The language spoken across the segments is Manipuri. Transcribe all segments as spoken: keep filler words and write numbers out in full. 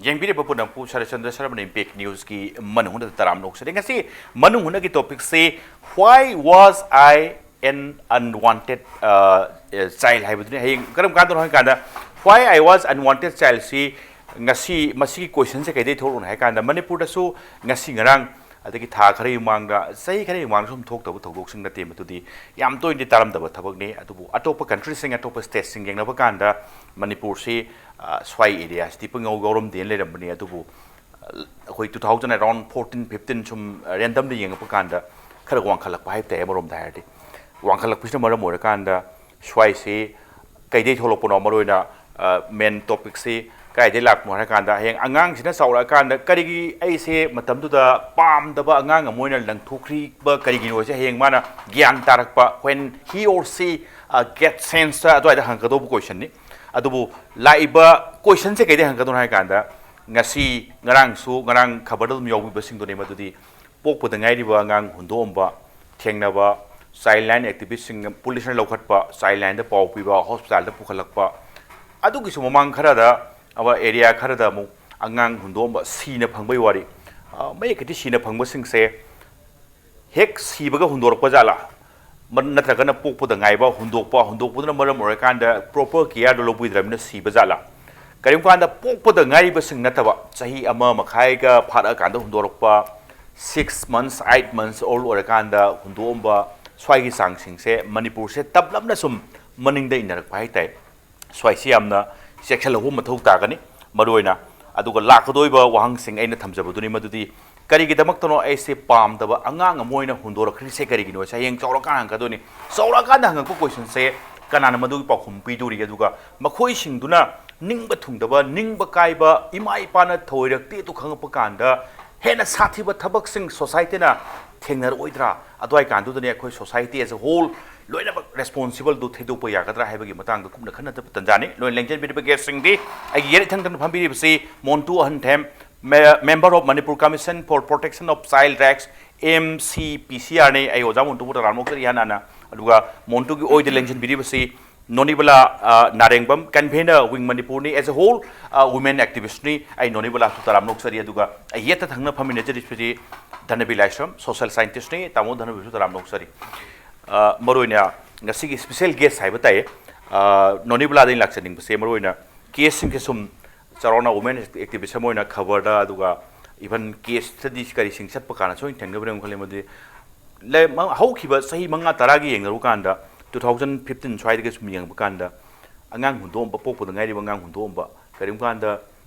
ꯌꯦꯡꯕꯤꯔꯤꯕ ꯄꯨꯝꯅꯃꯛꯄꯨ ꯁꯔꯠꯆꯟꯗ꯭ꯔ ꯁꯔꯃꯅ ꯏꯝꯄꯦꯛ ꯅ꯭ꯌꯨꯁꯀꯤ ꯃꯅꯨꯡ ꯍꯨꯠꯅ ꯇꯔꯥꯝꯅ ꯑꯣꯛꯆꯔꯤ꯫ ꯉꯁꯤ ꯃꯅꯨꯡ ꯍꯨꯠꯅꯒꯤ ꯇꯣꯄꯤꯛꯁꯤ, "Why was I an unwanted, uh, child?" ꯍꯥꯏꯕꯗꯨꯅꯤ꯫ ꯍꯌꯦꯡ ꯀꯔꯝ ꯀꯥꯟꯗꯅꯣ ꯍꯥꯏ ꯀꯥꯟꯗ, "Why I was unwanted childꯁꯤ" ꯉꯁꯤ ꯃꯁꯤꯒꯤ ꯀꯣꯏꯁꯟꯁꯦ ꯀꯩꯗꯩ ꯊꯣꯛꯂꯛꯅꯣ ꯍꯥꯏ ꯀꯥꯟꯗ, ꯃꯅꯤꯄꯨꯔꯗꯁꯨ ꯉꯁꯤ ꯉꯔꯥꯡ, ꯑꯗꯒꯤ ꯊꯥ ꯈꯔꯒꯤ ꯃꯃꯥꯡꯗ, ꯆꯍꯤ ꯈꯔꯒꯤ ꯃꯃꯥꯡꯗ ꯁꯨꯝ ꯊꯣꯛꯇꯕ ꯊꯧꯗꯣꯛꯁꯤꯡ ꯅꯠꯇꯦ꯫ ꯃꯗꯨꯗꯤ ꯌꯥꯝ ꯇꯣꯏꯅꯗꯤ ꯇꯥꯔꯝꯗꯕ ꯊꯕꯛꯅꯤ꯫ ꯑꯗꯨꯕꯨ ꯑꯇꯣꯞꯄ ꯀꯟꯇ꯭ꯔꯤꯁꯤꯡ, ꯑꯇꯣꯞꯄ ꯁ꯭ꯇꯦꯠꯁꯤꯡ ꯌꯦꯡꯅꯕ ꯀꯥꯟꯗ, ꯃꯅꯤꯄꯨꯔꯁꯤ, ꯑ, ꯁ꯭ꯋꯥꯏ ꯑꯦꯔꯤꯌꯥꯁꯤꯗꯤ ꯄꯨꯡꯌꯧ ꯌꯧꯔꯝꯗꯦꯅ ꯂꯩꯔꯝꯕꯅꯤ꯫ ꯑꯗꯨꯕꯨ, ꯑ, ꯑꯩꯈꯣꯏ two thousand around fourteen fifteen ꯁꯨꯝ, ꯑ, ꯔꯦꯟꯗꯝꯗ ꯌꯦꯡꯉꯛꯄ ꯀꯥꯟꯗ ꯈꯔ ꯋꯥꯡꯈꯠꯂꯛꯄ ꯍꯥꯏꯕ ꯇꯥꯏ꯫ ꯑꯃꯔꯣꯝꯗ ꯍꯥꯏꯔꯗꯤ ꯋꯥꯡꯈꯠꯂꯛꯄꯁꯤꯅ ꯃꯔꯝ ꯑꯣꯏꯔꯀꯥꯟꯗ ꯁ꯭ꯋꯥꯏꯁꯤ ꯀꯩꯗꯩ ꯊꯣꯛꯂꯛꯄꯅꯣ? ꯃꯔꯨꯑꯣꯏꯅ, ꯑ, ꯃꯦꯟ ꯇꯣꯄꯤꯛꯁꯤ ꯀꯥꯏꯗꯩ ꯂꯥꯛꯄꯅꯣ ꯍꯥꯏꯔꯀꯥꯟꯗ, ꯍꯌꯦꯡ ꯑꯉꯥꯡꯁꯤꯅ ꯆꯥꯎꯔꯛꯑꯀꯥꯟꯗ ꯀꯔꯤꯒꯤ ꯑꯩꯁꯦ ꯃꯇꯝꯗꯨꯗ ꯄꯥꯝꯗꯕ ꯑꯉꯥꯡ ꯑꯃ ꯑꯣꯏꯅ ꯂꯪꯊꯣꯛꯈ꯭ꯔꯤꯕ ꯀꯔꯤꯒꯤꯅꯣꯁꯦ ꯍꯌꯦꯡ ꯃꯥꯅ ꯒ꯭ꯌꯥꯟ ꯇꯥꯔꯛꯄ, when he or she, ꯑ, get sense, ꯑꯗꯨꯋꯥꯏꯗ ꯍꯪꯒꯗꯧꯕ ꯀꯣꯏꯁꯟꯅꯤ꯫ ꯑꯗꯨꯕꯨ ꯂꯥꯛꯏꯕ ꯀꯣꯏꯁꯟꯁꯦ ꯀꯩꯗꯩ ꯍꯪꯒꯗꯣꯏꯅꯣ ꯍꯥꯏꯔꯀꯥꯟꯗ, ꯉꯁꯤ, ꯉꯔꯥꯡꯁꯨ, ꯉꯔꯥꯡ ꯈꯕꯔꯗ ꯑꯗꯨꯝ ꯌꯥꯎꯕꯤꯕꯁꯤꯡꯗꯨꯅꯤ꯫ ꯃꯗꯨꯗꯤ ꯄꯣꯛꯄꯗ ꯉꯥꯏꯔꯤꯕ ꯑꯉꯥꯡ ꯍꯨꯟꯗꯣꯛꯑꯝꯕ ꯊꯦꯡꯅꯕ, ꯆꯥꯏꯜ ꯂꯥꯏꯟ ꯑꯦꯛꯇꯤꯚꯤꯁꯁꯤꯡ ꯄꯨꯂꯤꯁꯅ ꯂꯧꯈꯠꯄ, ꯆꯥꯏꯜ ꯂꯥꯏꯟꯗ ꯄꯥꯎ ꯄꯤꯕ, ꯍꯣꯁꯄꯤꯇꯥꯜꯗ ꯄꯨꯈꯠꯂꯛꯄ, ꯑꯗꯨꯒꯤꯁꯨ ꯃꯃꯥꯡ ꯈꯔꯗ ꯑꯃ ꯑꯦꯔꯤꯌꯥ ꯈꯔꯗ ꯑꯃꯨꯛ ꯑꯉꯥꯡ ꯍꯨꯟꯗꯣꯛꯑꯝꯕ, ꯁꯤꯅ ꯐꯪꯕꯒꯤ ꯋꯥꯔꯤ꯫ ꯑ, ꯃꯌꯦꯛ ꯀꯤꯗꯤ ꯁꯤꯅ ꯐꯪꯕꯁꯤꯡꯁꯦ ꯍꯦꯛ ꯁꯤꯕꯒ ꯍꯨꯟꯗꯣꯔꯛꯄ ꯖꯥꯠꯂꯥ? ꯃ-, ꯅꯠꯇ꯭ꯔꯒꯅ ꯄꯣꯛꯄꯗ ꯉꯥꯏꯕ ꯍꯨꯟꯗꯣꯛꯄ, ꯍꯨꯟꯗꯣꯛꯄꯗꯨꯅ ꯃꯔꯝ ꯑꯣꯏꯔꯀꯥꯟꯗ ꯄ꯭ꯔꯣꯄꯔ ꯀꯤꯌꯥꯔꯗꯣ ꯂꯧꯕꯤꯗ꯭ꯔꯕꯅꯤꯅ ꯁꯤꯕ ꯖꯥꯠꯂꯥ? ꯀꯔꯤꯒꯨꯝꯕ ꯀꯥꯟꯗ ꯄꯣꯛꯄꯗ ꯉꯥꯏꯔꯤꯕꯁꯤꯡ ꯅꯠꯇꯕ, ꯆꯍꯤ ꯑꯃ ꯃꯈꯥꯏꯒ ꯐꯥꯔꯛꯑꯀꯥꯟꯗ ꯍꯨꯟꯗꯣꯔꯛꯄ, six months, eight months old ꯑꯣꯏꯔꯀꯥꯟꯗ ꯍꯨꯟꯗꯣꯛꯑꯝꯕ, ꯁ꯭ꯋꯥꯏꯒꯤ ꯆꯥꯡꯁꯤꯡꯁꯦ ꯃꯅꯤꯄꯨꯔꯁꯦ ꯇꯞꯂꯞꯅ ꯁꯨꯝ ꯃꯅꯤꯡꯗ ꯏꯟꯅꯔꯛꯄ ꯍꯥꯏꯇꯥꯔꯦ꯫ ꯁ꯭ꯋꯥꯏꯁꯤ ꯌꯥꯝꯅ ꯆꯦꯛꯁꯤꯜꯍꯧꯕ ꯃꯊꯧ ꯇꯥꯒꯅꯤ꯫ ꯃꯔꯨꯑꯣꯏꯅ ꯑꯗꯨꯒ ꯂꯥꯛꯀꯗꯧꯔꯤꯕ ꯋꯥꯍꯪꯁꯤꯡ ꯑꯩꯅ ꯊꯝꯖꯕꯗꯨꯅꯤ, ꯃꯗꯨꯗꯤ ꯀꯔꯤꯒꯤꯗꯃꯛꯇꯅꯣ ꯑꯩꯁꯦ ꯄꯥꯝꯗꯕ ꯑꯉꯥꯡ ꯑꯃ ꯑꯣꯏꯅ ꯍꯨꯟꯗꯣꯔꯛꯈ꯭ꯔꯤꯁꯦ ꯀꯔꯤꯒꯤꯅꯣ? ꯍꯌꯦꯡ ꯆꯥꯎꯔꯀꯥꯟꯗ ꯍꯪꯉꯛꯀꯗꯣꯏꯅꯤ꯫ ꯆꯥꯎꯔꯛꯑꯀꯥꯟꯗ ꯍꯪꯉꯛꯄ ꯀꯣꯏꯁꯟꯁꯦ ꯀꯅꯥꯅ ꯃꯗꯨꯒꯤ ꯄꯥꯎꯈꯨꯝ ꯄꯤꯗꯣꯔꯤꯒꯦ? ꯑꯗꯨꯒ ꯃꯈꯣꯏꯁꯤꯡꯗꯨꯅ ꯅꯤꯡꯕ ꯊꯨꯡꯗꯕ, ꯅꯤꯡꯕ ꯀꯥꯏꯕ, ꯏꯃꯥ ꯏꯄꯥꯅ ꯊꯧꯑꯣꯏꯔꯛꯇꯦ ꯑꯗꯨ ꯈꯪꯉꯛꯄ ꯀꯥꯟꯗ ꯍꯦꯟꯅ ꯁꯥꯊꯤꯕ ꯊꯕꯛꯁꯤꯡ ꯁꯣꯁꯥꯏꯇꯤꯅ ꯊꯦꯡꯅꯔꯛꯑꯣꯏꯗ꯭ꯔꯥ? ꯑꯗꯨꯋꯥꯏ ꯀꯥꯟꯗꯨꯗꯅꯦ ꯑꯩꯈꯣꯏ society as a whole ꯂꯣꯏꯅꯃꯛ ꯔꯦꯁꯄꯣꯟꯁꯤꯕꯜꯗꯨ ꯊꯩꯗꯣꯛꯄ ꯌꯥꯒꯗ꯭ꯔꯥ ꯍꯥꯏꯕꯒꯤ ꯃꯇꯥꯡꯗ ꯀꯨꯞꯅ ꯈꯟꯅꯗꯕ ꯇꯟꯖꯥꯅꯤ꯫ ꯂꯣꯏꯅ ꯂꯦꯡꯖꯟꯕꯤꯔꯤꯕ ꯒꯦꯁꯁꯤꯡꯗꯤ ꯑꯩꯒꯤ ꯌꯦꯠ ꯏꯊꯪ ꯊꯪꯅ ꯐꯝꯕꯤꯔꯤꯕꯁꯤ ꯃꯣꯟꯇꯨ ꯑꯍꯟꯊꯦꯝ, ꯃꯦ-, Member of Manipur Commission for Protection of Child Rights, M C P C R ꯅꯤ꯫ ꯑꯩ ꯑꯣꯖꯥ ꯃꯣꯟꯇꯨꯕꯨ ꯇꯔꯥꯝꯅ ꯑꯣꯛꯆꯔꯤ ꯍꯥꯟꯅ ꯍꯥꯟꯅ꯫ ꯑꯗꯨꯒ ꯃꯣꯟꯇꯨꯒꯤ ꯑꯣꯏꯗ ꯂꯦꯡꯁꯤꯟꯕꯤꯔꯤꯕꯁꯤ ꯅꯣꯅꯤꯕꯂꯥ ꯅꯥꯔꯦꯡꯕꯝ, convener, Wing Manipur ꯅꯤ꯫ As a whole, women activist ꯅꯤ꯫ ꯑꯩ ꯅꯣꯅꯤꯕꯂꯥꯁꯨ ꯇꯔꯥꯝꯅ ꯑꯣꯛꯆꯔꯤ꯫ ꯑꯗꯨꯒ ꯑꯩ ꯌꯦꯠꯇ ꯊꯪꯅ ꯐꯝꯃꯤꯟꯅꯖꯔꯤꯕꯁꯤ ꯙꯅꯕꯤ ꯂꯥꯏꯁ꯭ꯔꯝ, social scientist ꯅꯤ꯫ ꯇꯥꯃꯣ ꯙꯅꯕꯤꯁꯨ ꯇꯔꯥꯝꯅ ꯑꯣꯛꯆꯔꯤ꯫ ꯃꯔꯨꯑꯣꯏꯅ ꯉꯁꯤꯒꯤ special guest ꯍꯥꯏꯕ ꯇꯥꯏꯌꯦ, ꯅꯣꯅꯤꯕꯂꯥꯗ ꯑꯩꯅ ꯂꯥꯛꯆꯅꯤꯡꯕꯁꯦ ꯃꯔꯨꯑꯣꯏꯅ case ꯁꯤꯡꯁꯦ ꯁꯨꯝ ꯆꯥꯎꯔꯥꯛꯅ women activist ꯑꯃ ꯑꯣꯏꯅ ꯈꯕꯔꯗ, ꯑꯗꯨꯒ even case studies ꯀꯔꯤꯁꯤꯡ ꯆꯠꯄ ꯀꯥꯟꯗ ꯁꯣꯏꯅ ꯊꯦꯡꯅꯕꯅꯦ ꯈꯜꯂꯤ꯫ ꯃꯗꯨꯗꯤ ꯂꯩ-, ꯃ-, ꯍꯧꯈꯤꯕ ꯆꯍꯤ ꯃꯉꯥ ꯇꯔꯥꯒꯤ ꯌꯦꯡꯅꯔꯨ ꯀꯥꯟꯗ, two thousand fifteen ꯁ꯭ꯋꯥꯏꯗꯒꯤ ꯁꯨꯝ ꯌꯦꯡꯕ ꯀꯥꯟꯗ, ꯑꯉꯥꯡ ꯍꯨꯟꯗꯣꯛꯑꯝꯕ, ꯄꯣꯛꯄꯗ ꯉꯥꯏꯔꯤꯕ ꯑꯉꯥꯡ ꯍꯨꯟꯗꯣꯛꯑꯝꯕ, ꯀꯔꯤꯒꯨꯝꯕ ꯀꯥꯟꯗ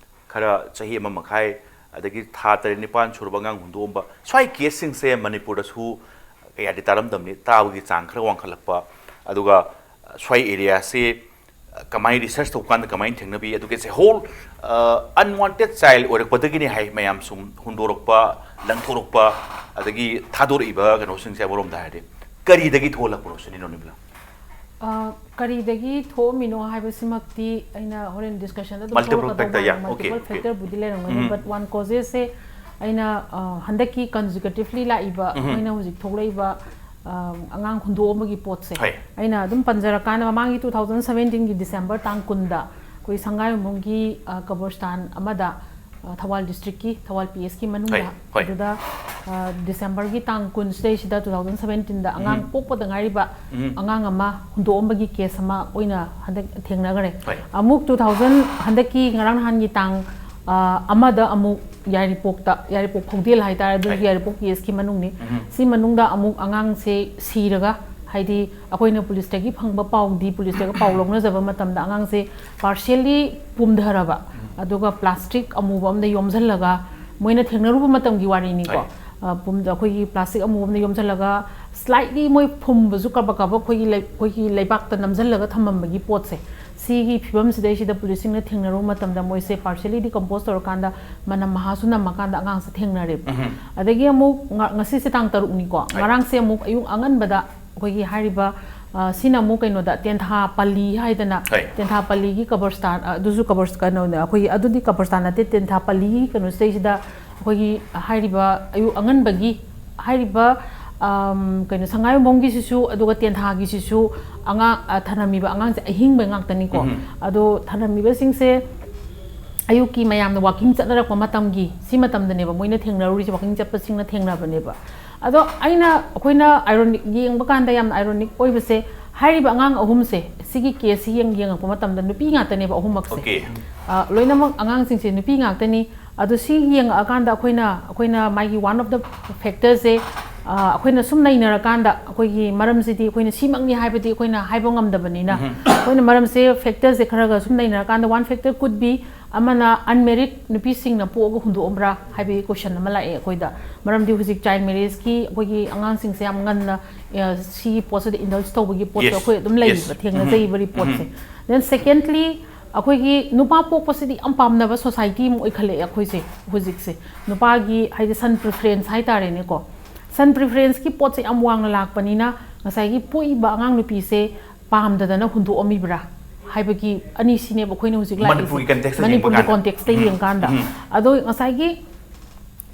ꯈꯔ ꯆꯍꯤ ꯑꯃ ꯃꯈꯥꯏ, ꯑꯗꯒꯤ ꯊꯥ ꯇꯔꯦꯠ ꯅꯤꯄꯥꯟ ꯁꯨꯔꯕ ꯑꯉꯥꯡ ꯍꯨꯟꯗꯣꯛꯑꯝꯕ, ꯁ꯭ꯋꯥꯏ case ꯁꯤꯡꯁꯦ ꯃꯅꯤꯄꯨꯔꯗꯁꯨ ꯀꯌꯥꯗꯤ ꯇꯥꯔꯝꯗꯕꯅꯤ, ꯇꯥꯕꯒꯤ ꯆꯥꯡ ꯈꯔ ꯋꯥꯡꯈꯠꯂꯛꯄ, ꯑꯗꯨꯒ ꯁ꯭ꯋꯥꯏ area ꯁꯤ ꯀꯃꯥꯏꯅ research ꯇꯧꯕ ꯀꯥꯟꯗ ꯀꯃꯥꯏꯅ ꯊꯦꯡꯅꯕꯤ, ꯑꯗꯨꯒ as a whole, unwanted child ꯑꯣꯏꯔꯛꯄꯗꯒꯤꯅꯤ ꯍꯥꯏ ꯃꯌꯥꯝ ꯁꯨꯝ ꯍꯨꯟꯗꯣꯔꯛꯄ, ꯂꯪꯊꯣꯔꯛꯄ, ꯑꯗꯒꯤ ꯊꯥꯗꯣꯔꯛꯏꯕ ꯀꯩꯅꯣꯁꯤꯡꯁꯦ ꯑꯃꯔꯣꯝꯗ ꯍꯥꯏꯔꯗꯤ ꯀꯔꯤꯗꯒꯤ ꯊꯣꯛꯍꯜꯂꯛꯄꯅꯣ ꯁꯤꯅꯤ, ꯅꯣꯅꯤꯕꯂꯥ? ꯑ, ꯀꯔꯤꯗꯒꯤ ꯊꯣꯛꯑꯝꯃꯤꯅꯣ ꯍꯥꯏꯕꯁꯤꯃꯛꯇꯤ ꯑꯩꯅ ꯍꯣꯔꯦꯟ discussion ꯗ ꯑꯗꯨꯝ Multiple ꯊꯣꯛꯂꯛꯀꯗꯧꯕ factor, ꯃꯥꯜꯂꯦ꯫ Yeah, okay, Multiple okay. Factor ꯕꯨꯗꯤ ꯂꯩꯔꯝꯒꯅꯤ, ꯎꯝ꯫ But one causes ꯁꯦ ꯑꯩꯅ, ꯑ, ꯍꯟꯗꯛꯀꯤ consecutively ꯂꯥꯛꯏꯕ, ꯎꯝ꯫ ꯑꯩꯈꯣꯏꯅ ꯍꯧꯖꯤꯛ ꯊꯣꯛꯂꯛꯏꯕ, ꯑ, ꯑꯉꯥꯡ ꯍꯨꯟꯗꯣꯛꯑꯝꯕꯒꯤ ꯄꯣꯠꯁꯦ, ꯍꯣꯏ꯫ ꯑꯩꯅ ꯑꯗꯨꯝ ꯄꯟꯖꯔꯀꯥꯟꯗ, ꯃꯃꯥꯡꯒꯤ two thousand seventeen ꯒꯤ December ꯇꯥꯡ ꯀꯨꯟꯗ ꯑꯩꯈꯣꯏ ꯁꯪꯒꯥꯏꯌꯨꯝꯕꯨꯡꯒꯤ, ꯑ, ꯀꯕꯔꯁꯇꯥꯟ ꯑꯃꯗ, ꯑ, ꯊꯧꯕꯥꯜ district ꯀꯤ, ꯊꯧꯕꯥꯜ P S ꯀꯤ ꯃꯅꯨꯡꯗ, ꯍꯣꯏ, ꯍꯣꯏ꯫ ꯑꯗꯨꯗ, ꯑ, December ꯒꯤ ꯇꯥꯡ ꯀꯨꯟ ꯁꯤꯗꯩꯁꯤꯗ two thousand seventeen ꯗ ꯑꯉꯥꯡ ꯎꯝ꯫ ꯄꯣꯛꯄꯗ ꯉꯥꯏꯔꯤꯕ ꯎꯝ꯫ ꯑꯉꯥꯡ ꯑꯃ ꯍꯨꯟꯗꯣꯛꯑꯝꯕꯒꯤ case ꯑꯃ ꯑꯣꯏꯅ ꯍꯟꯗꯛ ꯊꯦꯡꯅꯈ꯭ꯔꯦ꯫ ꯍꯣꯏ꯫ ꯑꯃꯨꯛ two thousand, ꯍꯟꯗꯛꯀꯤ ꯉꯔꯥꯡ ꯅꯍꯥꯟꯒꯤ ꯇꯥꯡ, ꯑ, ꯑꯃꯗ ꯑꯃꯨꯛ ꯌꯥꯏꯔꯤꯄꯣꯛꯇ, ꯌꯥꯏꯔꯤꯄꯣꯛ ꯈꯧꯗꯦꯜ ꯍꯥꯏꯇꯥꯔꯦ, ꯑꯗꯨꯁꯨ ꯍꯣꯏ꯫ ꯌꯥꯏꯔꯤꯄꯣꯛ P S ꯀꯤ ꯃꯅꯨꯡꯅꯤ꯫ ꯎꯝ꯫ ꯁꯤ ꯃꯅꯨꯡꯗ ꯑꯃꯨꯛ ꯑꯉꯥꯡꯁꯦ ꯁꯤꯔꯒ, ꯍꯥꯏꯗꯤ ꯑꯩꯈꯣꯏꯅ ꯄꯨꯂꯤꯁꯇꯒꯤ ꯐꯪꯕ ꯄꯥꯎꯗꯤ, ꯄꯨꯂꯤꯁꯇꯒ ꯄꯥꯎ ꯂꯧꯅꯖꯕ ꯃꯇꯝꯗ ꯑꯉꯥꯡꯁꯦ partially ꯄꯨꯝꯊꯔꯕ, ꯎꯝ꯫ ꯑꯗꯨꯒ plastic ꯑꯃꯨꯕ ꯑꯃꯗ ꯌꯣꯝꯁꯤꯜꯂꯒ, ꯃꯣꯏꯅ ꯊꯦꯡꯅꯔꯨꯕ ꯃꯇꯝꯒꯤ ꯋꯥꯔꯤꯅꯤꯀꯣ꯫ ꯍꯣꯏ꯫ ꯑ, ꯄꯨꯝ-, ꯑꯩꯈꯣꯏꯒꯤ plastic ꯑꯃꯨꯕ ꯑꯃꯗ ꯌꯣꯝꯁꯤꯜꯂꯒ slightly ꯃꯣꯏ ꯐꯨꯝꯕꯁꯨ ꯀꯕꯛ ꯀꯕꯛ ꯑꯩꯈꯣꯏꯒꯤ ꯂꯩ-, ꯑꯩꯈꯣꯏꯒꯤ ꯂꯩꯕꯥꯛꯇ ꯅꯝꯁꯤꯜꯂꯒ ꯊꯝꯃꯝꯕꯒꯤ ꯄꯣꯠꯁꯦ, ꯁꯤꯒꯤ ꯐꯤꯕꯝꯁꯤꯗꯩꯁꯤꯗ ꯄꯨꯂꯤꯁꯁꯤꯡꯅ ꯊꯦꯡꯅꯔꯨꯕ ꯃꯇꯝꯗ ꯃꯣꯏꯁꯦ partially decompose ꯇꯧꯔꯀꯥꯟꯗ ꯃꯅꯝ ꯃꯍꯥꯁꯨ ꯅꯝꯃꯀꯥꯟꯗ ꯑꯉꯥꯡꯁꯦ ꯊꯦꯡꯅꯔꯦꯕ꯫ ꯎꯝ꯫ ꯑꯗꯒꯤ ꯑꯃꯨꯛ ꯉ-, ꯉꯁꯤꯁꯦ ꯇꯥꯡ ꯇꯔꯨꯛꯅꯤꯀꯣ꯫ ꯍꯣꯏ꯫ ꯉꯔꯥꯡꯁꯦ ꯑꯃꯨꯛ ꯑꯌꯨꯛ ꯑꯉꯟꯕꯗ ꯑꯩꯈꯣꯏꯒꯤ ꯍꯥꯏꯔꯤꯕ, ꯑ, ꯁꯤꯅ ꯑꯃꯨꯛ ꯀꯩꯅꯣꯗ, ꯇꯦꯟꯊꯥ ꯄꯜꯂꯤ ꯍꯥꯏꯗꯅ, ꯍꯣꯏ꯫ ꯇꯦꯟꯊꯥ ꯄꯜꯂꯤꯒꯤ ꯀꯕꯔꯁꯇꯥꯟ, ꯑ, ꯑꯗꯨꯁꯨ ꯀꯕꯔꯁ-, ꯀꯩꯅꯣꯅꯦ, ꯑꯩꯈꯣꯏꯒꯤ, ꯑꯗꯨꯗꯤ ꯀꯕꯔꯁꯇꯥꯟ ꯅꯠꯇꯦ, ꯇꯦꯟꯊꯥ ꯄꯜꯂꯤꯒꯤ ꯀꯩꯅꯣꯁꯤꯗꯩꯁꯤꯗ ꯑꯩꯈꯣꯏꯒꯤ ꯍꯥꯏꯔꯤꯕ ꯑꯌꯨꯛ ꯑꯉꯟꯕꯒꯤ ꯍꯥꯏꯔꯤꯕ, ꯀꯩꯅꯣ, ꯁꯉꯥꯏꯌꯨꯝꯐꯝꯒꯤꯁꯤꯁꯨ ꯑꯗꯨꯒ ꯇꯦꯟꯊꯥꯒꯤꯁꯤꯁꯨ ꯑꯉꯥꯡ, ꯊꯅꯝꯃꯤꯕ ꯑꯉꯥꯡꯁꯦ ꯑꯍꯤꯡꯕ ꯉꯥꯛꯇꯅꯤꯀꯣ꯫ ꯑꯗꯣ ꯊꯅꯝꯃꯤꯕꯁꯤꯡꯁꯦ ꯑꯌꯨꯛꯀꯤ ꯃꯌꯥꯝꯅ ꯋꯥꯀꯤꯡ ꯆꯠꯅꯔꯛꯄ ꯃꯇꯝꯒꯤ, ꯁꯤ ꯃꯇꯝꯗꯅꯦꯕ ꯃꯣꯏꯅ ꯊꯦꯡꯅꯔꯨꯔꯤꯁꯦ, ꯋꯥꯀꯤꯡ ꯆꯠꯄꯁꯤꯡꯅ ꯊꯦꯡꯅꯕꯅꯦꯕ꯫ ꯑꯗꯣ ꯑꯩꯅ, ꯑꯩꯈꯣꯏꯅ ꯏꯔꯣꯅꯤꯛ ꯌꯦꯡꯕ ꯀꯥꯟꯗ ꯌꯥꯝꯅ ꯏꯔꯣꯅꯤꯛ ꯑꯣꯏꯕꯁꯦ, ꯍꯥꯏꯔꯤꯕ ꯑꯉꯥꯡ ꯑꯍꯨꯝꯁꯦ, ꯁꯤꯒꯤ ꯀꯦꯁꯁꯤ ꯌꯦꯡ ꯌꯦꯡꯉꯛꯄ ꯃꯇꯝꯗ ꯅꯨꯄꯤ ꯉꯥꯛꯇꯅꯦꯕ ꯑꯍꯨꯝꯃꯛꯁꯦ꯫ Okay. ꯑ, ꯂꯣꯏꯅꯃꯛ ꯑꯉꯥꯡꯁꯤꯡꯁꯦ ꯅꯨꯄꯤ ꯉꯥꯛꯇꯅꯤ꯫ ꯑꯗꯣ ꯁꯤ ꯌꯦꯡꯉꯛꯑꯀꯥꯟꯗ ꯑꯩꯈꯣꯏꯅ, ꯑꯩꯈꯣꯏꯅ ꯃꯥꯒꯤ one of the factorꯁꯦ, ꯑ, ꯑꯩꯈꯣꯏꯅ ꯁꯨꯝ ꯅꯩꯅꯔꯀꯥꯟꯗ, ꯑꯩꯈꯣꯏꯒꯤ ꯃꯔꯝꯁꯤꯗꯤ ꯑꯩꯈꯣꯏꯅ ꯁꯤꯃꯛꯅꯤ ꯍꯥꯏꯕꯗꯤ ꯑꯩꯈꯣꯏꯅ ꯍꯥꯏꯕ ꯉꯝꯗꯕꯅꯤꯅ, ꯑꯩꯈꯣꯏꯅ ꯃꯔꯝꯁꯦ, factorꯁꯦ ꯈꯔꯒ ꯁꯨꯝ ꯅꯩꯅꯔꯀꯥꯟꯗ, one factor could be, ꯑꯃꯅ unmarried ꯅꯨꯄꯤꯁꯤꯡꯅ ꯄꯣꯛꯑꯒ ꯍꯨꯟꯗꯣꯛꯑꯝꯕ꯭ꯔꯥ ꯍꯥꯏꯕꯒꯤ question ꯑꯃ ꯂꯥꯛꯑꯦ ꯑꯩꯈꯣꯏꯗ꯫ ꯃꯔꯝꯗꯤ ꯍꯧꯖꯤꯛ child marriageꯀꯤ ꯑꯩꯈꯣꯏꯒꯤ ꯑꯉꯥꯡꯁꯤꯡꯁꯦ ꯌꯥꯝ ꯉꯟꯅ, ꯑ, ꯁꯤꯒꯤ ꯄꯣꯠꯁꯤꯗ indulge ꯇꯧꯕꯒꯤ ꯄꯣꯠꯁꯦ Yes. ꯑꯩꯈꯣꯏ ꯑꯗꯨꯝ ꯂꯩꯕ, Yes. ꯊꯦꯡꯅꯖꯩꯕ reportꯁꯦ꯫ Then secondly, ꯑꯩꯈꯣꯏꯒꯤ ꯅꯨꯄꯥ ꯄꯣꯛꯄꯁꯤꯗꯤ ꯌꯥꯝ ꯄꯥꯝꯅꯕ society ꯑꯃ ꯑꯣꯏꯈꯠꯂꯛꯑꯦ ꯑꯩꯈꯣꯏꯁꯦ ꯍꯧꯖꯤꯛꯁꯦ꯫ ꯅꯨꯄꯥꯒꯤ, ꯍꯥꯏꯗꯤ, son preference ꯍꯥꯏꯇꯥꯔꯦꯅꯦꯀꯣ꯫ Son preferenceꯀꯤ ꯄꯣꯠꯁꯦ ꯌꯥꯝ ꯋꯥꯡꯅ ꯂꯥꯛꯄꯅꯤꯅ, ꯉꯁꯥꯏꯒꯤ ꯄꯣꯛꯏꯕ ꯑꯉꯥꯡ ꯅꯨꯄꯤꯁꯦ ꯄꯥꯝꯗꯗꯅ ꯍꯨꯟꯗꯣꯛꯑꯝꯃꯤꯕ꯭ꯔꯥ ꯍꯥꯏꯕꯒꯤ ꯑꯅꯤꯁꯤꯅꯦꯕ ꯑꯩꯈꯣꯏꯅ ꯍꯧꯖꯤꯛ ꯂꯥꯛꯏꯁꯦ꯫ ꯃꯅꯤꯄꯨꯔꯒꯤ contextꯇ ꯃꯅꯤꯄꯨꯔꯒꯤ ꯌꯦꯡꯕ ꯀꯥꯟꯗ꯫ contextꯇ ꯌꯦꯡꯀꯥꯟꯗ꯫ ꯑꯗꯣ ꯉꯁꯥꯏꯒꯤ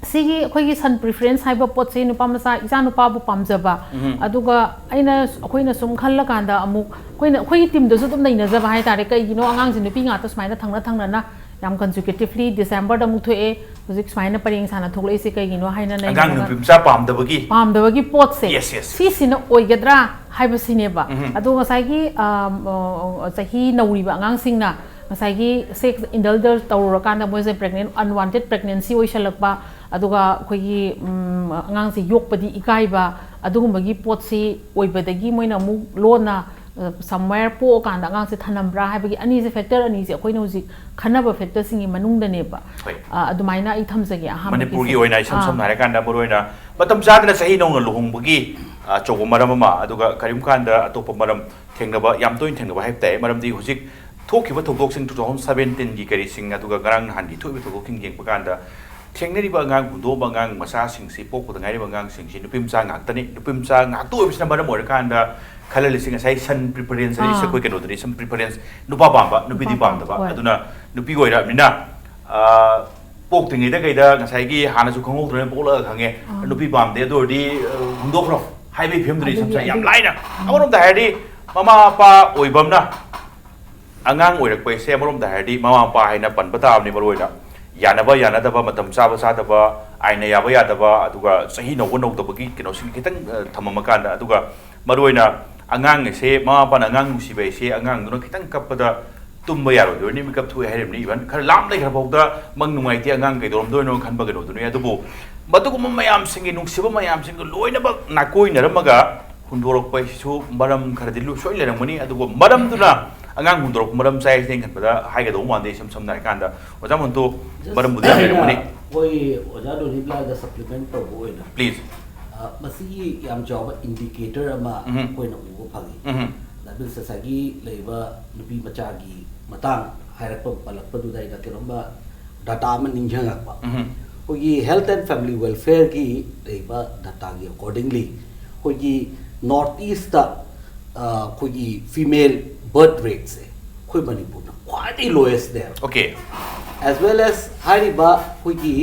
ꯁꯤꯒꯤ ꯑꯩꯈꯣꯏꯒꯤ son preference ꯍꯥꯏꯕ ꯄꯣꯠꯁꯦ, ꯅꯨꯄꯥ ꯃꯆꯥ, ꯏꯆꯥ ꯅꯨꯄꯥꯕꯨ ꯄꯥꯝꯖꯕ, ꯑꯗꯨꯒ ꯑꯩꯅ, ꯑꯩꯈꯣꯏꯅ ꯁꯨꯝ ꯈꯜꯂꯀꯥꯟꯗ ꯑꯃꯨꯛ ꯑꯩꯈꯣꯏꯅ, ꯑꯩꯈꯣꯏꯒꯤ teamꯗꯁꯨ ꯑꯗꯨꯝ ꯅꯩꯅꯖꯕ ꯍꯥꯏꯇꯥꯔꯦ, ꯀꯩꯒꯤꯅꯣ ꯑꯉꯥꯡꯁꯦ ꯅꯨꯄꯤ ꯉꯥꯛꯇ ꯁꯨꯃꯥꯏꯅ ꯊꯪꯅ ꯊꯪꯅꯅ ꯌꯥꯝ consecutively Decemberꯗ ꯑꯃꯨꯛ ꯊꯣꯛꯑꯦ, ꯍꯧꯖꯤꯛ ꯁꯨꯃꯥꯏꯅ ꯄꯔꯦꯡ ꯁꯥꯅ ꯊꯣꯛꯂꯛꯏꯁꯦ ꯀꯩꯒꯤꯅꯣ ꯍꯥꯏꯅ ꯑꯉꯥꯡ ꯅꯩꯅꯔꯒ ꯅꯨꯄꯤ ꯃꯆꯥ ꯄꯥꯝꯗꯕꯒꯤ ꯄꯥꯝꯗꯕꯒꯤ ꯄꯣꯠꯁꯦ, Yes, yes. ꯁꯤꯁꯤꯅ ꯑꯣꯏꯒꯗ꯭ꯔꯥ ꯍꯥꯏꯕꯁꯤꯅꯦꯕ꯫ ꯑꯗꯣ ꯉꯁꯥꯏꯒꯤ, ꯑꯝ, ꯑ, ꯆꯍꯤ ꯅꯧꯔꯤꯕ ꯑꯉꯥꯡꯁꯤꯡꯅ ꯉꯁꯥꯏꯒꯤ sex indulge ꯇꯧꯔꯨꯔꯀꯥꯟꯗ ꯃꯣꯏꯁꯦ pregnant, unwanted pregnancy ꯑꯣꯏꯁꯜꯂꯛꯄ, ꯑꯗꯨꯒ ꯑꯩꯈꯣꯏꯒꯤ, ꯎꯝ, ꯑꯉꯥꯡꯁꯦ ꯌꯣꯛꯄꯗꯤ ꯏꯀꯥꯏꯕ, ꯑꯗꯨꯒꯨꯝꯕꯒꯤ ꯄꯣꯠꯁꯤ ꯑꯣꯏꯕꯗꯒꯤ ꯃꯣꯏꯅ ꯑꯃꯨꯛ ꯂꯣꯟꯅ, ꯑ, somewhere ꯄꯣꯛꯑꯀꯥꯟꯗ ꯑꯉꯥꯡꯁꯦ ꯊꯅꯝꯕ꯭ꯔꯥ ꯍꯥꯏꯕꯒꯤ ꯑꯅꯤꯁꯦ, factor ꯑꯅꯤꯁꯦ ꯑꯩꯈꯣꯏꯅ ꯍꯧꯖꯤꯛ ꯈꯟꯅꯕ factorꯁꯤꯡꯒꯤ ꯃꯅꯨꯡꯗꯅꯦꯕ꯫ ꯍꯣꯏ꯫ ꯑ, ꯑꯗꯨꯃꯥꯏꯅ ꯑꯩ ꯊꯝꯖꯒꯦ ꯑꯍꯥꯟꯕꯒꯤꯁꯦ꯫ ꯃꯅꯤꯄꯨꯔꯒꯤ ꯑꯣꯏꯅ, ꯏꯁꯝ ꯑꯥ꯫ ꯁꯝꯅ ꯍꯥꯏꯔꯀꯥꯟꯗ, ꯃꯔꯨꯑꯣꯏꯅ ꯃꯇꯝ ꯆꯥꯗꯅ ꯆꯍꯤ ꯅꯧꯅ ꯂꯨꯍꯣꯡꯕꯒꯤ, ꯑ, ꯑꯆꯧꯕ ꯃꯔꯝ ꯑꯃ, ꯑꯗꯨꯒ ꯀꯔꯤꯒꯨꯝꯕ ꯀꯥꯟꯗ ꯑꯇꯣꯞꯄ ꯃꯔꯝ ꯊꯦꯡꯅꯕ, ꯌꯥꯝ ꯇꯣꯏꯅ ꯊꯦꯡꯅꯕ ꯍꯥꯏꯕ ꯇꯥꯏ꯫ ꯃꯔꯝꯗꯤ ꯍꯧꯖꯤꯛ ꯊꯣꯛꯈꯤꯕ ꯊꯧꯗꯣꯛꯁꯤꯡ, two thousand seventeenꯒꯤ ꯀꯔꯤꯁꯤꯡ, ꯑꯗꯨꯒ ꯉꯔꯥꯡ ꯅꯍꯥꯟꯒꯤ ꯊꯣꯛꯏꯕ ꯊꯧꯗꯣꯛꯁꯤꯡ ꯌꯦꯡꯕ ꯀꯥꯟꯗ, ꯊꯦꯡꯅꯔꯤꯕ ꯑꯉꯥꯡ, ꯍꯨꯟꯗꯣꯛꯑꯝꯕ ꯑꯉꯥꯡ ꯃꯆꯥꯁꯤꯡꯁꯤ, ꯄꯣꯛꯄꯗ ꯉꯥꯏꯔꯤꯕ ꯑꯉꯥꯡꯁꯤꯡꯁꯤ ꯅꯨꯄꯤ ꯃꯆꯥ ꯉꯥꯛꯇꯅꯤ꯫ ꯅꯨꯄꯤ ꯃꯆꯥ ꯉꯥꯛꯇ ꯑꯣꯏꯕꯁꯤꯅ ꯃꯔꯝ ꯑꯣꯏꯔꯀꯥꯟꯗ, ꯈꯜꯍꯜꯂꯤꯁꯤ ꯉꯁꯥꯏ son preference ꯑꯅꯤꯁꯦ, ꯑꯥ꯫ ꯑꯩꯈꯣꯏ ꯀꯩꯅꯣꯗꯅꯤ, son preference, ꯅꯨꯄꯥ ꯄꯥꯝꯕ, ꯅꯨꯄꯤꯗꯤ ꯅꯨꯄꯥ ꯄꯥꯝꯕ, ꯄꯥꯝꯗꯕ꯫ ꯍꯣꯏ꯫ ꯑꯗꯨꯅ ꯅꯨꯄꯤ ꯑꯣꯏꯔꯛꯑꯕꯅꯤꯅ, ꯑ, ꯄꯣꯛꯇ꯭ꯔꯤꯉꯩꯗ ꯀꯩꯗ ꯉꯁꯥꯏꯒꯤ ꯍꯥꯟꯅꯁꯨ ꯈꯪꯍꯧꯗ꯭ꯔꯦ, ꯄꯣꯛꯂꯒ ꯈꯪꯉꯦ, ꯑꯥ꯫ ꯅꯨꯄꯤ ꯄꯥꯝꯗꯦ, ꯑꯗꯨ ꯑꯣꯏꯔꯗꯤ ꯑ, ꯍꯨꯟꯗꯣꯛꯈ꯭ꯔꯣ ꯍꯥꯏꯕꯒꯤ ꯐꯤꯕꯝꯗꯨꯗꯤ ꯑꯗꯨꯗꯤ ꯏꯁꯝ ꯁꯝꯅ ꯌꯥꯝ ꯑꯗꯨ ꯂꯥꯏꯅ꯫ ꯑꯃꯔꯣꯝꯗ ꯍꯥꯏꯔꯗꯤ ꯃꯃꯥ ꯃꯄꯥ ꯑꯣꯏꯕ ꯑꯃꯅ ꯑꯉꯥꯡ ꯑꯣꯏꯔꯛꯄ ꯍꯥꯏꯁꯦ ꯑꯃꯔꯣꯝꯗ ꯍꯥꯏꯔꯗꯤ ꯃꯃꯥ ꯃꯄꯥ ꯍꯥꯏꯅ ꯄꯟꯕ ꯇꯥꯕꯅꯤ꯫ ꯃꯔꯨ ꯑꯣꯏꯅ ꯌꯥꯅꯕ ꯌꯥꯅꯗꯕ, ꯃꯇꯝ ꯆꯥꯕ ꯆꯥꯗꯕ, ꯑꯥꯏꯟꯅ ꯌꯥꯕ ꯌꯥꯗꯕ, ꯑꯗꯨꯒ ꯆꯍꯤ ꯅꯧꯕ ꯅꯧꯗꯕꯒꯤ ꯀꯩꯅꯣꯁꯤꯡ ꯈꯤꯇꯪ ꯑ, ꯊꯝꯃꯝꯃꯀꯥꯟꯗ, ꯑꯗꯨꯒ ꯃꯔꯨ ꯑꯣꯏꯅ ꯑꯉꯥꯡ ꯑꯁꯦ, ꯃꯃꯥ ꯃꯄꯥꯅ ꯑꯉꯥꯡ ꯅꯨꯡꯁꯤꯕ ꯍꯥꯏꯁꯦ ꯑꯉꯥꯡꯗꯨꯅ ꯈꯤꯇꯪ ꯀꯞꯄꯗ ꯇꯨꯝꯕ ꯌꯥꯔꯣꯏꯗꯣꯏꯅꯤ, ꯃꯤꯀꯞ ꯊꯣꯛꯑꯦ ꯍꯥꯏꯔꯤꯕꯅꯤ꯫ Even ꯈꯔ ꯂꯥꯞꯅ ꯂꯩꯈ꯭ꯔ ꯐꯥꯎꯗ ꯃꯪ ꯅꯨꯡꯉꯥꯏꯇꯦ, ꯑꯉꯥꯡ ꯀꯩꯗꯧꯔꯝꯗꯣꯏꯅꯣ ꯈꯟꯕ ꯀꯩꯅꯣꯗꯨꯅꯤ꯫ ꯑꯗꯨꯕꯨ ꯃꯗꯨꯒꯨꯝꯕ ꯃꯌꯥꯝꯁꯤꯡꯒꯤ, ꯅꯨꯡꯁꯤꯕ ꯃꯌꯥꯝꯁꯤꯡꯒ ꯂꯣꯏꯅꯃꯛ ꯅꯥꯀꯣꯏꯅꯔꯝꯃꯒ ꯍꯨꯟꯗꯣꯔꯛꯄ ꯍꯥꯏꯁꯤꯁꯨ ꯃꯔꯝ ꯈꯔꯗꯤ ꯂꯨ-, ꯁꯣꯏ ꯂꯩꯔꯝꯒꯅꯤ꯫ ꯑꯗꯨꯒ ꯃꯔꯝꯗꯨꯅ ꯑꯉꯥꯡ ꯍꯨꯟꯗꯣꯔꯛꯄ ꯃꯔꯝ ꯆꯥꯏ ꯍꯥꯏꯁꯦ ꯑꯩꯅ ꯈꯟꯕꯗ ꯍꯥꯏꯒꯗꯧꯕ ꯃꯥꯟꯗꯦ꯫ ꯏꯁꯝ ꯁꯝꯅ ꯍꯥꯏꯔꯀꯥꯟꯗ, ꯑꯣꯖꯥ ꯃꯟꯇꯨ, Just ꯃꯔꯝꯕꯨꯗꯤ ꯌꯥꯝ ꯂꯩꯔꯝꯒꯅꯤ꯫ ꯑꯩꯈꯣꯏ ꯑꯣꯖꯥ ꯔꯣꯅꯤꯕ꯭ꯂꯥꯗ supplement ꯇꯧꯕ ꯑꯣꯏꯅ, Please. ꯑ, ꯃꯁꯤꯒꯤ ꯌꯥꯝ ꯆꯥꯎꯕ indicator ꯑꯃ ꯎꯝꯍꯨꯝ꯫ ꯑꯩꯈꯣꯏꯅ ꯎꯕ ꯐꯪꯉꯤ꯫ ꯎꯝꯍꯨꯝ꯫ That means ꯉꯁꯥꯏꯒꯤ ꯂꯩꯔꯤꯕ ꯅꯨꯄꯤ ꯃꯆꯥꯒꯤ ꯃꯇꯥꯡ ꯍꯥꯏꯔꯛꯄ, ꯄꯜꯂꯛꯄꯗꯨꯗ ꯑꯩꯅ ꯀꯩꯅꯣꯝꯃ data ꯑꯃ ꯅꯤꯡꯁꯤꯡꯉꯛꯄ꯫ ꯎꯝꯍꯨꯝ꯫ ꯑꯩꯈꯣꯏꯒꯤ Health and Family Welfareꯒꯤ ꯂꯩꯕ dataꯒꯤ accordingly, ꯑꯩꯈꯣꯏꯒꯤ North Eastꯇ, ꯑ, ꯑꯩꯈꯣꯏꯒꯤ female birth rateꯁꯦ ꯑꯩꯈꯣꯏ ꯃꯅꯤꯄꯨꯔꯅ ꯈ꯭ꯋꯥꯏꯗꯒꯤ lowestꯅꯦꯕ꯫ Okay. As well as ꯍꯥꯏꯔꯤꯕ ꯑꯩꯈꯣꯏꯒꯤ,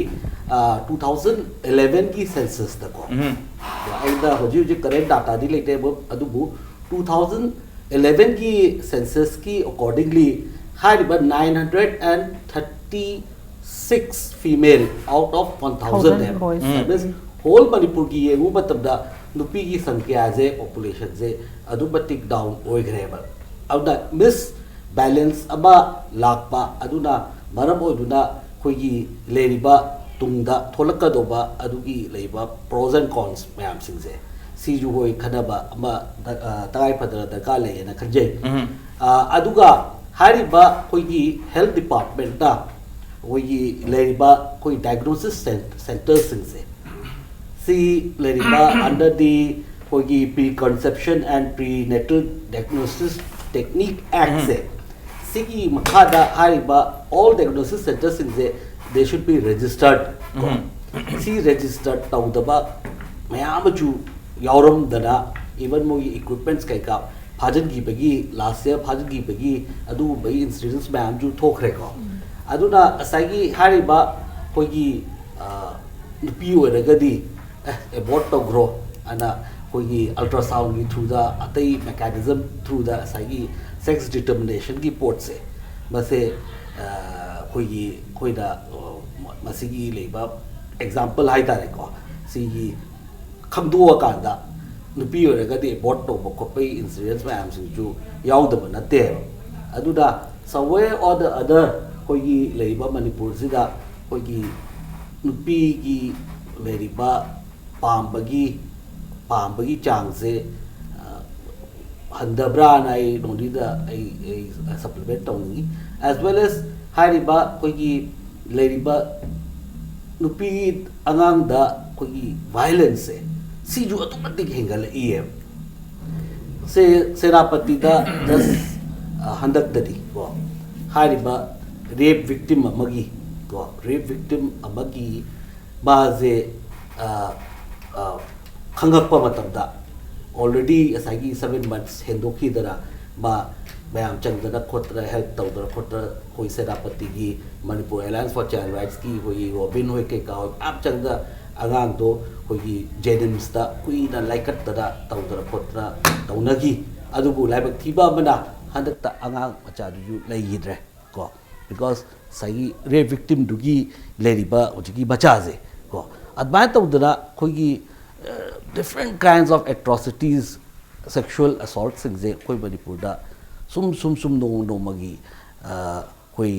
ꯑ, two thousand elevenꯒꯤ censusꯇꯀꯣ, ꯎꯝꯍꯨꯝ꯫ ꯑꯩꯅ ꯍꯧꯖꯤꯛ ꯍꯧꯖꯤꯛ current dataꯗꯤ ꯂꯩꯇꯦ, ꯑꯗꯨꯕꯨ two thousand elevenꯒꯤ censusꯀꯤ accordingly ꯍꯥꯏꯔꯤꯕ nine hundred and thirty six female out of one thousand Thousand ꯅꯦꯕ꯫ Boys. Um. That means whole ꯃꯅꯤꯄꯨꯔꯒꯤ ꯌꯦꯡꯉꯨꯕ ꯃꯇꯝꯗ ꯅꯨꯄꯤꯒꯤ ꯁꯪꯈ꯭ꯌꯥꯁꯦ, populationꯁꯦ ꯑꯗꯨꯛ ꯃꯇꯤꯛ down ꯑꯣꯏꯈ꯭ꯔꯦꯕ꯫ ꯑꯗꯨꯅ misbalance ꯑꯃ ꯂꯥꯛꯄ ꯑꯗꯨꯅ ꯃꯔꯝ ꯑꯣꯏꯗꯨꯅ ꯑꯩꯈꯣꯏꯒꯤ ꯂꯩꯔꯤꯕ ꯇꯨꯡꯗ ꯊꯣꯛꯂꯛꯀꯗꯧꯕ ꯑꯗꯨꯒꯤ ꯂꯩꯔꯤꯕ pros and cons ꯃꯌꯥꯝꯁꯤꯡꯁꯦ ꯁꯤꯁꯨ ꯍꯣꯏ ꯈꯟꯅꯕ ꯑꯃ ꯗ-, ꯑ, ꯇꯉꯥꯏ ꯐꯗꯅ ꯗꯔꯀꯥꯔ ꯂꯩꯌꯦꯅ ꯈꯟꯖꯩ꯫ ꯎꯝ꯫ ꯑ, ꯑꯗꯨꯒ ꯍꯥꯏꯔꯤꯕ ꯑꯩꯈꯣꯏꯒꯤ health departmentꯅ ꯑꯩꯈꯣꯏꯒꯤ ꯂꯩꯔꯤꯕ ꯑꯩꯈꯣꯏ diagnosis cen-, centreꯁꯤꯡꯁꯦ ꯁꯤ ꯂꯩꯔꯤꯕ under the ꯑꯩꯈꯣꯏꯒꯤ Preconception and Prenatal Diagnosis Technique Actꯁꯦ, ꯎꯝ꯫ ꯁꯤꯒꯤ ꯃꯈꯥꯗ ꯍꯥꯏꯔꯤꯕ all diagnosis centreꯁꯤꯡꯁꯦ they should be registered꯫ ꯎꯝ꯫ ꯁꯤ register ꯇꯧꯗꯕ ꯃꯌꯥꯝ ꯑꯃꯁꯨ ꯌꯥꯎꯔꯝꯗꯅ, even ꯃꯣꯏꯒꯤ equipments ꯀꯩꯀꯥ ꯐꯥꯖꯤꯟꯈꯤꯕꯒꯤ, last year ꯐꯥꯖꯤꯟꯈꯤꯕꯒꯤ ꯑꯗꯨꯒꯨꯝꯕꯒꯤ incidents ꯃꯌꯥꯝꯁꯨ ꯊꯣꯛꯈ꯭ꯔꯦꯀꯣ꯫ ꯎꯝ꯫ ꯑꯗꯨꯅ ꯉꯁꯥꯏꯒꯤ ꯍꯥꯏꯔꯤꯕ ꯑꯩꯈꯣꯏꯒꯤ ꯅꯨꯄꯤ ꯑꯣꯏꯔꯒꯗꯤ ꯑꯦ ꯑꯦꯕꯣꯔꯠ ꯇꯧꯈ꯭ꯔꯣ ꯑꯅ ꯑꯩꯈꯣꯏꯒꯤ ꯑꯜꯇ꯭ꯔꯥꯁꯥꯎꯟꯒꯤ ꯊ꯭ꯔꯨꯗ, ꯑꯇꯩ ꯃꯦꯀꯥꯅꯤꯖꯝ ꯊ꯭ꯔꯨꯗ ꯉꯁꯥꯏꯒꯤ ꯁꯦꯛꯁ ꯗꯤꯇꯔꯃꯤꯅꯦꯁꯟꯒꯤ ꯄꯣꯠꯁꯦ, ꯃꯁꯦ ꯑꯩꯈꯣꯏꯒꯤ ꯑꯩꯈꯣꯏꯅ ꯃꯁꯤꯒꯤ ꯂꯩꯕ ꯑꯦꯛꯖꯥꯝꯄꯜ ꯍꯥꯏ ꯇꯥꯔꯦꯀꯣ, ꯁꯤꯒꯤ ꯈꯪꯗꯣꯛꯑꯀꯥꯟꯗ ꯅꯨꯄꯤ ꯑꯣꯏꯔꯒꯗꯤ ꯑꯦꯕꯣꯔꯠ ꯇꯧꯕ ꯈꯣꯠꯄꯒꯤ ꯏꯟꯁꯤꯗꯦꯟꯁ ꯃꯌꯥꯝꯁꯤꯡꯁꯨ ꯌꯥꯎꯗꯕ ꯅꯠꯇꯦꯕ꯫ ꯑꯗꯨꯅ some way or the other ꯑꯩꯈꯣꯏꯒꯤ ꯂꯩꯔꯤꯕ ꯃꯅꯤꯄꯨꯔꯁꯤꯗ ꯑꯩꯈꯣꯏꯒꯤ ꯅꯨꯄꯤꯒꯤ ꯂꯩꯔꯤꯕ ꯄꯥꯝꯕꯒꯤ ꯄꯥꯝꯕꯒꯤ ꯆꯥꯡꯁꯦ ꯍꯟꯊꯕ꯭ꯔꯥꯅ ꯑꯩ ꯅꯣꯅꯤꯗ ꯑꯩ ꯑꯩ ꯁꯄ꯭ꯂꯤꯃꯦꯟ ꯇꯧꯅꯤꯡꯉꯤ꯫ ꯑꯦꯖ ꯋꯦꯜ ꯑꯦꯁ ꯍꯥꯏꯔꯤꯕ ꯑꯩꯈꯣꯏꯒꯤ ꯂꯩꯔꯤꯕ ꯅꯨꯄꯤ ꯑꯉꯥꯡꯗ ꯑꯩꯈꯣꯏꯒꯤ ꯚꯥꯏꯂꯦꯟꯁꯁꯦ ꯁꯤꯁꯨ ꯑꯗꯨꯛꯀꯤ ꯃꯇꯤꯛ ꯍꯦꯟꯒꯠꯂꯛꯏꯌꯦꯕ꯫ ꯁꯦ ꯁꯦꯅꯥꯄꯇꯤꯗ ꯖꯁ ꯍꯟꯗꯛꯇꯗꯤ ꯀꯣ ꯍꯥꯏꯔꯤꯕ ꯔꯦꯞ ꯚꯤꯛꯇꯤꯝ ꯑꯃꯒꯤ ꯀꯣ ꯔꯦꯞ ꯚꯤꯛꯇꯤꯝ ꯑꯃꯒꯤ ꯃꯥꯁꯦ ꯈꯪꯉꯛꯄ ꯃꯇꯝꯗ ꯑꯣꯜꯔꯦꯗꯤ ꯉꯁꯥꯏꯒꯤ ꯁꯚꯦꯟ ꯃꯟꯁ ꯍꯦꯟꯗꯣꯛꯈꯤꯗꯅ ꯃꯥ ꯃꯌꯥꯝ ꯆꯪꯗꯅ ꯈꯣꯠꯇꯅ ꯍꯦꯜꯞ ꯇꯧꯗꯅ ꯈꯣꯠꯇꯅ ꯑꯩꯈꯣꯏ ꯁꯦꯅꯥꯄꯇꯤꯒꯤ ꯃꯅꯤꯄꯨꯔ ꯑꯦꯂꯥꯏꯟꯁ ꯐꯣꯔ ꯆꯥꯏꯜ ꯔꯥꯏꯠꯁꯀꯤ ꯑꯩꯈꯣꯏꯒꯤ ꯔꯣꯕꯤꯟ ꯍꯣꯏ ꯀꯩꯀꯥ ꯍꯣꯏ ꯃꯌꯥꯝ ꯆꯪꯗꯅ ꯑꯉꯥꯡꯗꯣ ꯑꯩꯈꯣꯏꯒꯤ ꯖꯦꯅꯤꯝꯁꯇ ꯀꯨꯏꯅ ꯂꯥꯏꯀꯠꯇꯅ ꯇꯧꯗꯅ ꯈꯣꯠꯇꯅ ꯇꯧꯅꯈꯤ꯫ ꯑꯗꯨꯕꯨ ꯂꯥꯏꯕꯛ ꯊꯤꯕ ꯑꯃꯅ ꯍꯟꯗꯛꯇ ꯑꯉꯥꯡ ꯃꯆꯥꯗꯨꯁꯨ ꯂꯩꯈꯤꯗ꯭ꯔꯦ ꯀꯣ, ꯕꯤꯀꯣꯁ ꯉꯁꯥꯏꯒꯤ ꯔꯦꯞ ꯚꯤꯛꯇꯤꯝꯗꯨꯒꯤ ꯂꯩꯔꯤꯕ ꯍꯧꯖꯤꯛꯀꯤ ꯃꯆꯥꯁꯦ ꯀꯣ, ꯑꯗꯨꯃꯥꯏꯅ ꯇꯧꯗꯅ ꯑꯩꯈꯣꯏꯒꯤ different kinds of atrocities, sexual assaultꯁꯤꯡꯁꯦ ꯑꯩꯈꯣꯏ ꯃꯅꯤꯄꯨꯔꯗ ꯁꯨꯝ ꯁꯨꯝ ꯁꯨꯝ ꯅꯣꯡꯃ ꯅꯣꯡꯃꯒꯤ ꯑꯩꯈꯣꯏ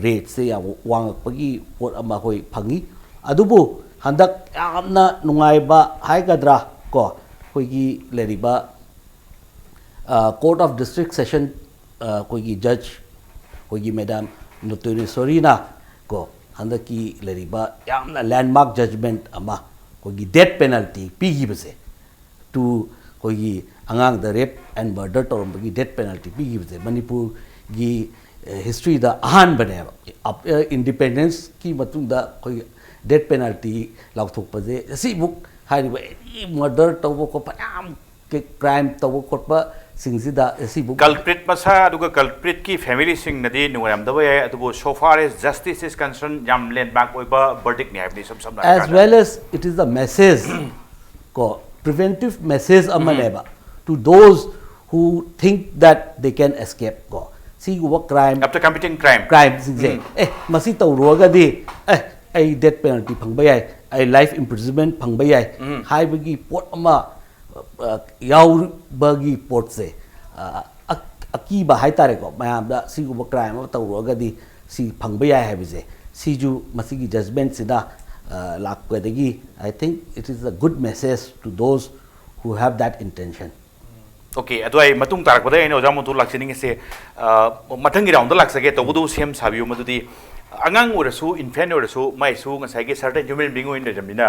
ꯔꯦꯠꯁꯦ ꯌꯥꯝ ꯋꯥꯡꯉꯛꯄꯒꯤ ꯄꯣꯠ ꯑꯃ ꯑꯩꯈꯣꯏ ꯐꯪꯉꯤ꯫ ꯑꯗꯨꯕꯨ ꯍꯟꯗꯛ ꯌꯥꯝꯅ ꯅꯨꯡꯉꯥꯏꯕ ꯍꯥꯏꯒꯗ꯭ꯔꯥ ꯀꯣ, ꯑꯩꯈꯣꯏꯒꯤ ꯂꯩꯔꯤꯕ ꯀꯣꯔꯠ ꯑꯣꯐ ꯗꯤꯁꯇ꯭ꯔꯤꯛ ꯁꯦꯁꯟ ꯑꯩꯈꯣꯏꯒꯤ ꯖꯖ ꯑꯩꯈꯣꯏꯒꯤ ꯃꯦꯗꯥꯝ ꯅꯨꯇꯨꯅꯦꯁꯣꯔꯤꯅ ꯀꯣ ꯍꯟꯗꯛꯀꯤ ꯂꯩꯔꯤꯕ ꯌꯥꯝꯅ ꯂꯦꯟꯃꯥꯔꯛ ꯖꯖꯃꯦꯟ ꯑꯃ ꯑꯩꯈꯣꯏꯒꯤ ꯗꯦꯠ ꯄꯦꯅꯥꯜꯇꯤ ꯄꯤꯈꯤꯕꯁꯦ ꯇꯨ ꯑꯩꯈꯣꯏꯒꯤ ꯑꯉꯥꯡꯗ ꯔꯦꯞ ꯑꯦꯟ ꯃꯔꯗꯔ ꯇꯧꯔꯝꯕꯒꯤ ꯗꯦꯠ ꯄꯦꯅꯥꯜꯇꯤ ꯄꯤꯈꯤꯕꯁꯦ ꯃꯅꯤꯄꯨꯔꯒꯤ ꯍꯤꯁꯇ꯭ꯔꯤꯗ ꯑꯍꯥꯟꯕꯅꯦꯕ꯫ ꯏꯟꯗꯤꯄꯦꯟꯗꯦꯟꯁꯀꯤ ꯃꯇꯨꯡꯗ ꯑꯩꯈꯣꯏꯒꯤ ꯗꯦꯠ ꯄꯦꯅꯥꯜꯇꯤ ꯂꯥꯎꯊꯣꯛꯄꯁꯦ ꯉꯁꯤꯃꯨꯛ ꯍꯥꯏꯔꯤꯕ ꯑꯦꯅꯤ ꯃꯔꯗꯔ ꯇꯧꯕ ꯈꯣꯠꯄ ꯃꯌꯥꯝ ꯀ꯭ꯔꯥꯏꯝ ꯇꯧꯕ ꯈꯣꯠꯄ ꯁꯤꯡꯁꯤꯗ ꯁꯤꯕꯨ ꯀꯜꯄ꯭ꯔꯤꯠ ꯃꯁꯥ ꯑꯗꯨꯒ ꯀꯜꯄ꯭ꯔꯤꯠꯀꯤ ꯐꯦꯃꯤꯂꯤꯁꯤꯡꯅꯗꯤ ꯅꯨꯡꯉꯥꯏꯔꯝꯗꯕ ꯌꯥꯏ, ꯑꯗꯨꯕꯨ so far as justice is concerned ꯌꯥꯝ ꯂꯦꯟꯕꯥꯛ ꯑꯣꯏꯕ ꯕꯔꯗꯤꯛꯅꯤ ꯍꯥꯏꯕꯅꯤ ꯏꯁꯝ ꯁꯝꯅ As ꯍꯥꯏꯔꯀꯥꯟꯗ. Well as it is a message ꯀꯣ, preventive message ꯑꯃꯅꯦꯕ to those who think that they can escape ꯀꯣ, ꯁꯤꯒꯨꯝꯕ crime After committing crime. Crimeꯁꯤꯡꯁꯦ ꯑꯦ ꯃꯁꯤ ꯇꯧꯔꯨꯔꯒꯗꯤ ꯑꯦ ꯑꯩ death penalty ꯐꯪꯕ ꯌꯥꯏ, ꯑꯩ life imprisonment ꯐꯪꯕ ꯌꯥꯏ ꯍꯥꯏꯕꯒꯤ ꯄꯣꯠ ꯑꯃ ꯑ, ꯌꯥꯎꯕꯒꯤ ꯄꯣꯠꯁꯦ ꯑ, ꯑ- ꯑꯀꯤꯕ ꯍꯥꯏꯇꯥꯔꯦꯀꯣ, ꯃꯌꯥꯝꯗ ꯁꯤꯒꯨꯝꯕ crime ꯑꯃ ꯇꯧꯔꯨꯔꯒꯗꯤ ꯁꯤ ꯐꯪꯕ ꯌꯥꯏ ꯍꯥꯏꯕꯁꯦ, ꯁꯤꯁꯨ ꯃꯁꯤꯒꯤ judgement ꯁꯤꯅ ꯑ, ꯂꯥꯛꯄꯗꯒꯤ I think it is a good message to those who have that intention. Okay, ꯑꯗꯨ ꯑꯩ ꯃꯇꯨꯡ ꯇꯥꯔꯛꯄꯗ ꯑꯩꯅ ꯑꯣꯖꯥ ꯃꯣꯟꯇꯨ ꯂꯥꯛꯆꯅꯤꯡꯉꯤꯁꯦ, ꯑ, ꯃꯊꯪꯒꯤ round ꯗ ꯂꯥꯛꯆꯒꯦ, ꯇꯧꯕꯇꯕꯨ ꯁꯦꯝ ꯁꯥꯕꯤꯌꯨ꯫ ꯃꯗꯨꯗꯤ ꯑꯉꯥꯡ ꯑꯣꯏꯔꯁꯨ, infant ꯑꯣꯏꯔꯁꯨ, ꯃꯥꯏꯁꯨ ꯉꯁꯥꯏꯒꯤ certain human being ꯑꯣꯏꯅ ꯂꯩꯔꯕꯅꯤꯅ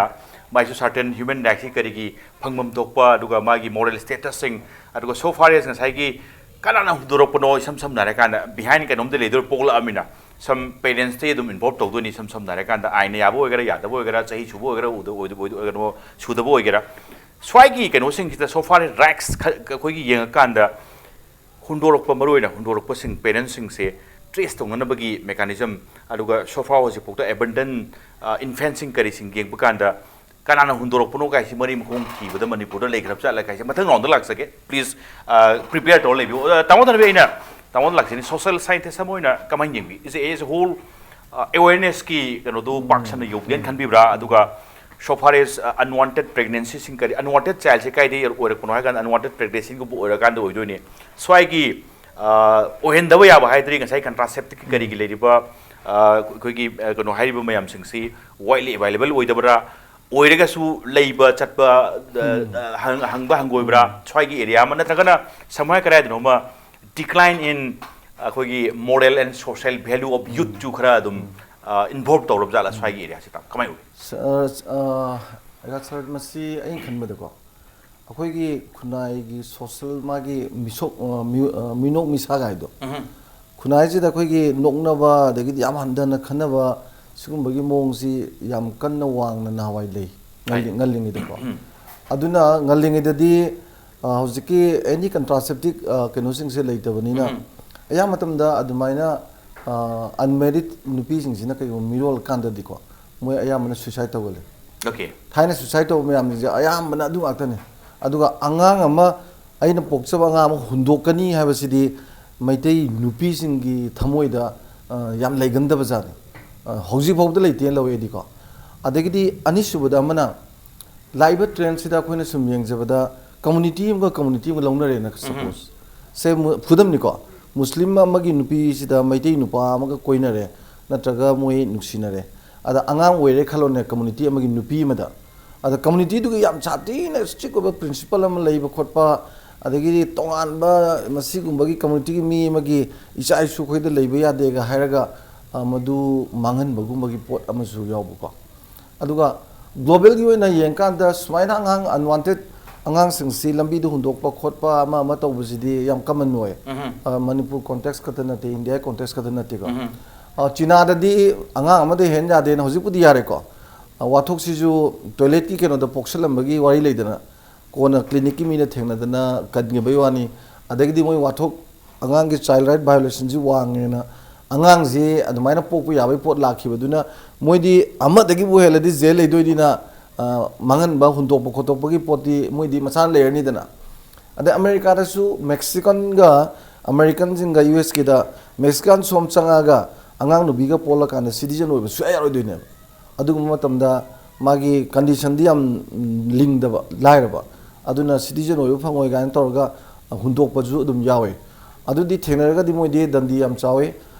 ꯃꯥꯏꯁꯨ certain human right ꯁꯤ ꯀꯔꯤꯒꯤ ꯐꯪꯐꯝ ꯊꯣꯛꯄ, ꯑꯗꯨꯒ ꯃꯥꯒꯤ moral status ꯁꯤꯡ, ꯑꯗꯨꯒ so far as ꯉꯁꯥꯏꯒꯤ ꯀꯅꯥꯅ ꯍꯨꯟꯗꯣꯔꯛꯄꯅꯣ, ꯏꯁꯝ ꯁꯝꯅ ꯍꯥꯏꯔꯀꯥꯟꯗ behind ꯀꯩꯅꯣꯝꯗ ꯂꯩꯗꯣꯏ ꯄꯣꯛꯂꯛꯑꯃꯤꯅ some parents ꯇꯤ ꯑꯗꯨꯝ involve ꯇꯧꯗꯣꯏꯅꯤ꯫ ꯏꯁꯝ ꯁꯝꯅ ꯍꯥꯏꯔꯀꯥꯟꯗ ꯑꯥꯏꯟꯅ ꯌꯥꯕ ꯑꯣꯏꯒꯦꯔꯥ ꯌꯥꯗꯕ ꯑꯣꯏꯒꯦꯔꯥ, ꯆꯍꯤ ꯁꯨꯕ ꯑꯣꯏꯒꯦꯔꯥ ꯎꯗ- ꯑꯣꯏꯗ- ꯑꯣꯏꯗ- ꯑꯣꯏꯒꯦꯔꯥ, ꯁꯨꯗꯕ ꯑꯣꯏꯒꯦꯔꯥ, ꯁ꯭ꯋꯥꯏꯒꯤ ꯀꯩꯅꯣꯁꯤꯡꯁꯤꯗ so far rights ꯈ- ꯑꯩꯈꯣꯏꯒꯤ ꯌꯦꯡꯉꯀꯥꯟꯗ ꯍꯨꯟꯗꯣꯔꯛꯄ, ꯃꯔꯨꯑꯣꯏꯅ ꯍꯨꯟꯗꯣꯔꯛꯄꯁꯤꯡ parents ꯁꯤꯡꯁꯦ trace ꯇꯧꯅꯅꯕꯒꯤ mechanism, ꯑꯗꯨꯒ so far ꯍꯧꯖꯤꯛꯐꯥꯎꯗ abandon infant ꯁꯤꯡ ꯀꯔꯤꯁꯤꯡ ꯌꯦꯡꯕ ꯀꯥꯟꯗ ꯀꯅꯥꯅ ꯍꯨꯟꯗꯣꯔꯛꯄꯅꯣ ꯀꯥꯏꯁꯤ ꯃꯔꯤ ꯃꯈꯣꯡ ꯊꯤꯕꯗ ꯃꯅꯤꯄꯨꯔꯗ ꯂꯩꯈ꯭ꯔꯕ ꯖꯥꯠꯂ ꯀꯥꯏꯁꯦ ꯃꯊꯪ round ꯗ ꯂꯥꯛꯆꯒꯦ꯫ Please prepare ꯇꯧꯔ ꯂꯩꯕꯤꯌꯨ꯫ ꯑ, ꯇꯥꯃꯣ ꯊꯅꯕꯤ, ꯑꯩꯅ ꯇꯥꯃꯣꯗ ꯂꯥꯛꯆꯅꯤ, social scientist ꯑꯃ ꯑꯣꯏꯅ ꯀꯃꯥꯏꯅ ꯌꯦꯡꯕꯤ? Is a, as a whole, ꯑ, awareness ꯀꯤ ꯀꯩꯅꯣꯗꯨ ꯄꯥꯛ ꯁꯟꯅ ꯌꯧꯕꯤꯒꯦꯅ ꯈꯟꯕꯤꯕ꯭ꯔꯥ? ꯑꯗꯨꯒ so far as, ꯑ, unwanted pregnancy ꯁꯤꯡ ꯀꯔꯤ, unwanted child ꯁꯦ ꯀꯥꯏꯗꯒꯤ ꯑꯣꯏꯔꯛꯄꯅꯣ ꯍꯥꯏ ꯀꯥꯟꯗ unwanted pregnancy ꯒꯨꯝꯕ ꯑꯣꯏꯔꯀꯥꯟꯗ ꯑꯣꯏꯗꯣꯏꯅꯤ꯫ ꯁ꯭ꯋꯥꯏꯒꯤ, ꯑ, ꯑꯣꯏꯍꯟꯗꯕ ꯌꯥꯕ ꯍꯥꯏꯗ꯭ꯔꯤ ꯉꯁꯥꯏ contraceptive ꯀꯤ ꯀꯔꯤꯒꯤ ꯂꯩꯔꯤꯕ, ꯑ, ꯑꯩꯈꯣꯏꯒꯤ, ꯑ, ꯀꯩꯅꯣ ꯍꯥꯏꯔꯤꯕ ꯃꯌꯥꯝꯁꯤꯡꯁꯤ widely available ꯑꯣꯏꯗꯕ꯭ꯔꯥ? ꯑꯣꯏꯔꯒꯁꯨ ꯂꯩꯕ ꯆꯠꯄ, ꯑ, ꯑ, ꯍꯪ- ꯍꯪꯕ ꯍꯪꯒꯣꯏꯕ꯭ꯔꯥ? ꯁ꯭ꯋꯥꯏꯒꯤ area ꯑꯃ ꯅꯠꯇ꯭ꯔꯒꯅ ꯁꯃꯥꯏ ꯀꯗꯥꯏꯗꯅꯣꯃ decline in ꯑꯩꯈꯣꯏꯒꯤ moral and social value of youth ꯁꯨ ꯈꯔ ꯑꯗꯨꯝ, ꯑ, involve ꯇꯧꯔꯕ ꯖꯥꯠꯂꯥ ꯁ꯭ꯋꯥꯏꯒꯤ area ꯁꯤꯗ? ꯀꯃꯥꯏꯅ ꯎꯏ? ꯁ- ꯑ, ꯑ, ꯔꯥꯖ ꯁꯔ, ꯃꯁꯤ ꯑꯩꯅ ꯈꯟꯕꯗꯀꯣ, ꯑꯩꯈꯣꯏꯒꯤ ꯈꯨꯟꯅꯥꯏꯒꯤ social ꯃꯥꯒꯤ ꯃꯤꯁꯣꯛ ꯑ, ꯃꯤꯑꯣ- ꯑ, ꯃꯤꯅꯣꯛ ꯃꯤꯁꯥꯒ ꯍꯥꯏꯗꯣ, ꯈꯨꯟꯅꯥꯏꯁꯤꯗ ꯑꯩꯈꯣꯏꯒꯤ ꯅꯣꯛꯅꯕ ꯑꯗꯒꯤꯗꯤ ꯌꯥꯝ ꯍꯟꯊꯅ ꯈꯟꯅꯕ ꯁꯤꯒꯨꯝꯕꯒꯤ ꯃꯑꯣꯡꯁꯤ ꯌꯥꯝ ꯀꯟꯅ ꯋꯥꯡꯅ ꯅꯍꯥꯟꯋꯥꯏ ꯂꯩ, ꯉꯜꯂꯤ- ꯉꯜꯂꯤꯉꯩꯗꯀꯣ. ꯑꯗꯨꯅ ꯉꯜꯂꯤꯉꯩꯗꯗꯤ ꯑ, ꯍꯧꯖꯤꯛꯀꯤ ꯑꯦꯅꯤ ꯀꯟꯇ꯭ꯔꯥꯁꯦꯞꯇꯤꯛ ꯀꯩꯅꯣꯁꯤꯡꯁꯦ ꯂꯩꯇꯕꯅꯤꯅ, ꯑꯌꯥꯝꯕ ꯃꯇꯝꯗ ꯑꯗꯨꯃꯥꯏꯅ ꯑꯟꯃꯦꯔꯤꯠ ꯅꯨꯄꯤꯁꯤꯡꯁꯤꯅ ꯀꯩꯒꯨꯝꯕ ꯃꯤꯔꯣꯜ ꯀꯥꯟꯗꯗꯤꯀꯣ, ꯃꯣꯏ ꯑꯌꯥꯝꯕꯅ ꯁꯨꯏꯁꯥꯏꯠ ꯇꯧꯒꯜꯂꯤ꯫ Okay. ꯊꯥꯏꯅ ꯁꯨꯏꯁꯥꯏꯠ ꯇꯧꯕ ꯃꯌꯥꯝꯁꯤꯡꯁꯦ ꯑꯌꯥꯝꯕꯅ ꯑꯗꯨ ꯉꯥꯛꯇꯅꯤ꯫ ꯑꯗꯨꯒ ꯑꯉꯥꯡ ꯑꯃ, ꯑꯩꯅ ꯄꯣꯛꯆꯕ ꯑꯉꯥꯡ ꯑꯃ ꯍꯨꯟꯗꯣꯛꯀꯅꯤ ꯍꯥꯏꯕꯁꯤꯗꯤ ꯃꯩꯇꯩ ꯅꯨꯄꯤꯁꯤꯡꯒꯤ ꯊꯃꯣꯏꯗ ꯑ, ꯌꯥꯝ ꯂꯩꯒꯟꯗꯕ ꯖꯥꯠꯅꯤ꯫ ꯑ, ꯍꯧꯖꯤꯛ ꯐꯥꯎꯕꯗ ꯂꯩꯇꯦꯅ ꯂꯧꯋꯦ ꯑꯩꯗꯤꯀꯣ꯫ ꯑꯗꯒꯤꯗꯤ ꯑꯅꯤꯁꯨꯕꯗ ꯑꯃꯅ, ꯂꯥꯛꯏꯕ ꯇ꯭ꯔꯦꯟꯁꯤꯗ ꯑꯩꯈꯣꯏꯅ ꯁꯨꯝ ꯌꯦꯡꯖꯕꯗ, ꯀꯝꯃꯨꯅꯤꯇꯤ ꯑꯃꯒ ꯀꯝꯃꯨꯅꯤꯇꯤ ꯑꯃꯒ ꯂꯧꯅꯔꯦꯅ, ꯁꯄꯣꯁ ꯁꯦ, ꯃꯨ- ꯈꯨꯗꯝꯅꯤꯀꯣ, ꯃꯨꯁꯂꯤꯝ ꯑꯃꯒꯤ ꯅꯨꯄꯤꯁꯤꯗ ꯃꯩꯇꯩ ꯅꯨꯄꯥ ꯑꯃꯒ ꯀꯣꯏꯅꯔꯦ, ꯅꯠꯇ꯭ꯔꯒ ꯃꯣꯏ ꯅꯨꯡꯁꯤꯅꯔꯦ, ꯑꯗ ꯑꯉꯥꯡ ꯑꯣꯏꯔꯦ ꯈꯜꯂꯣꯅꯦ, ꯀꯝꯃꯨꯅꯤꯇꯤ ꯑꯃꯒꯤ ꯅꯨꯄꯤ ꯑꯃꯗ꯫ ꯑꯗ ꯀꯝꯃꯨꯅꯤꯇꯤꯗꯨꯒꯤ ꯌꯥꯝ ꯁꯥꯊꯤꯅ ꯏꯁꯇ꯭ꯔꯤꯛ ꯑꯣꯏꯕ ꯄ꯭ꯔꯤꯟꯁꯤꯄꯜ ꯑꯃ ꯂꯩꯕ ꯈꯣꯠꯄ, ꯑꯗꯒꯤꯗꯤ ꯇꯣꯉꯥꯟꯕ ꯃꯁꯤꯒꯨꯝꯕꯒꯤ ꯀꯝꯃꯨꯅꯤꯇꯤꯒꯤ ꯃꯤ ꯑꯃꯒꯤ ꯏꯆꯥ ꯏꯁꯨ ꯑꯩꯈꯣꯏꯗ ꯂꯩꯕ ꯌꯥꯗꯦꯒ ꯍꯥꯏꯔꯒ, ꯑ, ꯃꯗꯨ ꯃꯥꯡꯍꯟꯕꯒꯨꯝꯕꯒꯤ ꯄꯣꯠ ꯑꯃꯁꯨ ꯌꯥꯎꯕꯀꯣ꯫ ꯑꯗꯨꯒ ꯒ꯭ꯂꯣꯕꯦꯜꯒꯤ ꯑꯣꯏꯅ ꯌꯦꯡꯀꯥꯟꯗ ꯁꯨꯃꯥꯏꯅ ꯑꯉꯥꯡ ꯑꯟꯋꯥꯟꯇꯦꯠ ꯑꯉꯥꯡꯁꯤꯡꯁꯤ ꯂꯝꯕꯤꯗ ꯍꯨꯟꯗꯣꯛꯄ ꯈꯣꯠꯄ ꯑꯃ ꯑꯃ ꯇꯧꯕꯁꯤꯗꯤ ꯌꯥꯝ ꯀꯃꯟ ꯑꯣꯏ꯫ ꯑ, ꯃꯅꯤꯄꯨꯔ ꯀꯣꯟꯇꯦꯛꯁ ꯈꯛꯇ ꯅꯠꯇꯦ, ꯏꯟꯗꯤꯌꯥ ꯀꯣꯟꯇꯦꯛꯁ ꯈꯛꯇ ꯅꯠꯇꯦꯀꯣ꯫ ꯑ, ꯆꯤꯅꯥꯗꯗꯤ ꯑꯉꯥꯡ ꯑꯃꯗ ꯍꯦꯟ ꯌꯥꯗꯦꯅ ꯍꯧꯖꯤꯛꯄꯨꯗꯤ ꯌꯥꯔꯦꯀꯣ꯫ ꯑ, ꯋꯥꯊꯣꯛꯁꯤꯁꯨ ꯇꯣꯏꯂꯦꯠꯀꯤ ꯀꯩꯅꯣꯗ ꯄꯣꯛꯁꯜꯂꯝꯕꯒꯤ ꯋꯥꯔꯤ ꯂꯩꯗꯅ, ꯀꯣꯟꯅ ꯀ꯭ꯂꯤꯅꯤꯛꯀꯤ ꯃꯤꯅ ꯊꯦꯡꯅꯗꯅ ꯀꯟꯈꯤꯕꯒꯤ ꯋꯥꯅꯤ꯫ ꯑꯗꯒꯤꯗꯤ ꯃꯣꯏ ꯋꯥꯊꯣꯛ, ꯑꯉꯥꯡꯒꯤ ꯆꯥꯏꯜ ꯔꯥꯏꯠ ꯚꯥꯏꯑꯣꯂꯦꯁꯟꯁꯤ ꯋꯥꯡꯉꯦꯅ, ꯑꯉꯥꯡꯁꯤ ꯑꯗꯨꯃꯥꯏꯅ ꯄꯣꯛꯄ ꯌꯥꯕꯒꯤ ꯄꯣꯠ ꯂꯥꯛꯈꯤꯕꯗꯨꯅ, ꯃꯣꯏꯗꯤ ꯑꯃꯗꯒꯤꯕꯨ ꯍꯦꯜꯂꯗꯤ ꯖꯦꯜ ꯂꯩꯗꯣꯏꯅꯤꯅ, ꯑ, ꯃꯥꯡꯍꯟꯕ, ꯍꯨꯟꯗꯣꯛꯄ ꯈꯣꯠꯇꯣꯛꯄꯒꯤ ꯄꯣꯠꯇꯤ ꯃꯣꯏꯗꯤ ꯃꯁꯥꯅ ꯂꯩꯔꯅꯤꯗꯅ꯫ ꯑꯗꯩ ꯑꯃꯦꯔꯤꯀꯥꯗꯁꯨ ꯃꯦꯛꯁꯤꯀꯟꯒ ꯑꯃꯦꯔꯤꯀꯟꯁꯤꯡꯒ ꯌꯨ ꯑꯦꯁꯀꯤꯗ, ꯃꯦꯛꯁꯤꯀꯟ ꯁꯣꯝ ꯆꯪꯉꯛꯑꯒ ꯑꯉꯥꯡ ꯅꯨꯄꯤꯒ ꯄꯣꯛꯂꯀꯥꯟꯗ ꯁꯤꯇꯤꯖꯟ ꯑꯣꯏꯕ ꯁꯨꯡꯌꯥ ꯌꯥꯔꯣꯏꯗꯣꯏꯅꯦꯕ꯫ ꯑꯗꯨꯒꯨꯝꯕ ꯃꯇꯝꯗ ꯃꯥꯒꯤ ꯀꯟꯗꯤꯁꯟꯗꯤ ꯌꯥꯝ ꯂꯤꯡꯗꯕ, ꯂꯥꯏꯔꯕ, ꯑꯗꯨꯅ ꯁꯤꯇꯤꯖꯟ ꯑꯣꯏꯕ ꯐꯪꯉꯣꯏ ꯀꯥꯏꯅ ꯇꯧꯔꯒ ꯍꯨꯟꯗꯣꯛꯄꯁꯨ ꯑꯗꯨꯝ ꯌꯥꯎꯋꯦ꯫ ꯑꯗꯨꯗꯤ ꯊꯦꯡꯅꯔꯒꯗꯤ ꯃꯣꯏꯗꯤ ꯗꯟꯗꯤ ꯌꯥꯝ ꯆꯥꯎꯋꯤ꯫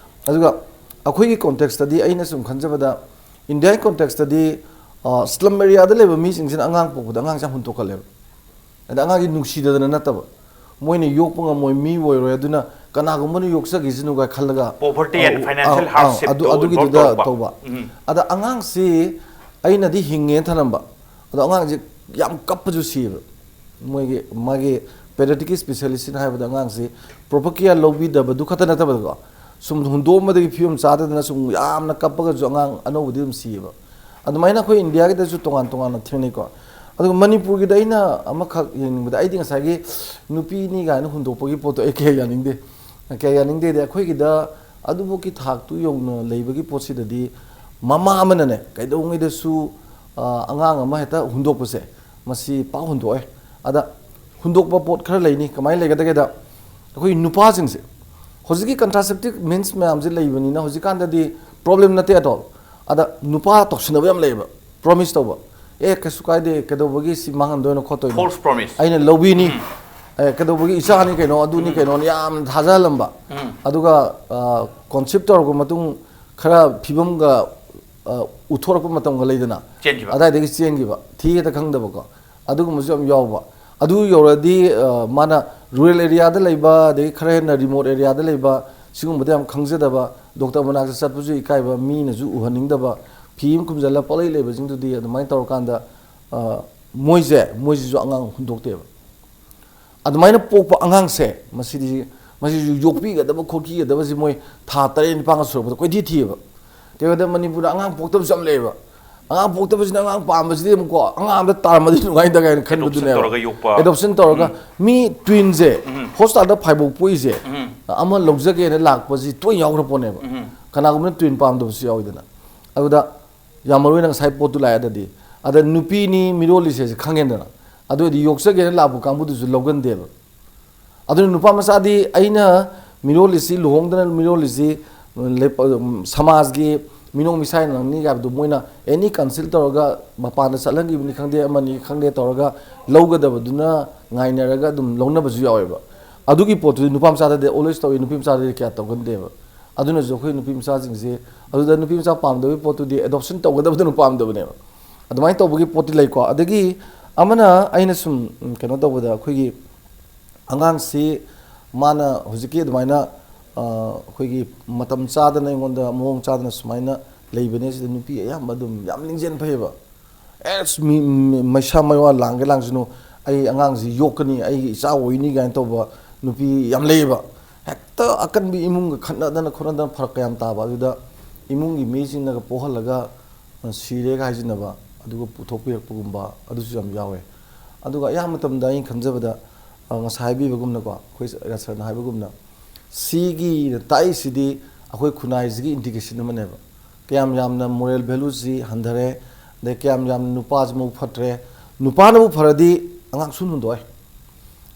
ꯑꯗꯨꯒ ꯑꯩꯈꯣꯏꯒꯤ ꯀꯣꯟꯇꯦꯛꯁꯇꯗꯤ, ꯑꯩꯅ ꯁꯨꯝ ꯈꯟꯖꯕꯗ, ꯏꯟꯗꯤꯌꯥꯒꯤ ꯀꯣꯟꯇꯦꯛꯁꯇꯗꯤ, ꯑ, ꯁ꯭ꯂꯝ ꯑꯦꯔꯤꯌꯥꯗ ꯂꯩꯕ ꯃꯤꯁꯤꯡꯁꯤꯅ ꯑꯉꯥꯡ ꯄꯣꯛꯄꯗ ꯑꯉꯥꯡꯁꯦ ꯌꯥꯝ ꯍꯨꯟꯗꯣꯛꯀꯜꯂꯦꯕ꯫ ꯑꯗ ꯑꯉꯥꯡꯁꯤ ꯅꯨꯡꯁꯤꯗꯗꯅ ꯅꯠꯇꯕ, ꯃꯣꯏꯅ ꯌꯣꯛꯄ ꯉꯝꯃꯣꯏ, ꯃꯤ ꯑꯣꯏꯔꯣꯏ, ꯑꯗꯨꯅ ꯀꯅꯥꯒꯨꯝꯕꯅ ꯌꯣꯛꯆꯈꯤꯁꯤꯅꯨꯒ ꯈꯜꯂꯒ, Poverty and ꯑ, financial ꯑ, hardship ꯑꯗꯨ, ꯇꯣ ꯑꯗꯨꯒꯤꯗꯨꯗ involve ꯇꯧꯔꯛꯄ꯫ ꯇꯧꯕ꯫ ꯎꯝ꯫ ꯑꯗ ꯑꯉꯥꯡꯁꯤ ꯑꯩꯅꯗꯤ ꯍꯤꯡꯉꯦꯅ ꯊꯅꯝꯕ, ꯑꯗꯣ ꯑꯉꯥꯡꯁꯤ ꯌꯥꯝ ꯀꯞꯄꯁꯨ ꯁꯤꯌꯦꯕ꯫ ꯃꯣꯏꯒꯤ, ꯃꯥꯒꯤ ꯄꯦꯗꯥꯇ꯭ꯔꯤꯛꯀꯤ ꯁ꯭ꯄꯦꯁꯤꯌꯦꯂꯤꯁꯁꯤꯅ ꯍꯥꯏꯕꯗ, ꯑꯉꯥꯡꯁꯤ ꯄ꯭ꯔꯣꯄꯔ ꯀꯤꯌꯥꯔ ꯂꯧꯕꯤꯗꯕꯗꯨ ꯈꯛꯇ ꯅꯠꯇꯕꯗꯀꯣ, ꯁꯨꯝ ꯍꯨꯟꯗꯣꯛꯑꯝꯕꯗꯒꯤ ꯐꯤꯕꯝ ꯆꯥꯗꯗꯅ ꯁꯨꯝ ꯌꯥꯝꯅ ꯀꯞꯄꯒꯁꯨ ꯑꯉꯥꯡ ꯑꯅꯧꯕꯗꯤ ꯑꯗꯨꯝ ꯁꯤꯌꯦꯕ꯫ ꯑꯗꯨꯃꯥꯏꯅ ꯑꯩꯈꯣꯏ ꯏꯟꯗꯤꯌꯥꯒꯤꯗꯁꯨ ꯇꯣꯉꯥꯟ ꯇꯣꯉꯥꯟꯅ ꯊꯦꯡꯅꯩꯀꯣ꯫ ꯑꯗꯨꯒ ꯃꯅꯤꯄꯨꯔꯒꯤꯗ ꯑꯩꯅ ꯑꯃꯈꯛ ꯌꯦꯡꯅꯤꯡꯕꯗ, ꯑꯩꯗꯤ ꯉꯁꯥꯏꯒꯤ ꯅꯨꯄꯤꯅꯤ ꯀꯥꯏꯅ ꯍꯨꯟꯗꯣꯛꯄꯒꯤ ꯄꯣꯠꯇꯣ ꯑꯩ ꯀꯌꯥ ꯌꯥꯅꯤꯡꯗꯦ꯫ ꯀꯌꯥ ꯌꯥꯅꯤꯡꯗꯦꯗꯤ, ꯑꯩꯈꯣꯏꯒꯤꯗ ꯑꯗꯨꯐꯥꯎꯒꯤ ꯊꯥꯛꯇꯨ ꯌꯧꯅ ꯂꯩꯕꯒꯤ ꯄꯣꯠꯁꯤꯗꯗꯤ, ꯃꯃꯥ ꯑꯃꯅꯅꯦ, ꯀꯩꯗꯧꯉꯩꯗꯁꯨ, ꯑ, ꯑꯉꯥꯡ ꯑꯃ ꯍꯦꯛꯇ ꯍꯨꯟꯗꯣꯛꯄꯁꯦ, ꯃꯁꯤ ꯄꯥꯛ ꯍꯨꯟꯗꯣꯛꯑꯣꯏ꯫ ꯑꯗ ꯍꯨꯟꯗꯣꯛꯄ ꯄꯣꯠ ꯈꯔ ꯂꯩꯅꯤ꯫ ꯀꯃꯥꯏꯅ ꯂꯩꯒꯗꯒꯦꯗ, ꯑꯩꯈꯣꯏ ꯅꯨꯄꯥꯁꯤꯡꯁꯦ ꯍꯧꯖꯤꯛꯀꯤ contraceptive means ꯃꯌꯥꯝꯁꯦ ꯂꯩꯕꯅꯤꯅ, ꯍꯧꯖꯤꯛꯀꯥꯟꯗꯗꯤ problem ꯅꯠꯇꯦ ꯑꯗꯣ꯫ ꯑꯗ ꯅꯨꯄꯥ ꯇꯧꯁꯤꯟꯅꯕ ꯌꯥꯝ ꯂꯩꯌꯦꯕ, promise ꯇꯧꯕ, "ꯑꯦ, ꯀꯩꯁꯨ ꯀꯥꯏꯗꯦ, ꯀꯩꯗꯧꯕꯒꯤ ꯁꯤ ꯃꯥꯡꯍꯟꯗꯣꯏꯅꯣ ꯈꯣꯠꯇꯣꯏꯅꯣ? False promise. ꯑꯩꯅ ꯂꯧꯕꯤꯅꯤ, ꯑꯦ, ꯀꯩꯗꯧꯕꯒꯤ ꯏꯆꯥꯅꯤ ꯀꯩꯅꯣ, ꯑꯗꯨꯅꯤ ꯀꯩꯅꯣꯅ" ꯌꯥꯝꯅ ꯊꯥꯖꯍꯜꯂꯝꯕ꯫ ꯑꯗꯨꯒ, ꯑ, conceive ꯇꯧꯔꯕ ꯃꯇꯨꯡ ꯈꯔ ꯐꯤꯕꯝꯒ, ꯑ, ꯎꯠꯊꯣꯔꯛꯄ ꯃꯇꯝꯒ ꯂꯩꯗꯅ, ꯆꯦꯟꯈꯤꯕ꯫ ꯑꯗꯥꯏꯗꯒꯤ ꯆꯦꯟꯈꯤꯕ, ꯊꯤ ꯍꯦꯛꯇ ꯈꯪꯗꯕꯀꯣ, ꯑꯗꯨꯒꯨꯝꯕꯁꯨ ꯌꯥꯝ ꯌꯥꯎꯕ꯫ ꯑꯗꯨ ꯌꯧꯔꯗꯤ, ꯑ, ꯃꯥꯅ rural area ꯗ ꯂꯩꯕ, ꯑꯗꯒꯤ ꯈꯔ ꯍꯦꯟꯅ remote area ꯗ ꯂꯩꯕ, ꯁꯤꯒꯨꯝꯕꯗ ꯌꯥꯝ ꯈꯪꯖꯗꯕ, doctor ꯃꯅꯥꯛꯇ ꯆꯠꯄꯁꯨ ꯏꯀꯥꯏꯕ, ꯃꯤꯅꯁꯨ ꯎꯍꯟꯅꯤꯡꯗꯕ, ꯐꯤ ꯑꯃ ꯈꯨꯝꯖꯤꯜꯂ ꯄꯪꯂꯩ ꯂꯩꯕꯁꯤꯡꯗꯨꯗꯤ ꯑꯗꯨꯃꯥꯏꯅ ꯇꯧꯔꯀꯥꯟꯗ, ꯑ, ꯃꯣꯏꯁꯦ, ꯃꯣꯏꯁꯤꯁꯨ ꯑꯉꯥꯡ ꯍꯨꯟꯗꯣꯛꯇꯦꯕ꯫ ꯑꯗꯨꯃꯥꯏꯅ ꯄꯣꯛꯄ ꯑꯉꯥꯡꯁꯦ, ꯃꯁꯤꯗꯤ, ꯃꯁꯤꯁꯨ ꯌꯣꯛꯄꯤꯒꯗꯕ ꯈꯣꯠꯄꯤꯒꯗꯕꯁꯤ ꯃꯣꯏ ꯊꯥ ꯇꯔꯦꯠ ꯅꯤꯄꯥꯟꯒ ꯁꯨꯔꯛꯄꯗ ꯀꯣꯏꯊꯤ ꯊꯤꯌꯦꯕ꯫ ꯀꯩꯒꯤꯅꯣꯗ ꯃꯅꯤꯄꯨꯔꯗ ꯑꯉꯥꯡ ꯄꯣꯛꯇꯕꯁꯨ ꯌꯥꯝ ꯂꯩꯌꯦꯕ꯫ ꯑꯉꯥꯡ ꯄꯣꯛꯇꯕꯁꯤꯅ ꯑꯉꯥꯡ ꯄꯥꯝꯕꯁꯤꯗꯤ ꯑꯃꯨꯛꯀꯣ, ꯑꯉꯥꯡ ꯑꯝꯇ ꯇꯥꯔꯝꯃꯗꯤ ꯅꯨꯡꯉꯥꯏꯗ ꯀꯥꯏꯅ ꯈꯟꯕꯗꯨꯅꯦꯕ꯫ Adoption ꯇꯧꯔꯒ ꯌꯣꯛꯄ꯫ Adoption ꯇꯧꯔꯒ ꯃꯤ twin ꯁꯦ hospital ꯗ ꯐꯥꯏꯕꯣꯛ ꯄꯣꯛꯏꯁꯦ, ꯑꯃ ꯂꯧꯖꯒꯦꯅ ꯂꯥꯛꯄꯁꯤ ꯇꯣꯏꯅ ꯌꯥꯎꯈ꯭ꯔ ꯄꯣꯠꯅꯦꯕ꯫ ꯀꯅꯥꯒꯨꯝꯕꯅ twin ꯄꯥꯝꯗꯕꯁꯨ ꯌꯥꯎꯋꯤꯗꯅ꯫ ꯑꯗꯨꯗ ꯌꯥꯝ ꯃꯔꯨ ꯑꯣꯏꯅ ꯉꯁꯥꯏ ꯄꯣꯠꯇꯨ ꯂꯥꯛꯑꯦ꯫ ꯑꯗꯗꯤ, ꯑꯗ ꯅꯨꯄꯤꯅꯤ ꯃꯤꯔꯣꯜꯂꯤꯁꯦ ꯁꯤ ꯈꯪꯉꯦꯗꯅ, ꯑꯗꯨ ꯑꯣꯏꯗꯤ ꯌꯣꯛꯆꯒꯦꯅ ꯂꯥꯛꯄ ꯀꯥꯡꯕꯨꯗꯨꯁꯨ ꯂꯧꯒꯟꯗꯦꯕ꯫ ꯑꯗꯨꯅ ꯅꯨꯄꯥ ꯃꯆꯥꯗꯤ ꯑꯩꯅ ꯃꯤꯔꯣꯜꯂꯤꯁꯤ, ꯂꯨꯍꯣꯡꯗꯅ ꯃꯤꯔꯣꯜꯂꯤꯁꯤ, ꯂꯩꯄ-, ꯁꯃꯥꯖꯀꯤ ꯃꯤꯅꯣꯛ ꯃꯤꯁꯥꯏ ꯅꯪꯅꯤ ꯍꯥꯏꯕꯗꯨ ꯃꯣꯏꯅ any consult ꯇꯧꯔꯒ, ꯃꯄꯥꯟꯗ ꯆꯠꯍꯟꯈꯤꯕꯅꯤ ꯈꯪꯗꯦ, ꯑꯃꯅꯤ ꯈꯪꯗꯦ ꯇꯧꯔꯒ ꯂꯧꯒꯗꯕꯗꯨꯅ ꯉꯥꯏꯅꯔꯒ ꯑꯗꯨꯝ ꯂꯧꯅꯕꯁꯨ ꯌꯥꯎꯋꯦꯕ꯫ ꯑꯗꯨꯒꯤ ꯄꯣꯠꯇꯨꯗꯤ ꯅꯨꯄꯥ ꯃꯆꯥꯗꯗꯤ always ꯇꯧꯏ, ꯅꯨꯄꯤ ꯃꯆꯥꯗꯗꯤ ꯀꯌꯥ ꯇꯧꯒꯟꯗꯦꯕ꯫ ꯑꯗꯨꯅꯁꯨ ꯑꯩꯈꯣꯏ ꯅꯨꯄꯤ ꯃꯆꯥꯁꯤꯡꯁꯦ, ꯑꯗꯨꯗ ꯅꯨꯄꯤ ꯃꯆꯥ ꯄꯥꯝꯗꯕꯒꯤ ꯄꯣꯠꯇꯨꯗꯤ adoption ꯇꯧꯒꯗꯕꯗꯨꯅ ꯄꯥꯝꯗꯕꯅꯦꯕ꯫ ꯑꯗꯨꯃꯥꯏꯅ ꯇꯧꯕꯒꯤ ꯄꯣꯠꯇꯤ ꯂꯩꯀꯣ꯫ ꯑꯗꯒꯤ ꯑꯃꯅ, ꯑꯩꯅ ꯁꯨꯝ, ꯎꯝ, ꯀꯩꯅꯣ ꯇꯧꯕꯗ, ꯑꯩꯈꯣꯏꯒꯤ ꯑꯉꯥꯡꯁꯤ ꯃꯥꯅ ꯍꯧꯖꯤꯛꯀꯤ ꯑꯗꯨꯃꯥꯏꯅ, ꯑ, ꯑꯩꯈꯣꯏꯒꯤ ꯃꯇꯝ ꯆꯥꯗꯅ, ꯑꯩꯉꯣꯟꯗ ꯃꯑꯣꯡ ꯆꯥꯗꯅ ꯁꯨꯃꯥꯏꯅ ꯂꯩꯕꯅꯦ, ꯁꯤꯗ ꯅꯨꯄꯤ ꯑꯌꯥꯝꯕ ꯑꯗꯨꯝ ꯌꯥꯝ ꯂꯤꯡꯖꯦꯜ ꯐꯩꯌꯦꯕ꯫ ꯑꯦꯁ, ꯃꯤ, ꯃꯤ, ꯃꯩꯁꯥ ꯃꯩꯋꯥ ꯂꯥꯡꯒꯦ ꯂꯥꯡꯁꯅꯨ, ꯑꯩ ꯑꯉꯥꯡꯁꯤ ꯌꯣꯛꯀꯅꯤ, ꯑꯩꯒꯤ ꯏꯆꯥ ꯑꯣꯏꯅꯤ ꯀꯥꯏꯅ ꯇꯧꯕ ꯅꯨꯄꯤ ꯌꯥꯝ ꯂꯩꯌꯦꯕ꯫ ꯍꯦꯛꯇ ꯑꯀꯟꯕꯤ ꯏꯃꯨꯡꯒ ꯈꯠꯅꯗꯅ ꯈꯣꯠꯅꯗꯅ ꯐꯔꯛ ꯀꯌꯥꯝ ꯇꯥꯕ꯫ ꯑꯗꯨꯗ ꯏꯃꯨꯡꯒꯤ ꯃꯤꯁꯤꯡꯅꯒ ꯄꯣꯛꯍꯜꯂꯒ, ꯑ, ꯁꯤꯔꯦꯒ ꯍꯥꯏꯖꯤꯟꯅꯕ, ꯑꯗꯨꯒ ꯄꯨꯊꯣꯛꯄꯤꯔꯛꯄꯒꯨꯝꯕ ꯑꯗꯨꯁꯨ ꯌꯥꯝ ꯌꯥꯎꯋꯦ꯫ ꯑꯗꯨꯒ ꯑꯌꯥꯝꯕ ꯃꯇꯝꯗ ꯑꯩꯅ ꯈꯟꯖꯕꯗ, ꯑ, ꯉꯁꯥꯏ ꯍꯥꯏꯕꯤꯕꯒꯨꯝꯅꯀꯣ, ꯑꯩꯈꯣꯏ ꯔꯥꯖ ꯁꯔꯅ ꯍꯥꯏꯕꯒꯨꯝꯅ, ꯁꯤꯒꯤ ꯇꯥꯛꯏꯁꯤꯗꯤ ꯑꯩꯈꯣꯏ ꯈꯨꯟꯅꯥꯏꯁꯤꯒꯤ indication ꯑꯃꯅꯦꯕ꯫ ꯀꯌꯥꯝ ꯌꯥꯝꯅ moral valueꯁꯤ ꯍꯟꯊꯔꯦ, ꯑꯗꯩ ꯀꯌꯥꯝ ꯌꯥꯝꯅ ꯅꯨꯄꯥꯁꯤ ꯃꯕꯨꯛ ꯐꯠꯇ꯭ꯔꯦ꯫ ꯅꯨꯄꯥꯅꯕꯨ ꯐꯔꯗꯤ ꯑꯉꯥꯡ ꯁꯨꯝ ꯍꯨꯟꯗꯣꯛꯑꯣꯏ꯫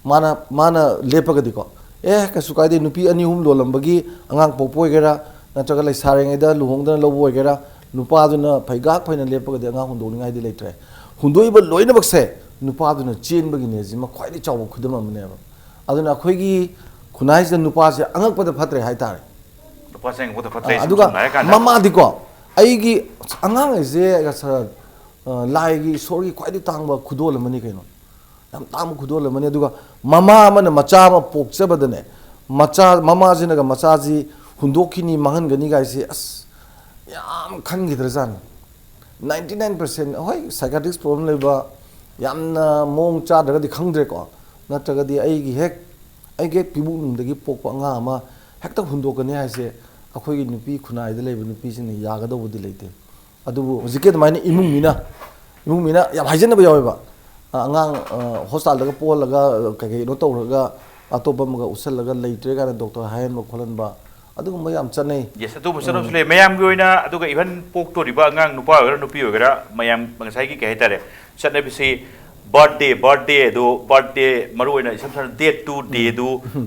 ꯃꯥꯅ, ꯃꯥꯅ ꯂꯦꯞꯄꯒꯗꯤꯀꯣ, "ꯑꯦ, ꯀꯩꯁꯨ ꯀꯥꯏꯗꯦ, ꯅꯨꯄꯤ ꯑꯅꯤ ꯑꯍꯨꯝ ꯂꯣꯜꯂꯝꯕꯒꯤ ꯑꯉꯥꯡ ꯄꯣꯛꯄ ꯑꯣꯏꯒꯦꯔꯥ, ꯅꯠꯇ꯭ꯔꯒ ꯂꯩꯁꯥꯔꯤꯉꯩꯗ ꯂꯨꯍꯣꯡꯗꯅ ꯂꯧꯕ ꯑꯣꯏꯒꯦꯔꯥ, ꯅꯨꯄꯥꯗꯨꯅ ꯐꯩꯒꯥꯛ ꯐꯩꯅ ꯂꯦꯞꯄꯒꯗꯤ ꯑꯉꯥꯡ ꯍꯨꯟꯗꯣꯛꯅꯤꯡꯉꯥꯏꯗꯤ ꯂꯩꯇ꯭ꯔꯦ"꯫ ꯍꯨꯟꯗꯣꯛꯏꯕ ꯂꯣꯏꯅꯃꯛꯁꯦ ꯅꯨꯄꯥꯗꯨꯅ ꯆꯦꯟꯕꯒꯤꯅꯦ꯫ ꯁꯤꯃ ꯈ꯭ꯋꯥꯏꯗꯒꯤ ꯆꯥꯎꯕ ꯈꯨꯗꯝ ꯑꯃꯅꯦꯕ꯫ ꯑꯗꯨꯅ ꯑꯩꯈꯣꯏꯒꯤ ꯈꯨꯟꯅꯥꯏꯁꯤꯗ ꯅꯨꯄꯥꯁꯦ ꯑꯉꯛꯄꯗ ꯐꯠꯇ꯭ꯔꯦ ꯍꯥꯏꯇꯥꯔꯦ꯫ ꯅꯨꯄꯥꯁꯦ ꯑꯉꯛꯄꯗ ꯐꯠꯇ꯭ꯔꯦ, ꯑꯥ, ꯁꯨꯝ ꯑꯗꯨꯒ ꯁꯝꯅ ꯍꯥꯏꯔꯀꯥꯟꯗ꯫ ꯃꯃꯥꯗꯤꯀꯣ, ꯑꯩꯒꯤ ꯑꯉꯥꯡ ꯍꯥꯏꯁꯦ, ꯁꯥꯔ, ꯑ, ꯂꯥꯏꯒꯤ, ꯏꯁꯣꯔꯒꯤ ꯈ꯭ꯋꯥꯏꯗꯒꯤ ꯇꯥꯡꯕ ꯈꯨꯗꯣꯜ ꯑꯃꯅꯤ ꯀꯩꯅꯣ꯫ ꯌꯥꯝ ꯇꯥꯡꯕ ꯈꯨꯗꯣꯜ ꯑꯃꯅꯤ꯫ ꯑꯗꯨꯒ ꯃꯃꯥ ꯑꯃꯅ ꯃꯆꯥ ꯑꯃ ꯄꯣꯛꯆꯕꯗꯅꯦ, ꯃꯆꯥ, ꯃꯃꯥꯁꯤꯅꯒ ꯃꯆꯥꯁꯤ ꯍꯨꯟꯗꯣꯛꯈꯤꯅꯤ, ꯃꯥꯡꯍꯟꯒꯅꯤ ꯀꯥꯏꯁꯦ, ꯑꯁ, ꯌꯥꯝ ꯈꯟꯈꯤꯗ꯭ꯔꯖꯥꯠꯅꯤ꯫ Ninety nine percent, ꯍꯣꯏ, psychiatric problem ꯂꯩꯕ, ꯌꯥꯝꯅ ꯃꯑꯣꯡ ꯆꯥꯗ꯭ꯔꯒꯗꯤ ꯈꯪꯗ꯭ꯔꯦꯀꯣ, ꯅꯠꯇ꯭ꯔꯒꯗꯤ ꯑꯩꯒꯤ ꯍꯦꯛ, ꯑꯩꯒꯤ ꯍꯦꯛ ꯄꯤꯕꯨꯛꯅꯨꯡꯗꯒꯤ ꯄꯣꯛꯄ ꯑꯉꯥꯡ ꯑꯃ ꯍꯦꯛꯇ ꯍꯨꯟꯗꯣꯛꯀꯅꯤ ꯍꯥꯏꯁꯦ, ꯑꯩꯈꯣꯏꯒꯤ ꯅꯨꯄꯤ ꯈꯨꯟꯅꯥꯏꯗ ꯂꯩꯕ ꯅꯨꯄꯤꯁꯤꯡꯅ ꯌꯥꯒꯗꯧꯕꯗꯤ ꯂꯩꯇꯦ꯫ ꯑꯗꯨꯕꯨ ꯍꯧꯖꯤꯛꯀꯤ ꯑꯗꯨꯃꯥꯏꯅ ꯏꯃꯨꯡ ꯃꯤꯅ, ꯏꯃꯨꯡ ꯃꯤꯅ ꯌꯥꯝ ꯍꯥꯏꯖꯟꯅꯕ ꯌꯥꯎꯋꯦꯕ꯫ ꯑ, ꯑꯉꯥꯡ, ꯑ, ꯍꯣꯁꯇꯥꯜꯗꯒ ꯄꯣꯍꯜꯂꯒ, ꯑ, ꯀꯩ ꯀꯩꯅꯣ ꯇꯧꯔꯒ, ꯑꯇꯣꯞꯄ ꯑꯃꯒ ꯎꯠꯁꯜꯂꯒ ꯂꯩꯇ꯭ꯔꯦ ꯀꯥꯏꯅ ꯗꯣꯛꯇꯔ ꯍꯥꯏꯍꯟꯕ ꯈꯣꯠꯍꯟꯕ, ꯑꯗꯨꯒꯨꯝꯕ ꯌꯥꯝ ꯆꯠꯅꯩ꯫ Yes, ꯑꯗꯨꯒꯨꯝꯕ ꯆꯠꯅꯕꯁꯨ ꯎꯝ꯫ ꯂꯩ꯫ ꯃꯌꯥꯝꯒꯤ ꯑꯣꯏꯅ, ꯑꯗꯨꯒ even ꯄꯣꯛꯇꯣꯔꯤꯕ ꯑꯉꯥꯡ ꯅꯨꯄꯥ ꯑꯣꯏꯒꯦꯔꯥ ꯅꯨꯄꯤ ꯑꯣꯏꯒꯦꯔꯥ, ꯃꯌꯥꯝ ꯉꯁꯥꯏꯒꯤ ꯀꯩ ꯍꯥꯏꯇꯥꯔꯦ, ꯆꯠꯅꯕꯤꯁꯤ birthday, birthday ꯑꯗꯨ, birthday ꯃꯔꯨ ꯑꯣꯏꯅ ꯏꯁꯝ ꯁꯝꯅ date two day ꯎꯝ꯫ ꯑꯗꯨ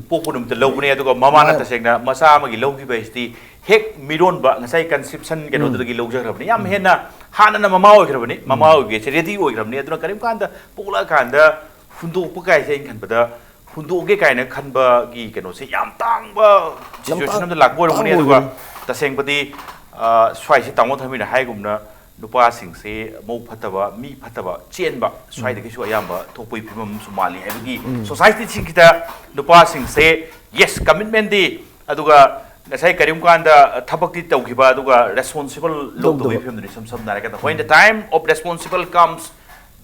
ꯄꯣꯛꯄ ꯅꯨꯃꯤꯠꯇ ꯂꯧꯕꯅꯦ꯫ ꯑꯗꯨꯒ ꯃꯃꯥꯅ ꯃꯥ- ꯇꯁꯦꯡꯅ ꯃꯆꯥ ꯑꯃꯒꯤ ꯂꯧꯈꯤꯕ ꯍꯥꯏꯁꯤꯗꯤ ꯍꯦꯛ ꯃꯤꯔꯣꯟꯕ, ꯉꯁꯥꯏ conception ꯎꯝ꯫ ꯀꯩꯅꯣꯗꯨꯗꯒꯤ ꯂꯧꯖꯈ꯭ꯔꯕꯅꯤ꯫ ꯌꯥꯝ ꯎꯝ꯫ ꯍꯦꯟꯅ ꯍꯥꯟꯅꯅ ꯃꯃꯥ ꯑꯣꯏꯈ꯭ꯔꯕꯅꯤ, ꯃꯃꯥ ꯎꯝ꯫ ꯑꯣꯏꯕꯒꯤꯁꯦ ready ꯑꯣꯏꯈ꯭ꯔꯕꯅꯤ꯫ ꯑꯗꯨꯅ ꯀꯔꯤꯒꯨꯝꯕ ꯀꯥꯟꯗ ꯄꯣꯛꯂꯛꯑꯀꯥꯟꯗ ꯍꯨꯟꯗꯣꯛꯄ ꯀꯥꯏꯁꯦ ꯑꯩꯅ ꯈꯟꯕꯗ ꯍꯨꯟꯗꯣꯛꯑꯒꯦ ꯀꯥꯏꯅ ꯈꯟꯕꯒꯤ ꯀꯩꯅꯣꯁꯦ ꯌꯥꯝ ꯇꯥꯡꯕ ꯌꯥꯝ situation ꯇꯥꯡ-, ꯑꯃꯗ ꯂꯥꯛꯄ ꯑꯣꯏꯔꯝꯒꯅꯤ꯫ ꯇꯥꯡꯕ ꯑꯗꯨꯒ ꯑꯣꯏꯒꯅꯤ꯫ ꯇꯁꯦꯡꯕꯗꯤ, ꯑ, ꯁ꯭ꯋꯥꯏꯁꯦ ꯇꯥꯃꯣ ꯊꯝꯃꯤꯅ ꯍꯥꯏꯒꯨꯝꯅ ꯅꯨꯄꯥꯁꯤꯡꯁꯦ ꯃꯧ ꯐꯠꯇꯕ, ꯃꯤ ꯐꯠꯇꯕ ꯆꯦꯟꯕ ꯎꯝ꯫ ꯁ꯭ꯋꯥꯏꯗꯒꯤꯁꯨ ꯑꯌꯥꯝꯕ ꯊꯣꯛꯄꯒꯤ ꯐꯤꯕꯝ ꯑꯃꯁꯨ ꯃꯥꯜꯂꯤ꯫ ꯍꯥꯏꯕꯗꯤ ꯎꯝ꯫ Societyꯁꯤꯡꯁꯤꯗ ꯅꯨꯄꯥꯁꯤꯡꯁꯦ, yes, commitmentꯗꯤ, ꯑꯗꯨꯒ ꯉꯁꯥꯏ ꯀꯔꯤꯒꯨꯝꯕ ꯀꯥꯟꯗ ꯊꯕꯛꯇꯤ ꯇꯧꯈꯤꯕ, ꯑꯗꯨꯒ responsible ꯂꯧꯗꯕꯒꯤ ꯂꯧꯗꯕ꯫ ꯐꯤꯕꯝꯗꯨꯅꯤ꯫ ꯁꯝ-, ꯁꯝꯅ ꯍꯥꯏꯔꯀꯥꯟꯗ, when the time of responsible comes,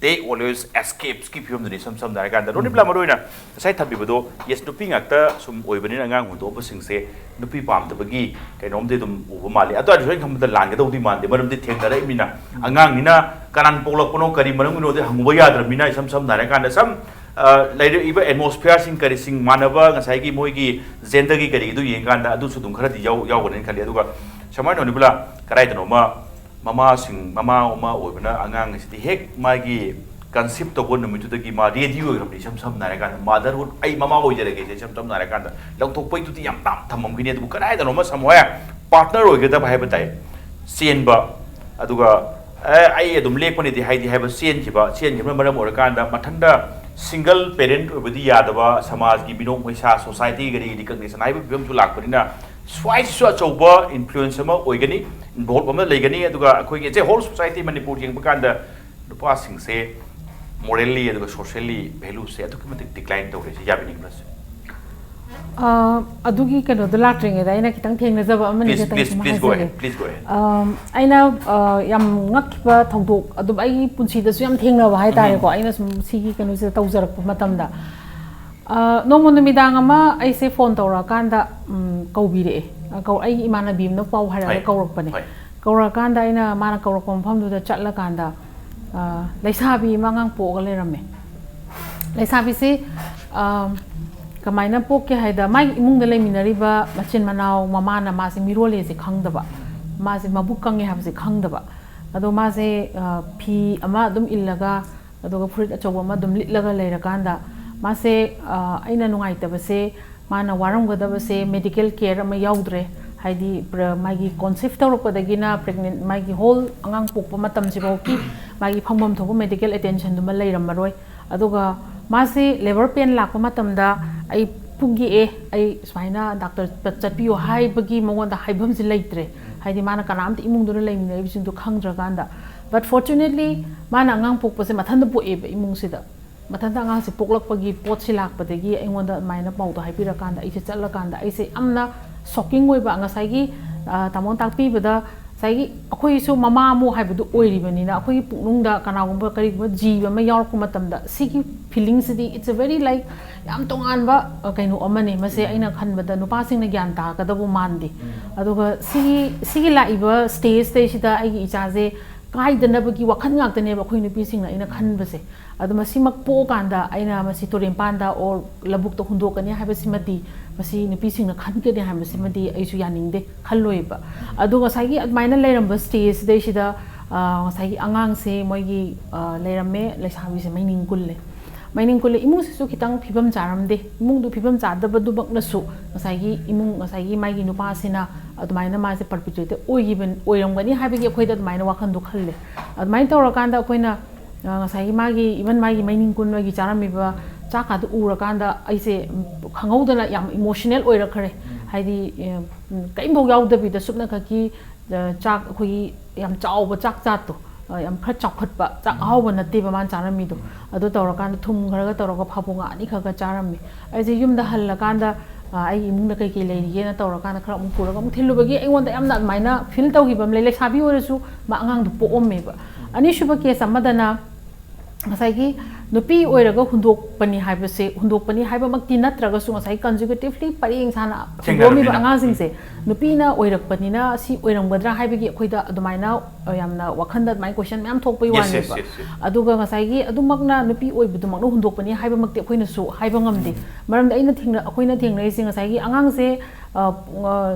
They always escapes ꯀꯤ ꯐꯤꯕꯝꯗꯨꯅꯤ꯫ ꯏꯁꯝ ꯁꯝꯅ ꯍꯥꯏꯔꯀꯥꯟꯗ ꯔꯣꯅꯤꯕ꯭ꯂꯥ, ꯃꯔꯨ ꯑꯣꯏꯅ ꯉꯁꯥꯏ ꯊꯝꯕꯤꯕꯗꯣ, ꯌꯦꯁ, ꯅꯨꯄꯤ ꯉꯥꯛꯇ ꯁꯨꯝ ꯑꯣꯏꯕꯅꯤꯅ ꯑꯉꯥꯡ ꯍꯨꯟꯗꯣꯛꯑꯕꯁꯤꯡꯁꯦ ꯅꯨꯄꯤ ꯄꯥꯝꯗꯕꯒꯤ ꯀꯩꯅꯣꯝꯗꯤ ꯑꯗꯨꯝ ꯎꯕ ꯃꯥꯜꯂꯤ꯫ ꯑꯗꯨ ꯑꯣꯏꯔꯁꯨ ꯑꯩꯅ ꯈꯟꯕꯗ ꯂꯥꯟꯒꯗꯧꯗꯤ ꯃꯥꯟꯗꯦ, ꯃꯔꯝꯗꯤ ꯊꯦꯡꯅꯔꯛꯏꯕꯅꯤꯅ꯫ ꯑꯉꯥꯡꯅꯤꯅ ꯀꯅꯥꯅ ꯄꯣꯛꯂꯛꯄꯅꯣ, ꯀꯔꯤ ꯃꯔꯝꯒꯤꯅꯣꯗꯤ ꯍꯪꯉꯨꯕ ꯌꯥꯗ꯭ꯔꯕꯅꯤꯅ, ꯏꯁꯝ ꯁꯝꯅ ꯍꯥꯏꯔꯀꯥꯟꯗ ꯁꯝ ꯑ, ꯂꯩꯔꯛꯏꯕ ꯑꯦꯠꯃꯣꯁꯐꯤꯌꯔꯁꯤꯡ ꯀꯔꯤꯁꯤꯡ ꯃꯥꯟꯅꯕ, ꯉꯁꯥꯏꯒꯤ ꯃꯣꯏꯒꯤ ꯖꯦꯟꯗꯔꯒꯤ ꯀꯔꯤꯒꯤꯗꯨ ꯌꯦꯡꯀꯥꯟꯗ ꯑꯗꯨꯁꯨ ꯑꯗꯨꯝ ꯈꯔꯗꯤ ꯌꯥꯎ-, ꯌꯥꯎꯒꯅꯤꯅ ꯈꯜꯂꯤ꯫ ꯑꯗꯨꯒ ꯁꯨꯃꯥꯏꯅ ꯇꯧꯅꯤꯕꯂꯥ, ꯀꯗꯥꯏꯗꯅꯣꯃ ꯃꯃꯥꯁꯤꯡ, ꯃꯃꯥ ꯑꯃ ꯑꯣꯏꯕꯅ ꯑꯉꯥꯡ ꯑꯁꯤꯗꯤ ꯍꯦꯛ ꯃꯥꯒꯤ ꯀꯟꯁꯤꯞ ꯇꯧꯕ ꯅꯨꯃꯤꯠꯇꯨꯗꯒꯤ ꯃꯥ ꯔꯦꯗꯤ ꯑꯣꯏꯈ꯭ꯔꯕꯅꯤ꯫ ꯏꯁꯝ ꯁꯝꯅ ꯍꯥꯏꯔꯀꯥꯟꯗ ꯃꯥꯗꯔꯍꯨꯗ, "ꯑꯩ ꯃꯃꯥ ꯑꯣꯏꯖꯔꯒꯦꯁꯦ", ꯏꯁꯝ ꯁꯝꯅ ꯍꯥꯏꯔꯀꯥꯟꯗ ꯂꯧꯊꯣꯛꯄꯩꯗꯨꯗꯤ ꯌꯥꯝ ꯇꯥꯞ ꯊꯝꯃꯝꯈꯤꯅꯤ꯫ ꯑꯗꯨꯕꯨ ꯀꯗꯥꯏꯗꯅꯣꯃ ꯁꯝꯍꯣꯏ ꯄꯥꯔꯠꯅꯔ ꯑꯣꯏꯒꯗꯕ ꯍꯥꯏꯕ ꯇꯥꯏ, ꯆꯦꯟꯕ, ꯑꯗꯨꯒ "ꯑꯦ, ꯑꯩ ꯑꯗꯨꯝ ꯂꯦꯞꯀꯅꯤꯗꯤ" ꯍꯥꯏꯗꯤ ꯍꯥꯏꯕ ꯆꯦꯟꯈꯤꯕ, ꯆꯦꯟꯈꯤꯕꯅ ꯃꯔꯝ ꯑꯣꯏꯔꯀꯥꯟꯗ ꯃꯊꯟꯇ ꯁꯤꯡꯒꯜ ꯄꯦꯔꯦꯟꯠ ꯑꯣꯏꯕꯗꯤ ꯌꯥꯗꯕ, ꯁꯃꯥꯖꯒꯤ ꯃꯤꯅꯣꯛ ꯃꯩꯁꯥ, ꯁꯣꯁꯥꯏꯇꯤ ꯀꯔꯤ ꯔꯤꯀꯛꯅꯦꯁꯟ ꯍꯥꯏꯕ ꯐꯤꯕꯝꯁꯨ ꯂꯥꯛꯄꯅꯤꯅ ꯁ꯭ꯋꯥꯏꯁꯤꯁꯨ ꯑꯆꯧꯕ ꯏꯟꯐ꯭ꯂꯨꯌꯦꯟꯁ ꯑꯃ ꯑꯣꯏꯒꯅꯤ, ꯏꯟꯚꯣꯜꯕ ꯑꯃ ꯂꯩꯒꯅꯤ꯫ ꯑꯗꯨꯒ ꯑꯩꯈꯣꯏꯒꯤ ꯑꯦ ꯍꯣꯜ ꯁꯣꯁꯥꯏꯇꯤ ꯃꯅꯤꯄꯨꯔ ꯌꯦꯡꯕ ꯀꯥꯟꯗ ꯅꯨꯄꯥꯁꯤꯡꯁꯦ ꯃꯣꯔꯦꯜꯂꯤ ꯑꯗꯨꯒ ꯁꯣꯁꯤꯌꯦꯜꯂꯤ ꯚꯦꯂꯨꯁꯦ ꯑꯗꯨꯛꯀꯤ ꯃꯇꯤꯛ ꯗꯤꯀ꯭ꯂꯥꯏꯟ ꯇꯧꯔꯦ꯫ ꯁꯤ ꯌꯥꯕꯤꯅꯤꯡꯕ꯭ꯔꯥ ꯁꯦ? ꯑ, ꯑꯗꯨꯒꯤ ꯀꯩꯅꯣꯗꯣ ꯂꯥꯛꯇ꯭ꯔꯤꯉꯩꯗ ꯑꯩꯅ ꯈꯤꯇꯪ ꯊꯦꯡꯅꯖꯕ ꯑꯃꯅꯤ꯫ Please, ꯈꯤꯇꯪ please, ꯁꯨꯝ please go ꯍꯥꯏꯖꯒꯦ꯫ Ahead, please go ahead. ꯑꯝ, ꯑꯩꯅ, ꯑ, ꯌꯥꯝ ꯉꯛꯈꯤꯕ ꯊꯧꯗꯣꯛ, ꯑꯗꯨꯝ ꯑꯩꯒꯤ ꯄꯨꯟꯁꯤꯗꯁꯨ ꯌꯥꯝ ꯊꯦꯡꯅꯕ ꯍꯥꯏꯇꯥꯔꯦꯀꯣ꯫ ꯎꯝ꯫ ꯑꯩꯅ ꯁꯨꯝ ꯁꯤꯒꯤ ꯀꯩꯅꯣꯁꯤꯗ ꯇꯧꯖꯔꯛꯄ ꯃꯇꯝꯗ, ꯑ, ꯅꯣꯡꯃ ꯅꯨꯃꯤꯗꯥꯡ ꯑꯃ ꯑꯩꯁꯦ ꯐꯣꯟ ꯇꯧꯔꯛꯑꯀꯥꯟꯗ, ꯎꯝ, ꯀꯧꯕꯤꯔꯛꯑꯦ꯫ ꯑ, ꯀꯧ-, ꯑꯩꯒꯤ ꯏꯃꯥꯟꯅꯕꯤ ꯑꯃꯅ ꯄꯥꯎ ꯍꯥꯏꯔꯒ ꯍꯣꯏ, ꯀꯧꯔꯛꯄꯅꯦ꯫ ꯍꯣꯏ꯫ ꯀꯧꯔꯛꯑꯀꯥꯟꯗ ꯑꯩꯅ ꯃꯥꯅ ꯀꯧꯔꯛꯄ ꯃꯐꯝꯗꯨꯗ ꯆꯠꯂꯀꯥꯟꯗ, ꯑ, ꯂꯩꯁꯥꯕꯤ ꯑꯃ ꯑꯉꯥꯡ ꯄꯣꯛꯑꯒ ꯂꯩꯔꯝꯃꯦ꯫ ꯂꯩꯁꯥꯕꯤꯁꯤ, ꯑ, ꯀꯃꯥꯏꯅ ꯄꯣꯛꯀꯦ ꯍꯥꯏꯗ, ꯃꯥꯒꯤ ꯏꯃꯨꯡꯗ ꯂꯩꯃꯤꯟꯅꯔꯤꯕ ꯃꯆꯤꯟ ꯃꯅꯥꯎ ꯃꯃꯥꯅ ꯃꯥꯁꯦ ꯃꯤꯔꯣꯜꯂꯦꯁꯦ ꯈꯪꯗꯕ, ꯃꯥꯁꯦ ꯃꯕꯨꯛ ꯀꯪꯉꯦ ꯍꯥꯏꯕꯁꯦ ꯈꯪꯗꯕ꯫ ꯑꯗꯣ ꯃꯥꯁꯦ, ꯑ, ꯐꯤ ꯑꯃ ꯑꯗꯨꯝ ꯏꯜꯂꯒ, ꯑꯗꯨꯒ ꯐꯨꯔꯤꯠ ꯑꯆꯧꯕ ꯑꯃ ꯑꯗꯨꯝ ꯂꯤꯠꯂꯒ ꯂꯩꯔꯀꯥꯟꯗ, ꯃꯥꯁꯦ, ꯑ, ꯑꯩꯅ ꯅꯨꯡꯉꯥꯏꯇꯕꯁꯦ, ꯃꯥꯅ ꯋꯥꯔꯝꯒꯗꯕꯁꯦ ꯃꯦꯗꯤꯀꯦꯜ ꯀꯦꯌꯔ ꯑꯃ ꯌꯥꯎꯗ꯭ꯔꯦ꯫ ꯍꯥꯏꯗꯤ, ꯄ꯭ꯔ-, ꯃꯥꯒꯤ ꯀꯣꯟꯁꯤꯞ ꯇꯧꯔꯛꯄꯗꯒꯤꯅ ꯄ꯭ꯔꯦꯒꯅꯦꯟ, ꯃꯥꯒꯤ ꯍꯣꯜ ꯑꯉꯥꯡ ꯄꯣꯛꯄ ꯃꯇꯝꯁꯤꯐꯥꯎꯒꯤ ꯃꯥꯒꯤ ꯐꯪꯐꯝ ꯊꯣꯛꯄ ꯃꯦꯗꯤꯀꯦꯜ ꯑꯦꯇꯦꯟꯁꯟꯗꯨꯃ ꯂꯩꯔꯝꯃꯔꯣꯏ꯫ ꯑꯗꯨꯒ ꯃꯥꯁꯦ ꯂꯦꯕꯔ ꯄꯦꯟ ꯂꯥꯛꯄ ꯃꯇꯝꯗ, "ꯑꯩ ꯄꯨꯛ ꯌꯦꯛꯑꯦ, ꯑꯩ ꯁꯨꯃꯥꯏꯅ ꯗꯥꯛꯇꯔ ꯆꯠꯄꯤꯌꯣ" ꯍꯥꯏꯕꯒꯤ ꯃꯉꯣꯟꯗ ꯍꯥꯏꯐꯝꯁꯦ ꯂꯩꯇ꯭ꯔꯦ꯫ ꯍꯥꯏꯗꯤ, ꯃꯥꯅ ꯀꯅꯥꯝꯇ ꯏꯃꯨꯡꯗꯨꯗ ꯂꯩꯃꯤꯟꯅꯔꯤꯕꯁꯤꯡꯗꯣ ꯈꯪꯗ꯭ꯔꯀꯥꯟꯗ꯫ But fortunately, ꯃꯥꯅ ꯑꯉꯥꯡ ꯄꯣꯛꯄꯁꯦ ꯃꯊꯟꯇ ꯄꯣꯛꯑꯦꯕ ꯏꯃꯨꯡꯁꯤꯗ꯫ ꯃꯊꯟꯇ ꯑꯉꯥꯡꯁꯦ ꯄꯣꯛꯂꯛꯄꯒꯤ ꯄꯣꯠꯁꯤ ꯂꯥꯛꯄꯗꯒꯤ ꯑꯩꯉꯣꯟꯗ ꯑꯗꯨꯃꯥꯏꯅ ꯄꯥꯎꯗꯣ ꯍꯥꯏꯕꯤꯔꯀꯥꯟꯗ, ꯑꯩꯁꯦ ꯆꯠꯂꯀꯥꯟꯗ ꯑꯩꯁꯦ ꯌꯥꯝꯅ ꯁꯣꯛꯀꯤꯡ ꯑꯣꯏꯕ, ꯉꯁꯥꯏꯒꯤ, ꯑ, ꯇꯥꯃꯣꯅ ꯇꯥꯛꯄꯤꯕꯗ ꯉꯁꯥꯏꯒꯤ ꯑꯩꯈꯣꯏꯁꯨ ꯃꯃꯥ ꯑꯃꯨꯛ ꯍꯥꯏꯕꯗꯨ ꯑꯣꯏꯔꯤꯕꯅꯤꯅ, ꯑꯩꯈꯣꯏꯒꯤ ꯄꯨꯛꯅꯨꯡꯗ ꯀꯅꯥꯒꯨꯝꯕ ꯀꯔꯤꯒꯨꯝꯕ ꯖꯤꯕ ꯑꯃ ꯌꯥꯎꯔꯛꯄ ꯃꯇꯝꯗ, ꯁꯤꯒꯤ feelingꯁꯤꯗꯤ, it's a very, like, ꯌꯥꯝ ꯇꯣꯉꯥꯟꯕ, ꯑ, ꯀꯩꯅꯣ ꯑꯃꯅꯦ꯫ ꯃꯁꯦ ꯑꯩꯅ ꯈꯟꯕꯗ ꯅꯨꯄꯥꯁꯤꯡꯅ ꯒ꯭ꯌꯥꯟ ꯇꯥꯒꯗꯕ ꯃꯥꯟꯗꯦ꯫ ꯑꯗꯨꯒ ꯁꯤꯒꯤ, ꯁꯤꯒꯤ ꯂꯥꯛꯏꯕ stageꯇꯩꯁꯤꯗ ꯑꯩꯒꯤ ꯏꯆꯥꯁꯦ ꯀꯥꯏꯗꯅꯕꯒꯤ ꯋꯥꯈꯜ ꯉꯥꯛꯇꯅꯦꯕ ꯑꯩꯈꯣꯏ ꯅꯨꯄꯤꯁꯤꯡꯅ ꯑꯩꯅ ꯈꯟꯕꯁꯦ꯫ ꯑꯗꯣ ꯃꯁꯤꯃꯛ ꯄꯣꯛꯑꯀꯥꯟꯗ ꯑꯩꯅ ꯃꯁꯤ ꯇꯨꯔꯦꯟꯄꯥꯟꯗ or ꯂꯧꯕꯨꯛꯇ ꯍꯨꯟꯗꯣꯛꯀꯅꯤ ꯍꯥꯏꯕꯁꯤꯃꯗꯤ, ꯃꯁꯤ ꯅꯨꯄꯤꯁꯤꯡꯅ ꯈꯟꯒꯅꯤ ꯍꯥꯏꯕꯁꯤꯃꯗꯤ ꯑꯩꯁꯨ ꯌꯥꯅꯤꯡꯗꯦ, ꯈꯜꯂꯣꯏꯕ꯫ ꯑꯗꯣ ꯉꯁꯥꯏꯒꯤ ꯑꯗꯨꯃꯥꯏꯅ ꯂꯩꯔꯝꯕ stageꯁꯤꯗꯩꯁꯤꯗ, ꯑ, ꯉꯁꯥꯏꯒꯤ ꯑꯉꯥꯡꯁꯦ ꯃꯣꯏꯒꯤ, ꯑ, ꯂꯩꯔꯝꯃꯦ, ꯂꯩꯁꯥꯕꯤꯁꯦ ꯃꯩꯅꯤꯡ ꯀꯨꯜꯂꯦ꯫ ꯃꯩꯅꯤꯡ ꯀꯨꯜꯂꯦ, ꯏꯃꯨꯡꯁꯤꯁꯨ ꯈꯤꯇꯪ ꯐꯤꯕꯝ ꯆꯥꯔꯝꯗꯦ꯫ ꯏꯃꯨꯡꯗꯨ ꯐꯤꯕꯝ ꯆꯥꯗꯕꯗꯨꯃꯛꯅꯁꯨ ꯉꯁꯥꯏꯒꯤ ꯏꯃꯨꯡ, ꯉꯁꯥꯏꯒꯤ ꯃꯥꯒꯤ ꯅꯨꯄꯥꯁꯤꯅ ꯑꯗꯨꯃꯥꯏꯅ ꯃꯥꯁꯦ perpetrator ꯑꯣꯏꯈꯤꯕ, ꯑꯣꯏꯔꯝꯒꯅꯤ ꯍꯥꯏꯕꯒꯤ ꯑꯩꯈꯣꯏꯗ ꯑꯗꯨꯃꯥꯏꯅ ꯋꯥꯈꯜꯗꯣ ꯈꯜꯂꯦ꯫ ꯑꯗꯨꯃꯥꯏꯅ ꯇꯧꯔꯀꯥꯟꯗ ꯑꯩꯈꯣꯏꯅ, ꯑ, ꯉꯁꯥꯏꯒꯤ ꯃꯥꯒꯤ, even ꯃꯥꯒꯤ ꯃꯩꯅꯤꯡ ꯀꯨꯟꯕꯒꯤ ꯆꯥꯔꯝꯃꯤꯕ ꯆꯥꯛꯀꯥꯗꯨ ꯎꯔꯀꯥꯟꯗ ꯑꯩꯁꯦ, ꯎꯝ, ꯈꯪꯍꯧꯗꯅ ꯌꯥꯝ emotional ꯑꯣꯏꯔꯛꯈ꯭ꯔꯦ꯫ ꯍꯥꯏꯗꯤ, ꯑ, ꯎꯝ, ꯀꯔꯤꯝꯐꯥꯎ ꯌꯥꯎꯗꯕꯤꯗ ꯁꯨꯞꯅꯈꯛꯀꯤ, ꯑ, ꯆꯥꯛ, ꯑꯩꯈꯣꯏꯒꯤ ꯌꯥꯝ ꯆꯥꯎꯕ ꯆꯥꯛ ꯆꯥꯠꯇꯣ, ꯑ, ꯌꯥꯝ ꯈꯔ ꯆꯥꯎꯈꯠꯄ ꯆꯥꯛ ꯑꯍꯥꯎꯕ ꯅꯠꯇꯦꯕ ꯃꯥꯅ ꯆꯥꯔꯝꯃꯤꯗꯣ꯫ ꯑꯗꯨ ꯇꯧꯔꯀꯥꯟꯗ ꯊꯨꯝ ꯈꯔꯒ ꯇꯧꯔꯒ ꯐꯥꯕꯣ ꯉꯥ ꯑꯅꯤ ꯈꯔꯒ ꯆꯥꯔꯝꯃꯤ꯫ ꯑꯩꯁꯦ ꯌꯨꯝꯗ ꯍꯜꯂꯀꯥꯟꯗ, ꯑ, ꯑꯩꯒꯤ ꯏꯃꯨꯡꯗ ꯀꯩꯀꯩ ꯂꯩꯔꯤꯒꯦꯅ ꯇꯧꯔꯀꯥꯟꯗ ꯈꯔ ꯑꯃꯨꯛ ꯄꯨꯔꯒ ꯑꯃꯨꯛ ꯊꯤꯜꯂꯨꯕꯒꯤ ꯑꯩꯉꯣꯟꯗ ꯌꯥꯝꯅ ꯑꯗꯨꯃꯥꯏꯅ feel ꯇꯧꯈꯤꯕ ꯑꯃ ꯂꯩ꯫ ꯂꯩꯁꯥꯕꯤ ꯑꯣꯏꯔꯁꯨ ꯃꯥ ꯑꯉꯥꯡꯗꯣ ꯄꯣꯛꯑꯝꯃꯦꯕ꯫ ꯑꯅꯤꯁꯨꯕ case ꯑꯃꯗꯅ ꯉꯁꯥꯏꯒꯤ ꯅꯨꯄꯤ ꯑꯣꯏꯔꯒ ꯍꯨꯟꯗꯣꯛꯄꯅꯤ ꯍꯥꯏꯕꯁꯦ, ꯍꯨꯟꯗꯣꯛꯄꯅꯤ ꯍꯥꯏꯕꯃꯛꯇꯤ ꯅꯠꯇ꯭ꯔꯒꯁꯨ, ꯉꯁꯥꯏ consecutively ꯄꯔꯦꯡ ꯁꯥꯅ ꯍꯨꯟꯗꯣꯛꯑꯝꯃꯤꯕ ꯊꯦꯡꯅꯔꯕꯅꯤꯅ꯫ ꯑꯉꯥꯡꯁꯤꯡꯁꯦ ꯅꯨꯄꯤꯅ ꯑꯣꯏꯔꯛꯄꯅꯤꯅ ꯁꯤ ꯑꯣꯏꯔꯝꯒꯗ꯭ꯔꯥ ꯍꯥꯏꯕꯒꯤ ꯑꯩꯈꯣꯏꯗ ꯑꯗꯨꯃꯥꯏꯅ, ꯑ, ꯌꯥꯝꯅ ꯋꯥꯈꯟꯗ ꯑꯗꯨꯃꯥꯏꯅ question ꯃꯌꯥꯝ ꯊꯣꯛꯄꯒꯤ Yes, yes, ꯋꯥꯅꯦꯕ꯫ Yes, yes. ꯑꯗꯨꯒ ꯉꯁꯥꯏꯒꯤ ꯑꯗꯨꯃꯛꯅ ꯅꯨꯄꯤ ꯑꯣꯏꯕꯗꯨꯃꯛꯅ ꯍꯨꯟꯗꯣꯛꯄꯅꯤ ꯍꯥꯏꯕꯃꯛꯇꯤ ꯑꯩꯈꯣꯏꯅꯁꯨ ꯍꯥꯏꯕ ꯉꯝꯗꯦ꯫ ꯃꯔꯝꯗꯤ ꯑꯩꯅ ꯊꯦꯡꯅ-, ꯑꯩꯈꯣꯏꯅ ꯊꯦꯡꯅꯔꯤꯁꯦ ꯉꯁꯥꯏꯒꯤ ꯑꯉꯥꯡꯁꯦ, ꯑ, ꯑ,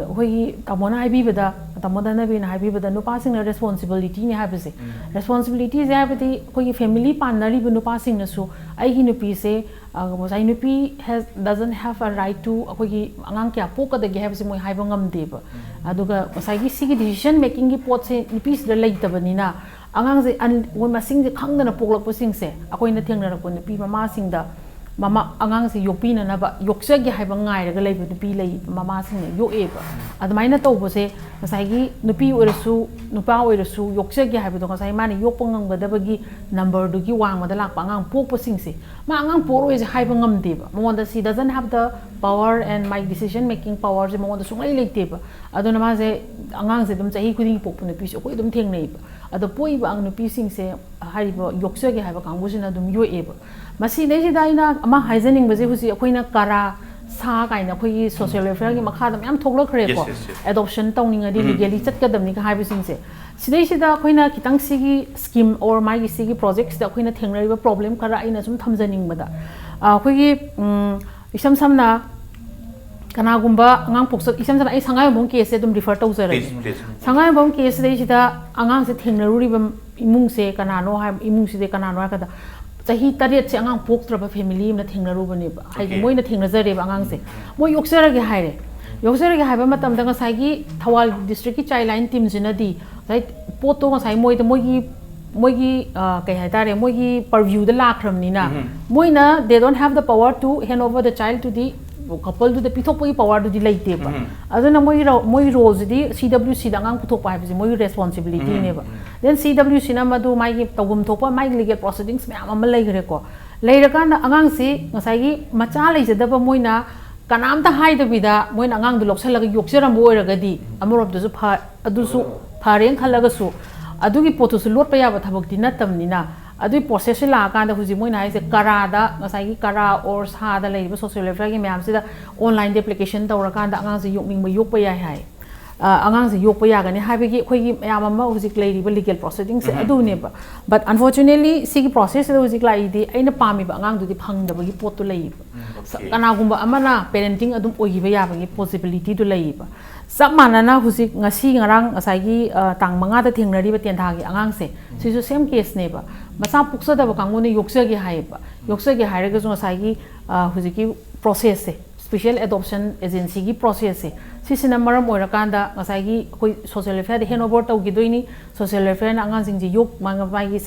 ꯑꯩꯈꯣꯏꯒꯤ ꯇꯥꯃꯣꯅ ꯍꯥꯏꯕꯤꯕꯗ, ꯇꯥꯃꯣ ꯙꯅꯕꯤꯔꯅ ꯍꯥꯏꯕꯤꯕꯗ ꯅꯨꯄꯥꯁꯤꯡꯅ responsibilityꯅꯦ ꯍꯥꯏꯕꯁꯦ꯫ Responsibilityꯁꯦ ꯍꯥꯏꯕꯗꯤ ꯑꯩꯈꯣꯏꯒꯤ family ꯄꯥꯟꯅꯔꯤꯕ ꯅꯨꯄꯥꯁꯤꯡꯅꯁꯨ ꯑꯩꯒꯤ ꯅꯨꯄꯤꯁꯦ, ꯑ, ꯉꯁꯥꯏ ꯅꯨꯄꯤ has, doesn't have a right to ꯑꯩꯈꯣꯏꯒꯤ ꯑꯉꯥꯡ ꯀꯌꯥ ꯄꯣꯛꯀꯗꯒꯦ ꯍꯥꯏꯕꯁꯦ ꯃꯣꯏ ꯍꯥꯏꯕ ꯉꯝꯗꯦꯕ꯫ ꯑꯗꯨꯒ ꯉꯁꯥꯏꯒꯤ ꯁꯤꯒꯤ decision makingꯒꯤ ꯄꯣꯠꯁꯦ ꯅꯨꯄꯤꯁꯤꯗ ꯂꯩꯇꯕꯅꯤꯅ, ꯑꯉꯥꯡꯁꯦ ꯑꯟ-, ꯃꯣꯏ ꯃꯁꯤꯡꯁꯦ ꯈꯪꯗꯅ ꯄꯣꯛꯂꯛꯄꯁꯤꯡꯁꯦ ꯑꯩꯈꯣꯏꯅ ꯊꯦꯡꯅꯔꯛꯄ ꯅꯨꯄꯤ ꯃꯃꯥꯁꯤꯡꯗ ꯃꯃꯥ, ꯑꯉꯥꯡꯁꯦ ꯌꯣꯛꯄꯤꯅꯅꯕ, ꯌꯣꯛꯆꯒꯦ ꯍꯥꯏꯕ ꯉꯥꯏꯔꯒ ꯂꯩꯕ ꯅꯨꯄꯤ ꯂꯩ, ꯃꯃꯥꯁꯤꯡꯅ ꯌꯣꯛꯑꯦꯕ꯫ ꯑꯗꯨꯃꯥꯏꯅ ꯇꯧꯕꯁꯦ ꯉꯁꯥꯏꯒꯤ ꯅꯨꯄꯤ ꯑꯣꯏꯔꯁꯨ ꯅꯨꯄꯥ ꯑꯣꯏꯔꯁꯨ ꯌꯣꯛꯆꯒꯦ ꯍꯥꯏꯕꯗꯣ ꯉꯁꯥꯏ ꯃꯥꯅ ꯌꯣꯛꯄ ꯉꯝꯒꯗꯕꯒꯤ numberꯗꯨꯒꯤ ꯋꯥꯡꯃꯗ ꯂꯥꯛꯄ ꯑꯉꯥꯡ ꯄꯣꯛꯄꯁꯤꯡꯁꯦ, ꯃꯥ ꯑꯉꯥꯡ ꯄꯣꯛꯑꯔꯣꯏꯁꯦ ꯍꯥꯏꯕ ꯉꯝꯗꯦꯕ꯫ ꯃꯉꯣꯟꯗ she doesn't have the power and ꯃꯥꯒꯤ decision making powerꯁꯦ ꯃꯉꯣꯟꯗ ꯁꯨꯡꯂꯩ ꯂꯩꯇꯦꯕ꯫ ꯑꯗꯨꯅ ꯃꯥꯁꯦ, ꯑꯉꯥꯡꯁꯦ ꯑꯗꯨꯝ ꯆꯍꯤ ꯈꯨꯗꯤꯡꯒꯤ ꯄꯣꯛꯄ ꯅꯨꯄꯤꯁꯨ ꯑꯩꯈꯣꯏ ꯑꯗꯨꯝ ꯊꯦꯡꯅꯩꯕ꯫ ꯑꯗꯣ ꯄꯣꯛꯏꯕ ꯑꯉꯥꯡ ꯅꯨꯄꯤꯁꯤꯡꯁꯦ, ꯍꯥꯏꯔꯤꯕ ꯌꯣꯛꯆꯒꯦ ꯍꯥꯏꯕ ꯀꯥꯡꯕꯨꯁꯤꯅ ꯑꯗꯨꯝ ꯌꯣꯛꯑꯦꯕ꯫ ꯃꯁꯤꯗꯩꯁꯤꯗ ꯑꯩꯅ ꯑꯃ ꯍꯥꯏꯖꯅꯤꯡꯕꯁꯦ, ꯍꯧꯖꯤꯛ ꯑꯩꯈꯣꯏꯅ ꯀꯔꯥ, ꯁꯥ ꯀꯥꯏꯅ ꯑꯩꯈꯣꯏꯒꯤ social welfareꯒꯤ ꯃꯈꯥꯗ ꯃꯌꯥꯝ ꯊꯣꯛꯂꯛꯈ꯭ꯔꯦꯀꯣ꯫ Yes, yes, yes. Adoption ꯇꯧꯅꯤꯡꯉꯗꯤ ꯎꯝ꯫ Legally ꯆꯠꯀꯗꯕꯅꯤꯒ ꯍꯥꯏꯕꯁꯤꯡꯁꯦ, ꯁꯤꯗꯩꯁꯤꯗ ꯑꯩꯈꯣꯏꯅ ꯈꯤꯇꯪ ꯁꯤꯒꯤ scheme or ꯃꯥꯒꯤ ꯁꯤꯒꯤ projectꯁꯤꯗ ꯑꯩꯈꯣꯏꯅ ꯊꯦꯡꯅꯔꯤꯕ problem ꯈꯔ ꯑꯩꯅ ꯁꯨꯝ ꯊꯝꯖꯅꯤꯡꯕꯗ, ꯑ, ꯑꯩꯈꯣꯏꯒꯤ, ꯎꯝ, ꯏꯁꯝ ꯁꯝꯅ ꯀꯅꯥꯒꯨꯝꯕ ꯑꯉꯥꯡ ꯄꯣꯛꯆ-, ꯏꯁꯝ ꯁꯝꯅ ꯑꯩ ꯁꯉꯥꯏꯌꯨꯝꯐꯝ caseꯁꯦ ꯑꯗꯨꯝ refer ꯇꯧꯖꯔꯒꯦ꯫ Please, please. ꯁꯉꯥꯏꯌꯨꯝꯐꯝ caseꯁꯤꯗꯩꯁꯤꯗ ꯑꯉꯥꯡꯁꯦ ꯊꯦꯡꯅꯔꯨꯔꯤꯕ ꯏꯃꯨꯡꯁꯦ ꯀꯅꯥꯅꯣ ꯍꯥꯏ, ꯏꯃꯨꯡꯁꯤꯗꯤ ꯀꯅꯥꯅꯣ ꯍꯥꯏꯔ ꯀꯥꯟꯗ, ꯆꯍꯤ ꯇꯔꯦꯠꯁꯦ ꯑꯉꯥꯡ ꯄꯣꯛꯇ꯭ꯔꯕ family ꯑꯃꯅ ꯊꯦꯡꯅꯔꯨꯕꯅꯦꯕ꯫ ꯍꯥꯏꯗꯤ Okay. ꯃꯣꯏꯅ ꯊꯦꯡꯅꯖꯔꯦꯕ ꯑꯉꯥꯡꯁꯦ꯫ ꯃꯣꯏ ꯌꯣꯛꯆꯔꯒꯦ ꯍꯥꯏꯔꯦ꯫ ꯌꯣꯛꯆꯔꯒꯦ ꯍꯥꯏꯕ ꯃꯇꯝꯗ ꯉꯁꯥꯏꯒꯤ ꯊꯧꯕꯥꯜ districtꯀꯤ child line teamꯁꯤꯅꯗꯤ ꯉꯁꯥꯏ ꯄꯣꯠꯇꯣ ꯉꯁꯥꯏ ꯃꯣꯏꯗ, ꯃꯣꯏꯒꯤ, ꯃꯣꯏꯒꯤ, ꯑ, ꯀꯩ ꯍꯥꯏꯇꯥꯔꯦ, ꯃꯣꯏꯒꯤ purviewꯗ ꯂꯥꯛꯈ꯭ꯔꯕꯅꯤꯅ, ꯎꯝ꯫ ꯃꯣꯏꯅ, they don't have the power to hand over the child to the coupleꯗꯨꯗ ꯄꯤꯊꯣꯛꯄꯒꯤ powerꯗꯨꯗꯤ ꯂꯩꯇꯦꯕ꯫ ꯎꯝ꯫ ꯑꯗꯨꯅ ꯃꯣꯏꯒꯤ ro-, ꯃꯣꯏꯒꯤ roleꯁꯤꯗꯤ CWCꯗ ꯑꯉꯥꯡ ꯄꯨꯊꯣꯛꯄ ꯍꯥꯏꯕꯁꯤ ꯃꯣꯏꯒꯤ responsibilityꯅꯦꯕ꯫ ꯎꯝ, ꯎꯝ꯫ Then CWCꯅ ꯃꯗꯨ ꯃꯥꯒꯤ ꯇꯧꯐꯝ ꯊꯣꯛꯄ ꯃꯥꯒꯤ legal proceedings ꯃꯌꯥꯝ ꯑꯃ ꯂꯩꯈ꯭ꯔꯦꯀꯣ꯫ ꯂꯩꯔꯀꯥꯟꯗ ꯑꯉꯥꯡꯁꯤ ꯉꯁꯥꯏꯒꯤ ꯃꯆꯥ ꯂꯩꯖꯗꯕ ꯃꯣꯏꯅ ꯀꯅꯥꯝꯇ ꯍꯥꯏꯗꯕꯤꯗ ꯃꯣꯏꯅ ꯑꯉꯥꯡꯗꯨ ꯂꯧꯁꯜꯂꯒ ꯌꯣꯛꯆꯔꯝꯕ ꯑꯣꯏꯔꯒꯗꯤ ꯑꯃꯔꯣꯝꯗꯁꯨ ꯐ-, ꯑꯗꯨꯁꯨ ꯐꯔꯦꯅ ꯈꯜꯂꯒꯁꯨ, ꯑꯗꯨꯒꯤ ꯄꯣꯠꯇꯨꯁꯨ ꯂꯣꯠꯄ ꯌꯥꯕ ꯊꯕꯛꯇꯤ ꯅꯠꯇꯕꯅꯤꯅ, ꯑꯗꯨꯒꯤ processꯁꯦ ꯂꯥꯛꯑꯀꯥꯟꯗ ꯍꯧꯖꯤꯛ ꯃꯣꯏꯅ ꯍꯥꯏꯁꯦ ꯀꯔꯥꯗ, ꯉꯁꯥꯏꯒꯤ ꯀꯔꯥ or ꯁꯥꯗ ꯂꯩꯔꯤꯕ social welfareꯒꯤ ꯃꯌꯥꯝꯁꯤꯗ online application ꯇꯧꯔꯀꯥꯟꯗ ꯑꯉꯥꯡꯁꯦ ꯌꯣꯛꯅꯤꯡꯕ ꯌꯣꯛꯄ ꯌꯥꯏ ꯍꯥꯏ꯫ ꯑ, ꯑꯉꯥꯡꯁꯦ ꯌꯣꯛꯄ ꯌꯥꯒꯅꯤ ꯍꯥꯏꯕꯒꯤ ꯑꯩꯈꯣꯏꯒꯤ ꯃꯌꯥꯝ ꯑꯃ ꯍꯧꯖꯤꯛ ꯂꯩꯔꯤꯕ legal proceedingꯁꯦ ꯎꯝ꯫ ꯑꯗꯨꯅꯦꯕ꯫ But unfortunately ꯁꯤꯒꯤ processꯁꯤꯗ ꯍꯧꯖꯤꯛ ꯂꯥꯛꯏꯗꯤ ꯑꯩꯅ ꯄꯥꯝꯃꯤꯕ ꯑꯉꯥꯡꯗꯨꯗꯤ ꯐꯪꯗꯕꯒꯤ ꯄꯣꯠꯇꯨ ꯂꯩꯌꯦꯕ꯫ ꯎꯝ, ꯁ-, okay. ꯀꯅꯥꯒꯨꯝꯕ ꯑꯃꯅ parenting ꯑꯗꯨꯝ ꯑꯣꯏꯈꯤꯕ ꯌꯥꯕꯒꯤ possibilityꯗꯨ ꯂꯩꯌꯦꯕ꯫ ꯆꯞ ꯃꯥꯟꯅꯅ ꯍꯧꯖꯤꯛ ꯉꯁꯤ ꯉꯔꯥꯡ ꯉꯁꯥꯏꯒꯤ, ꯑ, ꯇꯥꯡ ꯃꯉꯥꯗ ꯊꯦꯡꯅꯔꯤꯕ ꯇꯦꯟꯊꯥꯒꯤ ꯑꯉꯥꯡꯁꯦ, ꯁꯤꯁꯨ same caseꯅꯦꯕ꯫ ꯃꯆꯥ ꯄꯣꯛꯆꯗꯕ ꯀꯥꯡꯕꯨꯅ ꯌꯣꯛꯆꯒꯦ ꯍꯥꯏꯌꯦꯕ꯫ ꯌꯣꯛꯆꯒꯦ ꯍꯥꯏꯔꯒꯁꯨ ꯉꯁꯥꯏꯒꯤ, ꯑ, ꯍꯧꯖꯤꯛꯀꯤ processꯁꯦ, special adoption agencyꯒꯤ processꯁꯦ, ꯁꯤꯁꯤꯅ ꯃꯔꯝ ꯑꯣꯏꯔꯀꯥꯟꯗ ꯉꯁꯥꯏꯒꯤ ꯑꯩꯈꯣꯏ ꯁꯣꯁꯤꯌꯦꯜ ꯋꯦꯜꯐꯤꯌꯥꯔꯗ ꯍꯦꯟ ꯑꯣꯚꯔ ꯇꯧꯈꯤꯗꯣꯏꯅꯤ꯫ ꯁꯣꯁꯤꯌꯦꯜ ꯋꯦꯜꯐꯤꯌꯥꯔꯅ ꯑꯉꯥꯡꯁꯤꯡꯁꯤ ꯌꯣꯛ ꯃꯥꯒꯤ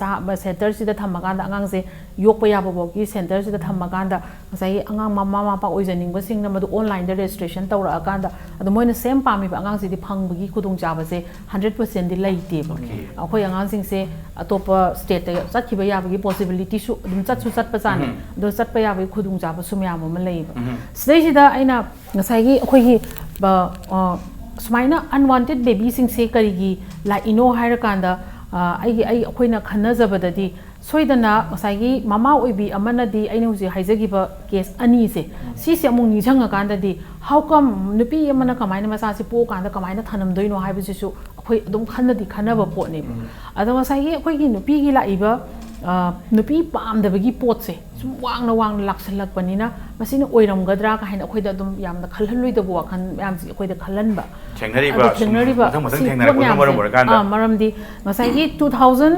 ꯁꯦꯟꯇꯔꯁꯤꯗ ꯊꯝꯃꯀꯥꯟꯗ ꯑꯉꯥꯡꯁꯦ ꯌꯣꯛꯄ ꯌꯥꯕꯐꯥꯎꯒꯤ ꯁꯦꯟꯇꯔꯁꯤꯗ ꯊꯝꯃꯀꯥꯟꯗ ꯉꯁꯥꯏꯒꯤ ꯑꯉꯥꯡ ꯃꯃꯥ ꯃꯄꯥ ꯑꯣꯏꯖꯅꯤꯡꯕꯁꯤꯡꯅ ꯃꯗꯨ ꯑꯣꯟꯂꯥꯏꯟꯗ ꯔꯦꯖꯤꯁꯇ꯭ꯔꯦꯁꯟ ꯇꯧꯔꯛꯑꯀꯥꯟꯗ ꯑꯗꯣ ꯃꯣꯏꯅ ꯁꯦꯝ ꯄꯥꯝꯃꯤꯕ ꯑꯉꯥꯡꯁꯤꯗꯤ ꯐꯪꯕꯒꯤ ꯈꯨꯗꯣꯡꯆꯥꯕꯁꯦ ꯍꯟꯗ꯭ꯔꯦꯠ ꯄꯥꯔꯁꯦꯟꯗꯤ ꯂꯩꯇꯦꯕ꯫ ꯑꯩꯈꯣꯏ ꯑꯉꯥꯡꯁꯤꯡꯁꯦ ꯑꯇꯣꯞꯄ ꯁ꯭ꯇꯦꯠꯇ ꯆꯠꯈꯤꯕ ꯌꯥꯕꯒꯤ ꯄꯣꯁꯤꯕꯤꯂꯤꯇꯤꯁꯨ ꯑꯗꯨꯝ ꯆꯠꯁꯨ ꯆꯠꯄꯖꯥꯠꯅꯤ꯫ ꯑꯗꯣ ꯆꯠꯄ ꯌꯥꯕꯒꯤ ꯈꯨꯗꯣꯡꯆꯥꯕꯁꯨ ꯃꯌꯥꯝ ꯑꯃ ꯂꯩꯌꯦꯕ꯫ ꯁꯤꯗꯩꯁꯤꯗ ꯑꯩꯅ ꯉꯁꯥꯏꯒꯤ ꯑꯩꯈꯣꯏꯒꯤ ꯁꯨꯃꯥꯏꯅ ꯑꯟꯋꯥꯟꯇꯦꯠ ꯕꯦꯕꯤꯁꯤꯡꯁꯦ ꯀꯔꯤꯒꯤ ꯂꯥꯛꯏꯅꯣ ꯍꯥꯏꯔꯀꯥꯟꯗ ꯑꯩꯒꯤ ꯑꯩ ꯑꯩꯈꯣꯏꯅ ꯈꯟꯅꯖꯕꯗꯗꯤ ꯁꯣꯏꯗꯅ ꯉꯁꯥꯏꯒꯤ ꯃꯃꯥ ꯑꯣꯏꯕꯤ ꯑꯃꯅꯗꯤ ꯑꯩꯅ ꯍꯧꯖꯤꯛ ꯍꯥꯏꯖꯈꯤꯕ ꯀꯦꯁ ꯑꯅꯤꯁꯦ ꯁꯤꯁꯦ ꯑꯃꯨꯛ ꯅꯤꯡꯁꯤꯡꯉꯀꯥꯟꯗꯗꯤ ꯍꯥꯎ ꯀꯝ ꯅꯨꯄꯤ ꯑꯃꯅ ꯀꯃꯥꯏꯅ ꯃꯆꯥꯁꯤ ꯄꯣꯛꯑꯀꯥꯟꯗ ꯀꯃꯥꯏꯅ ꯊꯅꯝꯗꯣꯏꯅꯣ ꯍꯥꯏꯕꯁꯤꯁꯨ ꯑꯩꯈꯣꯏ ꯑꯗꯨꯝ ꯈꯟꯅꯗꯤ ꯈꯟꯅꯕ ꯄꯣꯠꯅꯦꯕ꯫ ꯑꯗꯣ ꯉꯁꯥꯏꯒꯤ ꯑꯩꯈꯣꯏꯒꯤ ꯅꯨꯄꯤꯒꯤ ꯂꯥꯛꯏꯕ ꯅꯨꯄꯤ ꯄꯥꯝꯗꯕꯒꯤ ꯄꯣꯠꯁꯦ ꯁꯨꯝ ꯋꯥꯡꯅ ꯋꯥꯡꯅ ꯂꯥꯛꯁꯜꯂꯛꯄꯅꯤꯅ ꯃꯁꯤꯅ ꯑꯣꯏꯔꯝꯒꯗ꯭ꯔꯥ ꯀꯥꯏꯅ ꯑꯩꯈꯣꯏꯗ ꯑꯗꯨꯝ ꯌꯥꯝꯅ ꯈꯜꯍꯜꯂꯣꯏꯗꯕ ꯋꯥꯈꯜ ꯃꯌꯥꯝꯁꯦ ꯑꯩꯈꯣꯏꯗ ꯈꯜꯍꯟꯕ꯫ ꯊꯦꯡꯅꯔꯤꯕ ꯊꯦꯡꯅꯔꯤꯕ ꯃꯊꯪ ꯃꯊꯪ ꯊꯦꯡꯅꯔꯛꯄꯗꯨꯅ ꯃꯔꯝ ꯑꯣꯏꯔꯀꯥꯟꯗ ꯃꯔꯝꯗꯤ ꯉꯁꯥꯏꯒꯤ ꯇꯨ ꯊꯥꯎꯖꯟ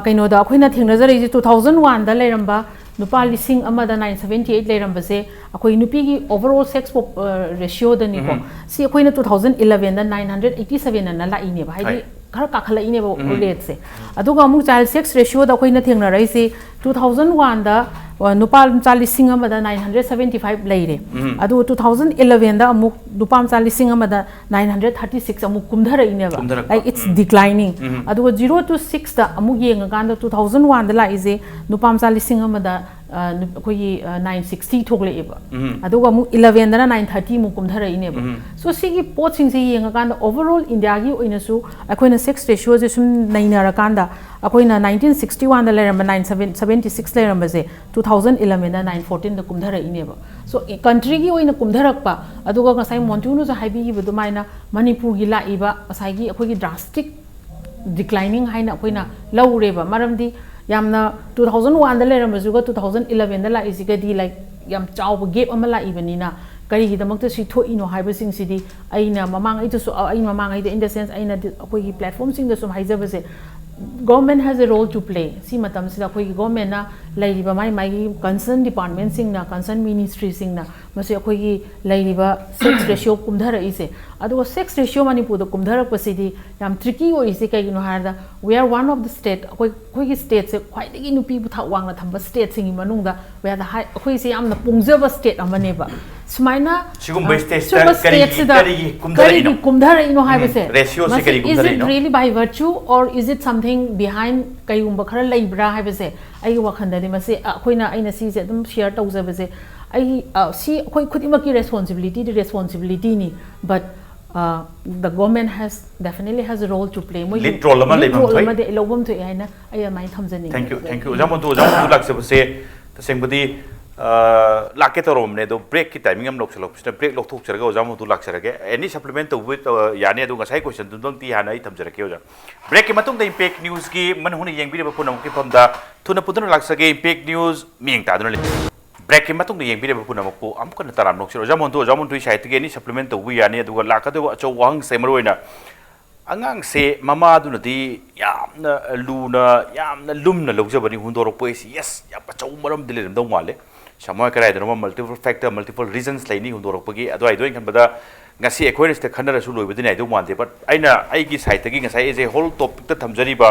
ꯀꯩꯅꯣꯗ ꯑꯩꯈꯣꯏꯅ ꯊꯦꯡꯅꯖꯔꯛꯏꯁꯦ ꯇꯨ ꯊꯥꯎꯖꯟ ꯋꯥꯟꯗ ꯂꯩꯔꯝꯕ ꯂꯨꯄꯥ ꯂꯤꯁꯤꯡ ꯑꯃꯗ ꯅꯥꯏꯟ ꯁꯕꯦꯟꯇꯤ ꯑꯩꯠ ꯂꯩꯔꯝꯕꯁꯦ ꯑꯩꯈꯣꯏ ꯅꯨꯄꯤꯒꯤ overall sex ratioꯗꯅꯤꯀꯣ꯫ ꯁꯤ ꯑꯩꯈꯣꯏꯅ ꯇꯨ ꯊꯥꯎꯖꯟ ꯏꯂꯚꯦꯟꯗ ꯅꯥꯏꯟ ꯍꯟꯗ꯭ꯔꯦꯠ ꯑꯩꯠꯇꯤ ꯁꯕꯦꯟ ꯑꯅ ꯂꯥꯛꯏꯅꯦꯕ, ꯍꯥꯏꯗꯤ ꯈꯔ ꯀꯥꯈꯠꯂꯛꯏꯅꯦꯕ ꯔꯦꯠꯁꯦ꯫ ꯑꯗꯨꯒ ꯑꯃꯨꯛ child sex ratioꯗ ꯑꯩꯈꯣꯏꯅ ꯊꯦꯡꯅꯔꯛꯏꯁꯦ ꯇꯨ ꯊꯥꯎꯖꯟ ꯋꯥꯟꯗ ꯅꯨꯄꯥ ꯃꯆꯥ ꯂꯤꯁꯤꯡ ꯑꯃꯗ ꯅꯥꯏꯟ ꯍꯟꯗ꯭ꯔꯦꯠ ꯁꯕꯦꯟꯇꯤ ꯐꯥꯏꯚ ꯂꯩꯔꯦ꯫ ꯑꯗꯨꯒ ꯇꯨ ꯊꯥꯎꯖꯟ ꯏꯂꯚꯦꯟꯗ ꯑꯃꯨꯛ ꯅꯨꯄꯥ ꯃꯆꯥ ꯂꯤꯁꯤꯡ ꯑꯃꯗ ꯅꯥꯏꯟ ꯍꯟꯗ꯭ꯔꯦꯠ ꯊꯥꯔꯇꯤ ꯁꯤꯛꯁ ꯑꯃꯨꯛ ꯀꯨꯝꯊꯔꯛꯏꯅꯦꯕ꯫ ꯀꯨꯝꯊꯔꯛꯄ꯫ Like it's declining꯫ ꯑꯗꯨꯒ ꯖꯤꯔꯣ ꯇꯨ ꯁꯤꯛꯁꯇ ꯑꯃꯨꯛ ꯌꯦꯡꯉꯀꯥꯟꯗ ꯇꯨ ꯊꯥꯎꯖꯟ ꯋꯥꯟꯗ ꯂꯥꯛꯏꯁꯦ ꯅꯨꯄꯥ ꯃꯆꯥ ꯂꯤꯁꯤꯡ ꯑꯃꯗ ꯑꯩꯈꯣꯏꯒꯤ ꯅꯥꯏꯟ ꯁꯤꯛꯁꯇꯤ ꯊꯣꯛꯂꯛꯑꯦꯕ꯫ ꯑꯗꯨꯒ ꯑꯃꯨꯛ ꯏꯂꯚꯦꯟꯗꯅ ꯅꯥꯏꯟ ꯊꯥꯔꯇꯤ ꯑꯃꯨꯛ ꯀꯨꯝꯊꯔꯛꯏꯅꯦꯕ꯫ ꯁꯣ ꯁꯤꯒꯤ ꯄꯣꯠꯁꯤꯡꯁꯦ ꯌꯦꯡꯉꯀꯥꯟꯗ overall ꯏꯟꯗꯤꯌꯥꯒꯤ ꯑꯣꯏꯅꯁꯨ ꯑꯩꯈꯣꯏꯅ sex ratioꯁꯦ ꯁꯨꯝ ꯅꯩꯅꯔꯀꯥꯟꯗ ꯑꯩꯈꯣꯏꯅ ꯅꯥꯏꯟꯇꯤꯟ ꯁꯤꯛꯁꯇꯤ ꯋꯥꯟꯗ ꯂꯩꯔꯝꯕ ꯅꯥꯏꯟ ꯁꯕꯦꯟ ꯁꯕꯦꯟꯇꯤ ꯁꯤꯛꯁ ꯂꯩꯔꯝꯕꯁꯦ ꯇꯨ ꯊꯥꯎꯖꯟ ꯏꯂꯚꯦꯟꯗ ꯅꯥꯏꯟ ꯐꯣꯔꯇꯤꯟꯗ ꯀꯨꯝꯊꯔꯛꯏꯅꯦꯕ꯫ ꯁꯣ ꯀꯟꯇ꯭ꯔꯤꯒꯤ ꯑꯣꯏꯅ ꯀꯨꯝꯊꯔꯛꯄ ꯑꯗꯨꯒ ꯉꯁꯥꯏ ꯃꯣꯟꯇꯨꯅꯁꯨ ꯍꯥꯏꯕꯤꯈꯤꯕ ꯑꯗꯨꯃꯥꯏꯅ ꯃꯅꯤꯄꯨꯔꯒꯤ ꯂꯥꯛꯏꯕ ꯉꯁꯥꯏꯒꯤ ꯑꯩꯈꯣꯏꯒꯤ drastic declining ꯍꯥꯏꯅ ꯑꯩꯈꯣꯏꯅ ꯂꯧꯔꯦꯕ꯫ ꯃꯔꯝꯗꯤ ꯌꯥꯝꯅ ꯇꯨ ꯊꯥꯎꯖꯟ ꯋꯥꯟꯗ ꯂꯩꯔꯝꯕꯁꯤꯒ ꯇꯨ ꯊꯥꯎꯖꯟ ꯏꯂꯚꯦꯟꯗ ꯂꯥꯛꯏꯁꯤꯒꯗꯤ like ꯌꯥꯝ ꯆꯥꯎꯕ gap ꯑꯃ ꯂꯥꯛꯏꯕꯅꯤꯅ ꯀꯔꯤꯒꯤꯗꯃꯛꯇ ꯁꯤ ꯊꯣꯛꯏꯅꯣ ꯍꯥꯏꯕꯁꯤꯡꯁꯤꯗꯤ ꯑꯩꯅ ꯃꯃꯥꯡꯉꯩꯗꯁꯨ ꯑꯩꯅ ꯃꯃꯥꯡꯉꯩꯗ in the sense ꯑꯩꯅ ꯑꯩꯈꯣꯏꯒꯤ platformꯁꯤꯡꯗ ꯁꯨꯝ ꯍꯥꯏꯖꯕꯁꯦ Government has a role to play. ꯁꯤ ꯃꯇꯝꯁꯤꯗ ꯑꯩꯈꯣꯏꯒꯤ ꯒꯣꯔꯃꯦꯟꯅ ꯂꯩꯔꯤꯕ ꯃꯥꯏ ꯃꯥꯏꯒꯤ ꯀꯟꯁꯔꯟ ꯗꯤꯄꯥꯔꯠꯃꯦꯟꯁꯤꯡꯅ, ꯀꯟꯁꯔꯟ ꯃꯤꯅꯤꯁꯇ꯭ꯔꯤꯁꯤꯡꯅ ꯃꯁꯤ ꯑꯩꯈꯣꯏꯒꯤ ꯂꯩꯔꯤꯕ ꯁꯦꯛꯁ ꯔꯦꯁꯤꯌꯣ ꯀꯨꯝꯊꯔꯛꯏꯁꯦ, ꯑꯗꯨꯒ ꯁꯦꯛꯁ ꯔꯦꯁꯤꯌꯣ ꯃꯅꯤꯄꯨꯔꯗ ꯀꯨꯝꯊꯔꯛꯄꯁꯤꯗꯤ ꯌꯥꯝ ꯇ꯭ꯔꯤꯀꯤ ꯑꯣꯏꯔꯤꯁꯦ꯫ ꯀꯩꯒꯤꯅꯣ ꯍꯥꯏꯔꯗ, we are one of the state, ꯑꯩꯈꯣꯏ ꯑꯩꯈꯣꯏꯒꯤ ꯁ꯭ꯇꯦꯠꯁꯦ ꯈ꯭ꯋꯥꯏꯗꯒꯤ ꯅꯨꯄꯤꯕꯨ ꯊꯥꯛ ꯋꯥꯡꯅ ꯊꯝꯕ ꯁ꯭ꯇꯦꯠꯁꯤꯡꯒꯤ ꯃꯅꯨꯡꯗ we are the high, ꯑꯩꯈꯣꯏꯁꯦ ꯌꯥꯝꯅ ꯄꯣꯡꯖꯕ ꯁ꯭ꯇꯦꯠ ꯑꯃꯅꯦꯕ꯫ ꯁꯨꯃꯥꯏꯅ ꯁꯤꯒꯨꯝꯕ ꯑ, ꯁ꯭ꯇꯦꯠꯁꯤꯗ ꯁꯤꯒꯨꯝꯕ ꯀꯔꯤꯒꯤ- ꯁ꯭ꯇꯦꯠꯁꯤꯗ ꯀꯔꯤꯒꯤ ꯀꯨꯝꯊꯔꯛꯏꯅꯣ? ꯀꯔꯤꯒꯤ ꯀꯨꯝꯊꯔꯛꯏꯅꯣ ꯍꯥꯏꯕꯁꯦ, ꯔꯦꯁꯤꯌꯣꯁꯦ ꯃꯁꯤ ꯀꯔꯤꯒꯤ is it ꯀꯨꯝꯊꯔꯛꯏꯅꯣ? Really by virtue or is it something behind? ꯀꯩꯒꯨꯝꯕ ꯈꯔ ꯂꯩꯕ꯭ꯔꯥ ꯍꯥꯏꯕꯁꯦ ꯑꯩꯒꯤ ꯋꯥꯈꯜꯗꯗꯤ ꯃꯁꯤ, ꯑ, ꯑꯩꯈꯣꯏꯅ, ꯑꯩꯅ ꯁꯤꯁꯦ ꯑꯗꯨꯝ ꯁꯤꯌꯔ ꯇꯧꯖꯕꯁꯦ, ꯑꯩ, ꯑ, ꯁꯤ ꯑꯩꯈꯣꯏ ꯈꯨꯗꯤꯡꯃꯛꯀꯤ ꯔꯦꯁꯄꯣꯟꯁꯤꯕꯤꯂꯤꯇꯤꯗꯤ ꯔꯦꯁꯄꯣꯟꯁꯤꯕꯤꯂꯤꯇꯤꯅꯤ, but the government has definitely has a role to play. ꯃꯣꯏꯒꯤ Lead role ꯑꯃ lead ꯂꯩꯐꯝ role ꯊꯣꯛꯏ꯫ ꯑꯃꯗꯤ ꯂꯧꯐꯝ ꯊꯣꯛꯑꯦ ꯍꯥꯏꯅ ꯑꯩ ꯑꯗꯨꯃꯥꯏꯅ ꯊꯝꯖꯅꯤꯡꯉꯤ꯫ Thank you, thank you. ꯑꯣꯖꯥ ꯃꯣꯟꯇꯨ, ꯑꯣꯖꯥ ꯃꯣꯟꯇꯨ ꯂꯥꯛꯆꯕꯁꯦ ꯇꯁꯦꯡꯕꯗꯤ, ꯑ, ꯂꯥꯛꯀꯦ ꯇꯧꯔꯝꯕꯅꯦ, ꯑꯗꯣ ꯕ꯭ꯔꯦꯛꯀꯤ ꯇꯥꯏꯃꯤꯡ ꯑꯃ ꯂꯧꯁꯤꯜꯂꯛꯄꯁꯤꯗ ꯕ꯭ꯔꯦꯛ ꯂꯧꯊꯣꯛꯆꯔꯒ ꯑꯣꯖꯥ ꯃꯣꯟꯇꯨ ꯂꯥꯛꯆꯔꯒꯦ꯫ Any supplement ꯇꯧꯕ, ꯑ, ꯌꯥꯅꯤ, ꯑꯗꯣ ꯉꯁꯥꯏ ꯀꯣꯏꯁꯟꯗꯨꯗꯪꯗꯤ ꯍꯥꯟꯅ ꯑꯩ ꯊꯝꯖꯔꯛꯀꯦ ꯑꯣꯖꯥ꯫ ꯕ꯭ꯔꯦꯛꯀꯤ ꯃꯇꯨꯡꯗ ꯏꯝꯄꯦꯛ ꯅ꯭ꯌꯨꯁꯀꯤ ꯃꯅꯨꯡ ꯍꯨꯠꯅ ꯌꯦꯡꯕꯤꯔꯤꯕ ꯄꯨꯝꯅꯃꯛꯀꯤ ꯃꯐꯝꯗ ꯊꯨꯅ ꯄꯨꯟꯗꯨꯅ ꯂꯥꯛꯆꯒꯦ꯫ ꯏꯝꯄꯦꯛ ꯅ꯭ꯌꯨꯁ ꯃꯤꯠꯌꯦꯡ ꯇꯥꯗꯨꯅ ꯂꯩ꯫ ꯕ꯭ꯔꯦꯛꯀꯤ ꯃꯇꯨꯡꯗ ꯌꯦꯡꯕꯤꯔꯤꯕ ꯄꯨꯝꯅꯃꯛꯄꯨ ꯑꯃꯨꯛ ꯍꯟꯅ ꯇꯔꯥꯝꯅ ꯑꯣꯛꯆꯔꯤ꯫ ꯑꯣꯖꯥ ꯃꯣꯟꯇꯨ, ꯑꯣꯖꯥ ꯃꯣꯟꯇꯨꯒꯤ ꯁꯥꯏꯠꯇꯒꯤ ꯑꯦꯅꯤ ꯁꯄ꯭ꯂꯤꯃꯦꯟ ꯇꯧꯕ ꯌꯥꯅꯤ꯫ ꯑꯗꯨꯒ ꯂꯥꯛꯀꯗꯧꯕ ꯑꯆꯧꯕ ꯋꯥꯍꯪꯁꯦ, ꯃꯔꯨꯑꯣꯏꯅ ꯑꯉꯥꯡꯁꯦ ꯃꯃꯥꯗꯨꯅꯗꯤ ꯌꯥꯝꯅ ꯂꯨꯅ, ꯌꯥꯝꯅ ꯂꯨꯝꯅ ꯂꯧꯖꯕꯅꯤ ꯍꯨꯟꯗꯣꯔꯛꯄ ꯍꯥꯏꯁꯤ꯫ Yes, ꯌꯥꯝ ꯑꯆꯧꯕ ꯃꯔꯝꯗꯤ ꯂꯩꯔꯝꯗꯧ ꯃꯥꯜꯂꯦ꯫ ꯁꯃꯣꯏ ꯀꯗꯥꯏꯗꯅꯣꯃ multiple factor, multiple reasons ꯂꯩꯅꯤ ꯍꯨꯟꯗꯣꯔꯛꯄꯒꯤ꯫ ꯑꯗꯨꯋꯥꯏꯗꯣ ꯑꯩꯅ ꯈꯟꯕꯗ ꯉꯁꯤ ꯑꯩꯈꯣꯏꯅ ꯁꯤꯗ ꯈꯟꯅꯔꯁꯨ ꯂꯣꯏꯕꯗꯤ ꯅꯥꯏꯗꯧ ꯃꯥꯟꯗꯦ꯫ But ꯑꯩꯅ ꯑꯩꯒꯤ ꯁꯥꯏꯠꯇꯒꯤ ꯉꯁꯥꯏ as a whole ꯇꯣꯄꯤꯛꯇ ꯊꯝꯖꯔꯤꯕ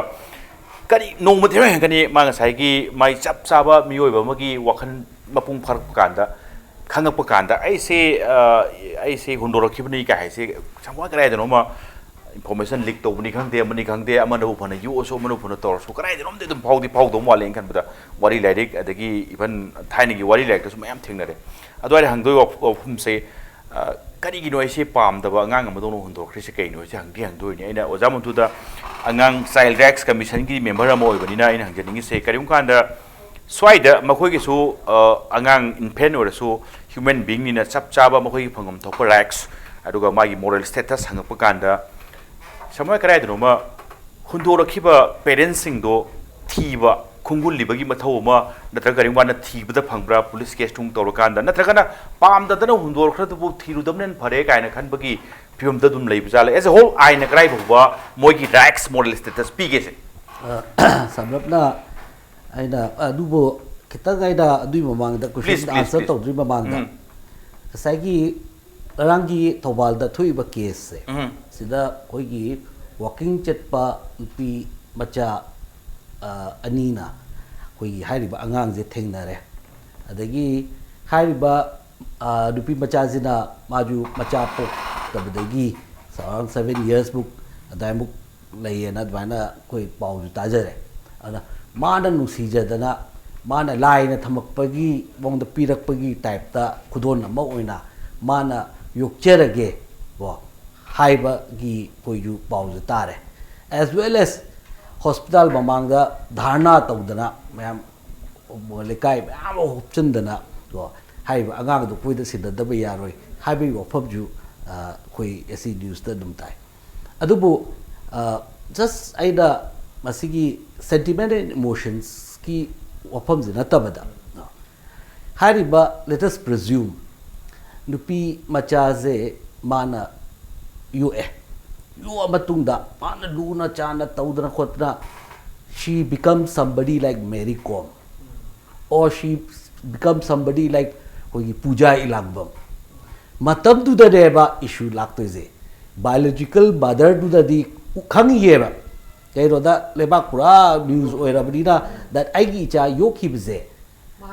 ꯀꯔꯤ ꯅꯣꯡꯃ ꯊꯦꯡꯅ ꯍꯦꯟꯒꯅꯤ ꯃꯥ ꯉꯁꯥꯏꯒꯤ ꯃꯥꯏ ꯆꯞ ꯆꯥꯕ ꯃꯤꯑꯣꯏꯕ ꯑꯃꯒꯤ ꯋꯥꯈꯜ ꯃꯄꯨꯡ ꯐꯥꯔꯛꯄ ꯀꯥꯟꯗ, ꯈꯪꯉꯛꯄ ꯀꯥꯟꯗ, ꯑꯩꯁꯦ, ꯑ, ꯑꯩꯁꯦ ꯍꯨꯟꯗꯣꯔꯛꯈꯤꯕꯅꯤ ꯀꯥꯏ ꯍꯥꯏꯁꯦ ꯁꯃꯣꯏ ꯀꯗꯥꯏꯗꯅꯣꯃ ꯏꯟꯐꯣꯔꯃꯦꯁꯟ ꯂꯤꯛ ꯇꯧꯕꯅꯤ ꯈꯪꯗꯦ, ꯑꯃꯅꯤ ꯈꯪꯗꯦ, ꯑꯃꯅꯕꯨ ꯐꯅ ꯌꯣꯛꯑꯁꯨ, ꯑꯃꯅꯕꯨ ꯐꯅ ꯇꯧꯔꯁꯨ, ꯀꯗꯥꯏꯗꯅꯣꯝꯗꯤ ꯑꯗꯨꯝ ꯐꯥꯎꯗꯤ ꯐꯥꯎꯗꯧ ꯃꯥꯜꯂꯦ꯫ ꯑꯩꯅ ꯈꯟꯕꯗ ꯋꯥꯔꯤ ꯂꯥꯏꯔꯤꯛ, ꯑꯗꯒꯤ even ꯊꯥꯏꯅꯒꯤ ꯋꯥꯔꯤ ꯂꯥꯏꯔꯤꯛꯇꯁꯨ ꯃꯌꯥꯝ ꯊꯦꯡꯅꯔꯦ꯫ ꯑꯗꯨꯋꯥꯏꯗ ꯍꯪꯗꯣꯏ ꯋꯥꯐ-, ꯋꯥꯐꯝꯁꯦ, ꯑ, ꯀꯔꯤꯒꯤꯅꯣ ꯑꯩꯁꯦ ꯄꯥꯝꯗꯕ ꯑꯉꯥꯡ ꯑꯃꯗꯧꯅ ꯍꯨꯟꯗꯣꯛꯈ꯭ꯔꯤꯁꯦ ꯀꯩꯅꯣ? ꯑꯩꯁꯦ ꯍꯪꯗꯤ ꯍꯪꯗꯣꯏꯅꯤ꯫ ꯑꯩꯅ ꯑꯣꯖꯥ ꯃꯟꯇꯨꯗ ꯑꯉꯥꯡ ꯆꯥꯏꯜ ꯔꯥꯏꯠꯁ ꯀꯃꯤꯁꯟꯒꯤ ꯃꯦꯝꯕꯔ ꯑꯃ ꯑꯣꯏꯕꯅꯤꯅ ꯑꯩꯅ ꯍꯪꯖꯅꯤꯡꯉꯤꯁꯦ, ꯀꯔꯤꯒꯨꯝꯕ ꯀꯥꯟꯗ ꯁ꯭ꯋꯥꯏꯗ ꯃꯈꯣꯏꯒꯤꯁꯨ, ꯑ, ꯑꯉꯥꯡ ꯏꯟꯐꯦꯟ ꯑꯣꯏꯔꯁꯨ ꯍ꯭ꯌꯨꯃꯦꯟ ꯕꯤꯡꯅꯤꯅ ꯆꯞ ꯆꯥꯕ ꯃꯈꯣꯏꯒꯤ ꯐꯪꯐꯝ ꯊꯣꯛꯄ ꯔꯥꯏꯠꯁ, ꯑꯗꯨꯒ ꯃꯥꯒꯤ ꯃꯣꯔꯦꯜ ꯁ꯭ꯇꯦꯇꯁ ꯍꯪꯉꯛꯄ ꯀꯥꯟꯗ ꯁꯃꯣꯏ ꯀꯗꯥꯏꯗꯅꯣꯃ ꯍꯨꯟꯗꯣꯔꯛꯈꯤꯕ ꯄꯦꯔꯦꯟꯁꯁꯤꯡꯗꯣ ꯊꯤꯕ, ꯈꯣꯡꯒꯨꯜꯂꯤꯕꯒꯤ ꯃꯊꯧ ꯑꯃ, ꯅꯠꯇ꯭ꯔꯒ ꯀꯔꯤꯒꯨꯝꯕ ꯀꯥꯟꯗ ꯊꯤꯕꯗ ꯐꯪꯕ꯭ꯔꯥ, ꯄꯨꯂꯤꯁ ꯀꯦꯁ ꯅꯨꯡ ꯇꯧꯔꯀꯥꯟꯗ, ꯅꯠꯇ꯭ꯔꯒꯅ ꯄꯥꯝꯗꯗꯅ ꯍꯨꯟꯗꯣꯔꯛꯈ꯭ꯔꯗꯨꯕꯨ ꯊꯤꯔꯨꯗꯕꯅ ꯍꯦꯟꯅ ꯐꯔꯦ ꯀꯥꯏꯅ ꯈꯟꯕꯒꯤ ꯐꯤꯕꯝꯗ ꯑꯗꯨꯝ ꯂꯩꯕ ꯖꯥꯠꯂ? As a whole, ꯑꯥꯏꯟꯅ ꯀꯗꯥꯏ ꯐꯥꯎꯕ ꯃꯣꯏꯒꯤ ꯔꯥꯏꯠꯁ, ꯃꯣꯔꯦꯜ ꯁ꯭ꯇꯦꯇꯁ ꯄꯤꯒꯦ ꯁꯦ? ꯁꯝꯂꯞꯅ ꯑꯩꯅ ꯑꯗꯨꯕꯨ ꯈꯤꯇꯪ ꯑꯩꯅ ꯑꯗꯨꯒꯤ ꯃꯃꯥꯡꯗ question answer ꯇꯧꯗ꯭ꯔꯤ ꯃꯃꯥꯡꯗ, ꯉꯁꯥꯏꯒꯤ ꯉꯔꯥꯡꯒꯤ ꯊꯧꯕꯥꯜꯗ ꯊꯣꯛꯏꯕ caseꯁꯦ, ꯁꯤꯗ ꯑꯩꯈꯣꯏꯒꯤ walking ꯆꯠꯄ ꯅꯨꯄꯤ ꯃꯆꯥ ꯑꯅꯤꯅ ꯑꯩꯈꯣꯏꯒꯤ ꯍꯥꯏꯔꯤꯕ ꯑꯉꯥꯡꯁꯦ ꯊꯦꯡꯅꯔꯦ꯫ ꯑꯗꯒꯤ ꯍꯥꯏꯔꯤꯕ ꯅꯨꯄꯤ ꯃꯆꯥꯁꯤꯅ ꯃꯥꯁꯨ ꯃꯆꯥ ꯄꯣꯛꯇꯕꯗꯒꯤ around seven yearsꯃꯨꯛ ꯑꯗꯨꯋꯥꯏꯃꯨꯛ ꯂꯩꯌꯦꯅ ꯑꯗꯨꯃꯥꯏꯅ ꯑꯩꯈꯣꯏ ꯄꯥꯎꯁꯨ ꯇꯥꯖꯔꯦ꯫ ꯑꯗꯨꯅ ꯃꯥꯅ ꯅꯨꯡꯁꯤꯖꯗꯅ, ꯃꯥꯅ ꯂꯥꯏꯅ ꯊꯝꯃꯛꯄꯒꯤ ꯃꯑꯣꯡꯗ ꯄꯤꯔꯛꯄꯒꯤ typeꯇ ꯈꯨꯗꯣꯜ ꯑꯃ ꯑꯣꯏꯅ ꯃꯥꯅ ꯌꯣꯛꯆꯔꯒꯦ ꯀꯣ ꯍꯥꯏꯕꯒꯤ ꯑꯩꯈꯣꯏꯁꯨ ꯄꯥꯎꯁꯨ ꯇꯥꯔꯦ꯫ As well as hospital ꯃꯃꯥꯡꯗ ꯙꯔꯅꯥ ꯇꯧꯗꯅ ꯃꯌꯥꯝ, ꯂꯩꯀꯥꯏ ꯃꯌꯥꯝ ꯑꯃ ꯍꯨꯞꯆꯤꯟꯗꯅ ꯀꯣ ꯍꯥꯏꯔꯤꯕ ꯑꯉꯥꯡꯗꯣ ꯑꯩꯈꯣꯏꯗ ꯁꯤꯟꯅꯗꯕ ꯌꯥꯔꯣꯏ ꯍꯥꯏꯕꯒꯤ ꯋꯥꯐꯝꯁꯨ ꯑꯩꯈꯣꯏ ꯑꯦꯁꯤ ꯅ꯭ꯌꯨꯁꯇ ꯑꯗꯨꯝ ꯇꯥꯏ꯫ ꯑꯗꯨꯕꯨ just ꯑꯩꯅ ꯃꯁꯤꯒꯤ sentiment and emotionsꯀꯤ ꯋꯥꯐꯝꯁꯤ ꯅꯠꯇꯕꯗ, ꯍꯥꯏꯔꯤꯕ, let us presume, ꯅꯨꯄꯤ ꯃꯆꯥꯁꯦ ꯃꯥꯅ ꯌꯣꯛꯑꯦ, ꯌꯣꯛꯑ ꯃꯇꯨꯡꯗ ꯃꯥꯅ ꯂꯨꯅ ꯆꯥꯅ ꯇꯧꯗꯅ ꯈꯣꯠꯇꯅ, she becomes somebody like Mary Kom, or she becomes somebody like ꯑꯩꯈꯣꯏꯒꯤ ꯄꯨꯖꯥ ꯏꯂꯥꯡꯕꯝ꯫ ꯃꯇꯝꯗꯨꯗꯅꯦꯕ issue ꯂꯥꯛꯇꯣꯏꯁꯦ꯫ Biological motherꯗꯨꯅꯗꯤ ꯈꯪꯉꯤꯑꯕ, ꯀꯩꯅꯣꯗ ꯂꯩꯕꯥꯛ ꯄꯨꯔꯥ news ꯑꯣꯏꯔꯕꯅꯤꯅ, that ꯑꯩꯒꯤ ꯏꯆꯥ ꯌꯣꯛꯈꯤꯕꯁꯦ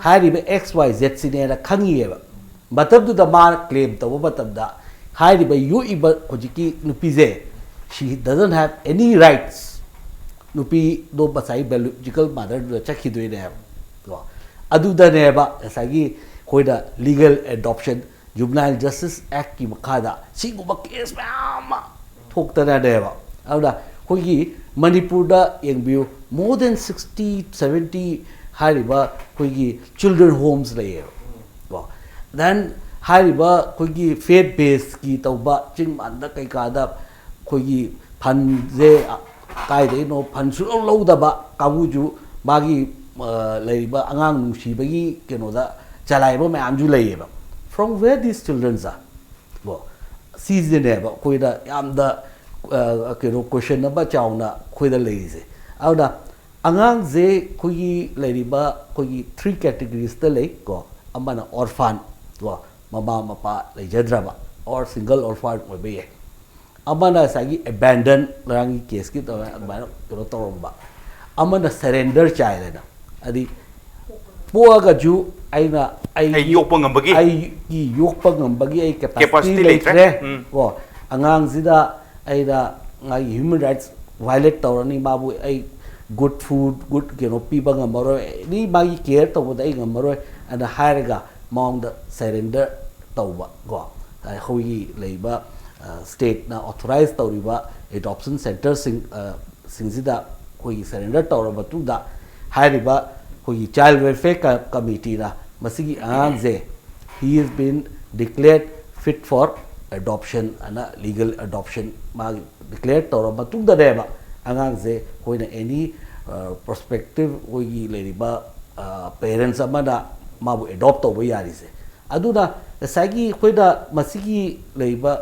ꯍꯥꯏꯔꯤꯕ X Y Zꯁꯤꯅꯦꯅ ꯈꯪꯉꯤꯑꯕ꯫ ꯃꯇꯝꯗꯨꯗ ꯃꯥꯅ claim ꯇꯧꯕ ꯃꯇꯝꯗ, ꯍꯥꯏꯔꯤꯕ ꯌꯣꯛꯏꯕ ꯍꯧꯖꯤꯛꯀꯤ ꯅꯨꯄꯤꯁꯦ, she doesn't have any rights꯫ ꯅꯨꯄꯤꯗꯣ ꯉꯁꯥꯏ biological motherꯗꯨꯗ ꯆꯠꯈꯤꯗꯣꯏꯅꯦꯕ꯫ ꯀꯣ ꯑꯗꯨꯗꯅꯦꯕ ꯉꯁꯥꯏꯒꯤ ꯑꯩꯈꯣꯏꯅ legal adoption, Juvenile Justice Actꯀꯤ ꯃꯈꯥꯗ ꯁꯤꯒꯨꯝꯕ case ꯃꯌꯥꯝ ꯑꯃ ꯊꯣꯛꯇꯅꯅꯦꯕ꯫ ꯑꯗꯨꯅ ꯑꯩꯈꯣꯏꯒꯤ ꯃꯅꯤꯄꯨꯔꯗ ꯌꯦꯡꯕꯤꯌꯨ, more than sixty seventy ꯍꯥꯏꯔꯤꯕ ꯑꯩꯈꯣꯏꯒꯤ children homes ꯂꯩꯌꯦꯕ꯫ ꯀꯣ then ꯍꯥꯏꯔꯤꯕ ꯑꯩꯈꯣꯏꯒꯤ faith baseꯀꯤ ꯇꯧꯕ ꯆꯤꯡ ꯃꯥꯟꯗ ꯀꯩꯀꯥꯗ ꯑꯩꯈꯣꯏꯒꯤ fundꯁꯦ ꯀꯥꯏꯗꯩꯅꯣ fund ꯁꯨꯡꯂꯧ ꯂꯧꯗꯕ ꯀꯥꯡꯕꯨꯁꯨ ꯃꯥꯒꯤ ꯂꯩꯔꯤꯕ ꯑꯉꯥꯡ ꯅꯨꯡꯁꯤꯕꯒꯤ ꯀꯩꯅꯣꯗ ꯆꯂꯥꯏꯕ ꯃꯌꯥꯝꯁꯨ ꯂꯩꯌꯦꯕ꯫ From where these children are? ꯀꯣ ꯁꯤꯁꯤꯅꯦꯕ ꯑꯩꯈꯣꯏꯗ ꯌꯥꯝꯅ ꯀꯩꯅꯣ question ꯑꯃ ꯆꯥꯎꯅ ꯑꯩꯈꯣꯏꯗ ꯂꯩꯔꯤꯁꯦ꯫ ꯑꯗꯨꯅ ꯑꯉꯥꯡꯁꯦ ꯑꯩꯈꯣꯏꯒꯤ ꯂꯩꯔꯤꯕ ꯑꯩꯈꯣꯏꯒꯤ ꯊ꯭ꯔꯤ ꯀꯦꯇꯤꯒꯣꯔꯤꯁꯇ ꯂꯩ ꯀꯣ꯫ ꯑꯃꯅ ꯑꯣꯔꯐꯥꯟ ꯀꯣ, ꯃꯃꯥ ꯃꯄꯥ ꯂꯩꯖꯗ꯭ꯔꯕ, ꯑꯣꯔ ꯁꯤꯡꯒꯜ ꯑꯣꯔꯐꯥꯟ ꯑꯣꯏꯕ ꯌꯥꯏ꯫ ꯑꯃꯅ ꯉꯁꯥꯏꯒꯤ ꯑꯦꯕꯦꯟꯗꯟ, ꯉꯔꯥꯡꯒꯤ ꯀꯦꯁꯀꯤ ꯇꯧꯔ ꯑꯗꯨꯃꯥꯏꯅ ꯀꯩꯅꯣ ꯇꯧꯔꯝꯕ꯫ ꯑꯃꯅ ꯁꯔꯦꯟꯗꯔ ꯆꯥꯏꯜ ꯍꯥꯏꯅ, ꯍꯥꯏꯗꯤ ꯄꯣꯛꯑꯒꯁꯨ ꯑꯩꯅ ꯑꯩ ꯑꯩ ꯌꯣꯛꯄ ꯉꯝꯕꯒꯤ꯫ ꯑꯩꯒꯤ ꯌꯣꯛꯄ ꯉꯝꯕꯒꯤ ꯑꯩ ꯀꯦꯄꯥꯁꯤꯇꯤ ꯀꯦꯄꯥꯁꯤꯇꯤ ꯂꯩꯇ꯭ꯔꯦ꯫ ꯂꯩꯇ꯭ꯔꯦ꯫ ꯎꯝ꯫ ꯀꯣ, ꯑꯉꯥꯡꯁꯤꯗ ꯑꯩꯅ ꯃꯥꯒꯤ ꯍ꯭ꯌꯨꯃꯦꯟ ꯔꯥꯏꯠꯁ ꯚꯥꯏꯑꯣꯂꯦꯠ ꯇꯧꯔꯅꯤ, ꯃꯥꯕꯨ ꯑꯩ ꯒꯨꯗ ꯐꯨꯗ, ꯒꯨꯗ ꯀꯩꯅꯣ ꯄꯤꯕ ꯉꯝꯃꯔꯣꯏ, ꯑꯦꯅꯤ ꯃꯥꯒꯤ ꯀꯦꯌꯔ ꯇꯧꯕꯗ ꯑꯩ ꯉꯝꯃꯔꯣꯏ ꯑꯅ ꯍꯥꯏꯔꯒ ꯃꯉꯣꯟꯗ ꯁꯔꯦꯟꯗꯔ ꯇꯧꯕ ꯀꯣ꯫ ꯑꯩꯈꯣꯏꯒꯤ ꯂꯩꯕ ꯁ꯭ꯇꯦꯠꯅ ꯑꯣꯊꯣꯔꯥꯏꯖ ꯇꯧꯔꯤꯕ ꯑꯦꯗꯣꯞꯁꯟ ꯁꯦꯟꯇꯔꯁꯤꯡ ꯑ, ꯁꯤꯡꯁꯤꯗ ꯑꯩꯈꯣꯏꯒꯤ ꯁꯔꯦꯟꯗꯔ ꯇꯧꯔꯕ ꯃꯇꯨꯡꯗ, ꯍꯥꯏꯔꯤꯕ ꯑꯩꯈꯣꯏꯒꯤ ꯆꯥꯏꯜ ꯋꯦꯜꯐꯤꯌꯔ ꯀ-, ꯀꯃꯤꯇꯤꯅ ꯃꯁꯤꯒꯤ ꯑꯉꯥꯡꯁꯦ, he has been declared fit for adoption ꯑꯅ, ꯂꯤꯒꯦꯜ ꯑꯦꯗꯣꯞꯁꯟ ꯃꯥꯒꯤ ꯗꯤꯀ꯭ꯂꯦꯌꯔ ꯇꯧꯔꯕ ꯃꯇꯨꯡꯗꯅꯦꯕ ꯑꯉꯥꯡꯁꯦ ꯑꯩꯈꯣꯏꯅ ꯑꯦꯅꯤ ꯄ꯭ꯔꯣꯁꯄꯦꯛꯇꯤꯞ ꯑꯩꯈꯣꯏꯒꯤ ꯂꯩꯔꯤꯕ ꯄꯦꯔꯦꯟꯁ ꯑꯃꯅ ꯃꯥꯕꯨ ꯑꯦꯗꯣꯞ ꯇꯧꯕ ꯌꯥꯔꯤꯁꯦ꯫ ꯑꯗꯨꯅ ꯉꯁꯥꯏꯒꯤ ꯑꯩꯈꯣꯏꯅ ꯃꯁꯤꯒꯤ ꯂꯩꯕ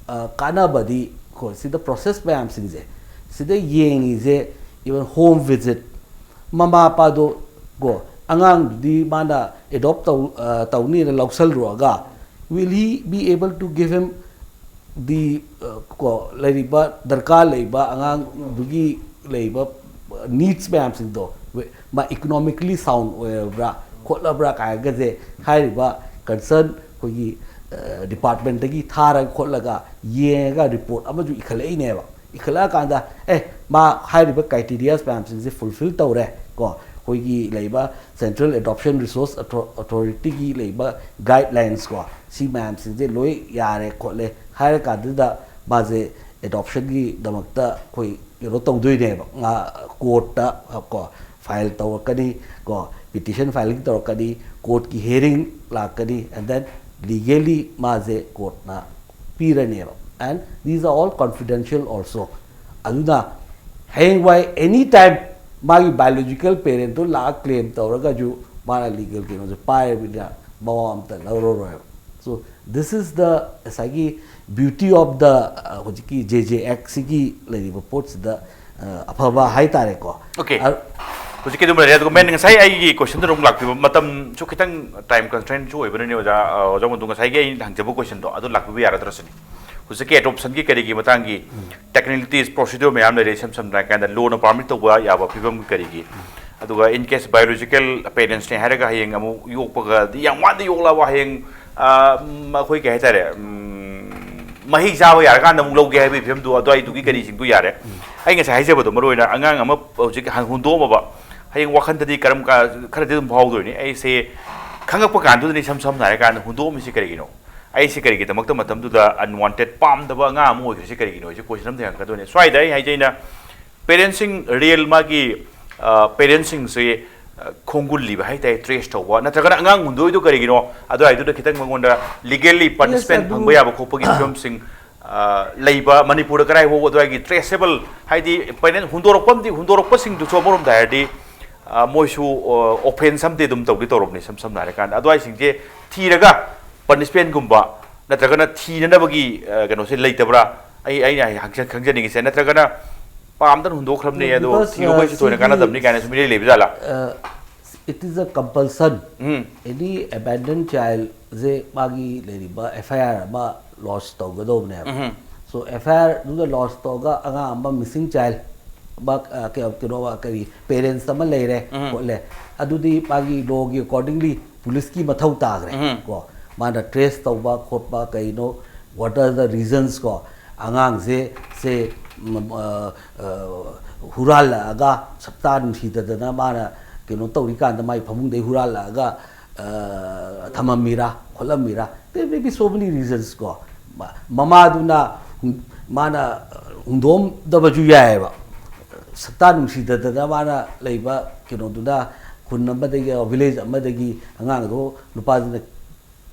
ꯑ, ꯀꯥꯟꯅꯕꯗꯤ ꯀꯣ, ꯁꯤꯗ ꯄ꯭ꯔꯣꯁꯦꯁ ꯃꯌꯥꯝꯁꯤꯡꯁꯦ ꯁꯤꯗ ꯌꯦꯡꯉꯤꯁꯦ, ꯏꯚꯟ ꯍꯣꯝ ꯚꯤꯖꯤꯠ, ꯃꯃꯥ ꯃꯄꯥꯗꯣ ꯀꯣ, ꯑꯉꯥꯡꯗꯨꯗꯤ ꯃꯥꯅ ꯑꯦꯗꯣꯞ ꯇꯧ ꯑ, ꯇꯧꯅꯤꯅ ꯂꯧꯁꯜꯂꯨꯔꯒ, will he be able to give him the, ꯑ, ꯀꯣ, ꯂꯩꯔꯤꯕ ꯗꯔꯀꯥꯔ ꯂꯩꯕ ꯑꯉꯥꯡꯗꯨꯒꯤ ꯂꯩꯕ ꯅꯤꯗꯁ ꯃꯌꯥꯝꯁꯤꯡꯗꯣ, ꯃꯥ ꯏꯀꯣꯅꯣꯃꯤꯀꯂꯤ ꯁꯥꯎꯟ ꯑꯣꯏꯔꯕ꯭ꯔꯥ ꯈꯣꯠꯂꯕ꯭ꯔꯥ ꯀꯥꯏꯅꯒꯁꯦ ꯍꯥꯏꯔꯤꯕ ꯀꯟꯁꯔꯟ ꯑꯩꯈꯣꯏꯒꯤ ꯗꯤꯄꯥꯔꯠꯃꯦꯟꯇꯒꯤ ꯊꯥꯔꯒ ꯈꯣꯠꯂꯒ ꯌꯦꯡꯉꯒ ꯔꯤꯄꯣꯔꯠ ꯑꯃꯁꯨ ꯏꯈꯠꯂꯛꯏꯅꯦꯕ꯫ ꯏꯈꯠꯂꯛꯑꯀꯥꯟꯗ, ꯑꯦ, ꯃꯥ ꯍꯥꯏꯔꯤꯕ ꯀ꯭ꯔꯥꯏꯇꯦꯔꯤꯌꯥꯁ ꯃꯌꯥꯝꯁꯤꯡꯁꯦ ꯐꯨꯜꯐꯤꯜ ꯇꯧꯔꯦ ꯀꯣ, ꯑꯩꯈꯣꯏꯒꯤ ꯂꯩꯕ ꯁꯦꯟꯇ꯭ꯔꯦꯜ ꯑꯦꯗꯣꯞꯁꯟ ꯔꯤꯁꯣꯔꯁ ꯑꯣꯊꯣꯔꯤꯇꯤꯒꯤ ꯂꯩꯕ ꯒꯥꯏꯗꯂꯥꯏꯟꯁ ꯀꯣ, ꯁꯤ ꯃꯌꯥꯝꯁꯤꯡꯁꯦ ꯂꯣꯏ ꯌꯥꯔꯦ ꯈꯣꯠꯂꯦ ꯍꯥꯏꯔꯀꯥꯟꯗꯨꯗ ꯃꯥꯁꯦ ꯑꯦꯗꯣꯞꯁꯟꯒꯤꯗꯃꯛꯇ ꯑꯩꯈꯣꯏ ꯀꯩꯅꯣ ꯇꯧꯗꯣꯏꯅꯦꯕ, ꯀꯣꯔꯠꯇ ꯀꯣ ꯐꯥꯏꯜ ꯇꯧꯔꯛꯀꯅꯤ ꯀꯣ, ꯄꯤꯇꯤꯁꯟ ꯐꯥꯏꯂꯤꯡ ꯇꯧꯔꯛꯀꯅꯤ, ꯀꯣꯔꯠꯀꯤ ꯍꯤꯌꯔꯤꯡ ꯂꯥꯛꯀꯅꯤ, and then legally ꯃꯥꯁꯦ ꯀꯣꯔꯠꯅ ꯄꯤꯔꯅꯦꯕ꯫ And these are all confidential also. ꯑꯗꯨꯅ ꯍꯌꯦꯡꯋꯥꯏ ꯑꯦꯅꯤ ꯇꯥꯏꯝ ꯃꯥꯒꯤ ꯕꯥꯏꯑꯣꯂꯣꯖꯤꯀꯦꯜ ꯄꯦꯔꯦꯟꯠꯇꯣ ꯂꯥꯛꯑ ꯀ꯭ꯂꯦꯝ ꯇꯧꯔꯒꯁꯨ ꯃꯥꯅ ꯂꯤꯒꯦꯜ ꯀꯩꯅꯣꯁꯦ ꯄꯥꯏꯔꯕꯅꯤꯅ ꯃꯋꯥ ꯑꯝꯇ ꯂꯧꯔꯔꯣꯏꯕ꯫ So this is the ꯉꯁꯥꯏꯒꯤ beauty of the, ꯑ, ꯍꯧꯖꯤꯛꯀꯤ ꯖꯦ ꯖꯦ ꯑꯦꯛꯁꯤꯒꯤ ꯂꯩꯔꯤꯕ ꯄꯣꯠꯁꯤꯗ, ꯑ, ꯑꯐꯕ ꯍꯥꯏꯇꯥꯔꯦꯀꯣ꯫ Okay. ꯑ- ꯍꯧꯖꯤꯛꯀꯤ ꯑꯗꯨꯝ ꯂꯩꯔꯦ꯫ ꯑꯗꯨꯒ ꯃꯦꯟ, ꯉꯁꯥꯏ ꯑꯩꯒꯤ ꯀꯣꯏꯁꯟꯗꯣ ꯑꯗꯨꯝ ꯂꯥꯛꯄꯤꯕ, ꯃꯇꯝꯁꯨ ꯈꯤꯇꯪ ꯇꯥꯏꯝ ꯀꯟꯁꯇ꯭ꯔꯦꯟꯁꯨ ꯑꯣꯏꯕꯅꯅꯦ ꯑꯣꯖꯥ, ꯑ, ꯑꯣꯖꯥ ꯃꯟꯗꯨ, ꯉꯁꯥꯏꯒꯤ ꯑꯩꯅ ꯍꯪꯖꯕ ꯀꯣꯏꯁꯟꯗꯣ ꯑꯗꯨ ꯂꯥꯛꯄꯤꯕ ꯌꯥꯔꯗ꯭ꯔꯥ ꯁꯤꯅꯤ꯫ ꯍꯧꯖꯤꯛꯀꯤ ꯑꯦꯗꯣꯞꯁꯟꯒꯤ ꯀꯔꯤꯒꯤ ꯃꯇꯥꯡꯒꯤ ꯇꯦꯛꯅꯤꯀꯦꯜꯇꯤꯁ, ꯄ꯭ꯔꯣꯁꯤꯗ꯭ꯌꯨꯔ ꯃꯌꯥꯝ ꯂꯩꯔꯦ, ꯏꯁꯝ ꯁꯝꯅ ꯍꯥꯏꯔꯀꯥꯟꯗ ꯂꯣꯅ ꯄꯥꯔꯃꯤꯠ ꯇꯧꯕ ꯌꯥꯕ ꯐꯤꯕꯝ ꯀꯔꯤꯒꯤ, ꯑꯗꯨꯒ in case biological parents ꯅꯦ ꯍꯥꯏꯔꯒ ꯍꯌꯦꯡ ꯑꯃꯨꯛ ꯌꯣꯛꯄꯒꯗꯤ ꯌꯥꯝ ꯋꯥꯅ ꯌꯣꯛꯂꯕ ꯍꯌꯦꯡ, ꯑ, ꯎꯝ, ꯑꯩꯈꯣꯏ ꯀꯩ ꯍꯥꯏꯇꯥꯔꯦ, ꯎꯝ, ꯃꯍꯩ ꯆꯥꯕ ꯌꯥꯔꯀꯥꯟꯗ ꯑꯃꯨꯛ ꯂꯧꯒꯦ ꯍꯥꯏꯕꯒꯤ ꯐꯤꯕꯝꯗꯨ ꯑꯗꯨꯋꯥꯏꯗꯨꯒꯤ ꯀꯔꯤꯁꯤꯡꯗꯨ ꯌꯥꯔꯦ꯫ ꯑꯩ ꯉꯁꯥꯏ ꯍꯥꯏꯖꯕꯗꯣ, ꯃꯔꯨꯑꯣꯏꯅ ꯑꯉꯥꯡ ꯑꯃ ꯍꯧꯖꯤꯛ ꯍꯨꯟꯗꯣꯛꯑꯝꯃꯕ, ꯍꯌꯦꯡ ꯋꯥꯈꯟꯗꯗꯤ ꯀꯔꯝ ꯀꯥ-, ꯈꯔꯗꯤ ꯑꯗꯨꯝ ꯐꯥꯎꯗꯣꯏꯅꯤ꯫ ꯑꯩꯁꯦ ꯈꯪꯉꯛꯄ ꯀꯥꯟꯗꯨꯗꯅꯤ, ꯏꯁꯝ ꯁꯝꯅ ꯍꯥꯏꯔꯀꯥꯟꯗ, ꯍꯨꯟꯗꯣꯛꯑꯝꯃꯤꯁꯤ ꯀꯔꯤꯒꯤꯅꯣ? ꯑꯩꯁꯦ ꯀꯔꯤꯒꯤꯗꯃꯛꯇ ꯃꯇꯝꯗꯨꯗ unwanted, ꯄꯥꯝꯗꯕ ꯑꯉꯥꯡ ꯑꯃ ꯑꯣꯏꯈ꯭ꯔꯤꯁꯤ ꯀꯔꯤꯒꯤꯅꯣ? ꯑꯩꯁꯦ ꯀꯣꯏꯁꯟ ꯑꯃꯗꯤ ꯍꯪꯉꯛꯀꯗꯣꯏꯅꯦ꯫ ꯁ꯭ꯋꯥꯏꯗ ꯑꯩ ꯍꯥꯏꯖꯩꯅ, ꯄꯦꯔꯦꯟꯁꯤꯡ, ꯔꯤꯌꯦꯜ ꯃꯥꯒꯤ, ꯑ, ꯄꯦꯔꯦꯟꯁꯤꯡꯁꯦ, ꯑ, ꯈꯣꯡꯒꯨꯜꯂꯤꯕ ꯍꯥꯏ ꯇꯥꯔꯦ, ꯇ꯭ꯔꯦꯁ ꯇꯧꯕ, ꯅꯠꯇ꯭ꯔꯒꯅ ꯑꯉꯥꯡ ꯍꯨꯟꯗꯣꯛꯏꯗꯣ ꯀꯔꯤꯒꯤꯅꯣ? ꯑꯗꯨꯋꯥꯏꯗꯨꯗ ꯈꯤꯇꯪ ꯃꯉꯣꯟꯗ ꯂꯤꯒꯦꯜꯂꯤ ꯄꯅꯤꯁꯃꯦꯟ ꯑꯗꯨ- ꯐꯪꯕ ꯌꯥꯕ ꯈꯣꯠꯄꯒꯤ ꯐꯤꯕꯝꯁꯤꯡ, ꯑ, ꯂꯩꯕ, ꯃꯅꯤꯄꯨꯔꯗ ꯀꯗꯥꯏ ꯐꯥꯎꯕ ꯑꯗꯨꯋꯥꯏꯒꯤ ꯇ꯭ꯔꯦꯁꯦꯕꯜ, ꯍꯥꯏꯗꯤ ꯄꯦꯔꯦꯟ ꯍꯨꯟꯗꯣꯔꯛꯄ ꯑꯃꯗꯤ, ꯍꯨꯟꯗꯣꯔꯛꯄꯁꯤꯡꯗꯨꯁꯨ ꯑꯃꯔꯣꯝꯗ ꯍꯥꯏꯔꯗꯤ, ꯑ, ꯃꯣꯏꯁꯨ, ꯑ, ꯑꯣꯐꯦꯟꯁ ꯑꯃꯗꯤ ꯑꯗꯨꯝ ꯇꯧꯗꯤ ꯇꯧꯔꯕꯅꯤ, ꯏꯁꯝ ꯁꯝꯅ ꯍꯥꯏꯔꯀꯥꯟꯗ꯫ ꯑꯗꯨꯋꯥꯏꯁꯤꯡꯁꯦ ꯊꯤꯔꯒ ꯄꯅꯤꯁꯃꯦꯟꯒꯨꯝꯕ ꯅꯠꯇ꯭ꯔꯒꯅ ꯊꯤꯅꯅꯕꯒꯤ, ꯑ, ꯀꯩꯅꯣꯁꯦ ꯂꯩꯇꯕ꯭ꯔꯥ? ꯑꯩ, ꯑꯩꯅ ꯍꯪꯖ-, ꯈꯪꯖꯅꯤꯡꯉꯤꯁꯦ, ꯅꯠꯇ꯭ꯔꯒꯅ ꯄꯥꯝꯗꯅ ꯍꯨꯟꯗꯣꯛꯈ꯭ꯔꯕꯅꯦ, ꯑꯗꯣ Because, ꯊꯤꯗꯣꯛꯄꯩꯁꯨ uh, ꯊꯣꯏꯅ ꯁꯤꯒꯤ, ꯀꯥꯟꯅꯗꯕꯅꯤ ꯀꯥꯏꯅ ꯁꯨꯝ ꯏꯔꯩ ꯂꯩꯕ ꯖꯥꯠꯂꯥ? Uh, it is a compulsion. Um. Any abandoned child ꯁꯦ ꯃꯥꯒꯤ ꯂꯩꯔꯤꯕ F I R ꯑꯃ lodge ꯇꯧꯒꯗꯧꯕꯅꯦꯕ꯫ Um. So F I R ꯗꯨꯗ ꯂꯣꯗꯖ ꯇꯧꯔꯒ ꯑꯉꯥꯡ ꯑꯃ ꯃꯤꯁꯤꯡ ꯆꯥꯏꯜ ꯑꯃ, ꯑ, ꯀ-, ꯀꯩꯅꯣ, ꯑ, ꯀꯔꯤ, ꯄꯦꯔꯦꯟꯁ ꯑꯃ ꯂꯩꯔꯦ, ꯎꯝ꯫ ꯈꯣꯠꯂꯦ, ꯑꯗꯨꯗꯤ ꯃꯥꯒꯤ ꯂꯣꯒꯤ ꯑꯦꯀꯣꯔꯗꯤꯡꯂꯤ ꯄꯨꯂꯤꯁꯀꯤ ꯃꯊꯧ ꯇꯥꯈ꯭ꯔꯦ꯫ ꯎꯝ꯫ ꯀꯣ, ꯃꯥꯅ ꯇ꯭ꯔꯦꯁ ꯇꯧꯕ ꯈꯣꯠꯄ, ꯀꯩꯅꯣ, what are the reasons ꯀꯣ, ꯑꯉꯥꯡꯁꯦ, ꯁꯦ, ꯎꯝ, ꯑ, ꯑ, ꯍꯨꯔꯥꯜꯂꯛꯑꯒ ꯁꯛꯇꯥ ꯅꯨꯡꯁꯤꯗꯗꯅ ꯃꯥꯅ ꯀꯩꯅꯣ ꯇꯧꯔꯤꯀꯥꯟꯗ ꯃꯥꯏ ꯐꯃꯨꯡꯗꯩ ꯍꯨꯔꯥꯜꯂꯛꯑꯒ, ꯑ, ꯊꯝꯃꯝꯃꯤꯔꯥ, ꯈꯣꯠꯂꯝꯃꯤꯔꯥ? There may be so many reasons ꯀꯣ꯫ ꯃ-, ꯃꯃꯥꯗꯨꯅ ꯍꯨꯟ-, ꯃꯥꯅ, ꯑ, ꯍꯨꯟꯗꯣꯛꯑꯝꯗꯕꯁꯨ ꯌꯥꯏꯑꯕ꯫ ꯁꯛꯇꯥ ꯅꯨꯡꯁꯤꯗꯗꯅ ꯃꯥꯅ ꯂꯩꯕ ꯀꯩꯅꯣꯗꯨꯅ, ꯈꯨꯟ ꯑꯃꯗꯒꯤ, ꯚꯤꯂꯦꯖ ꯑꯃꯗꯒꯤ ꯑꯉꯥꯡꯗꯣ ꯅꯨꯄꯥꯗꯨꯅ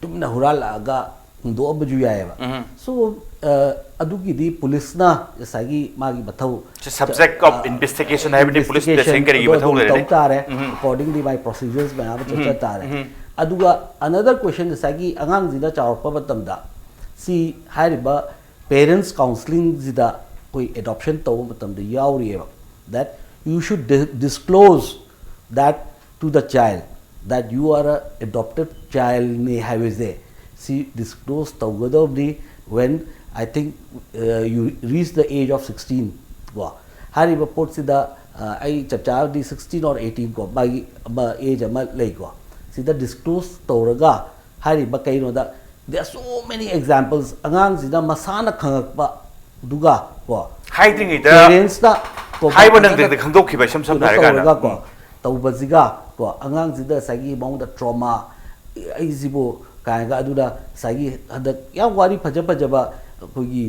ꯇꯨꯃꯤꯟꯅ ꯍꯨꯔꯥꯜꯂꯛꯑꯒ ꯍꯨꯟꯗꯣꯛꯑꯝꯕꯁꯨ ꯌꯥꯏꯑꯕ꯫ ꯎꯝ꯫ So, ꯑ, ꯑꯗꯨꯒꯤꯗꯤ ꯄꯨꯂꯤꯁꯅ ꯉꯁꯥꯏꯒꯤ ꯃꯥꯒꯤ ꯃꯊꯧ, So, subject of ꯑ, investigation ꯍꯥꯏꯕꯗꯤ ꯄꯨꯂꯤꯁ investigation ꯇꯁꯦꯡ ꯀꯔꯤꯒꯤ ꯑꯗꯣ ꯃꯊꯧ ꯑꯗꯨꯝ ꯂꯩꯔꯦ? ꯇꯧ ꯇꯥꯔꯦ꯫ ꯎꯝ꯫ Accordingly, ꯃꯥꯒꯤ procedures ꯃꯌꯥꯝ ꯑꯃ ꯆꯠꯆ ꯇꯥꯔꯦ꯫ ꯎꯝ꯫ ꯑꯗꯨꯒ another question, ꯉꯁꯥꯏꯒꯤ ꯑꯉꯥꯡꯁꯤꯅ ꯆꯥꯎꯔꯛꯄ ꯃꯇꯝꯗ ꯁꯤ ꯍꯥꯏꯔꯤꯕ parents counselling ꯁꯤꯗ ꯑꯩꯈꯣꯏ ꯑꯦꯗꯣꯞꯁꯟ ꯇꯧꯕ ꯃꯇꯝꯗ ꯌꯥꯎꯔꯤꯑꯕ, that you should disclose that to the child, that you are a adopted child ꯅꯤ ꯍꯥꯏꯕꯁꯦ ꯁꯤ ꯗꯤꯁꯀ꯭ꯂꯣꯖ ꯇꯧꯒꯗꯕꯅꯤ when I think you reach the age of sixteen ꯀꯣ꯫ ꯍꯥꯏꯔꯤꯕ ꯄꯣꯠꯁꯤꯗ ꯑꯩ ꯆꯞ ꯆꯥꯕꯗꯤ sixteen or eighteen ꯀꯣ, ꯃꯥꯒꯤ ꯑꯃ ꯑꯦꯖ ꯑꯃ ꯂꯩꯀꯣ꯫ ꯁꯤꯗ ꯗꯤꯁꯀ꯭ꯂꯣꯖ ꯇꯧꯔꯒ ꯍꯥꯏꯔꯤꯕ ꯀꯩꯅꯣꯗ, there are so many examples, ꯑꯉꯥꯡꯁꯤꯅ ꯃꯁꯥꯅ ꯈꯪꯉꯛꯄ ꯑꯗꯨꯒ ꯀꯣ, ꯍꯥꯏꯗ꯭ꯔꯤꯉꯩꯗ ꯄꯦꯔꯦꯟꯁꯇ ꯍꯥꯏꯕ ꯅꯪꯗ꯭ꯔꯤꯉꯩꯗ ꯈꯪꯗꯣꯛꯈꯤꯕ ꯏꯁꯝ ꯁꯝꯅ ꯍꯥꯏꯔꯀꯥꯟꯗ ꯀꯣ, ꯇꯧꯕꯁꯤꯒ ꯀꯣ, ꯑꯉꯥꯡꯁꯤꯗ ꯉꯁꯥꯏꯒꯤ ꯃꯉꯣꯟꯗ ꯇ꯭ꯔꯣꯃꯥ, ꯑꯩꯁꯤꯕꯨ ꯀꯥꯏꯅꯒ, ꯑꯗꯨꯅ ꯉꯁꯥꯏꯒꯤ ꯍꯟꯗꯛ ꯌꯥꯝ ꯋꯥꯔꯤ ꯐꯖ ꯐꯖꯕ ꯑꯩꯈꯣꯏꯒꯤ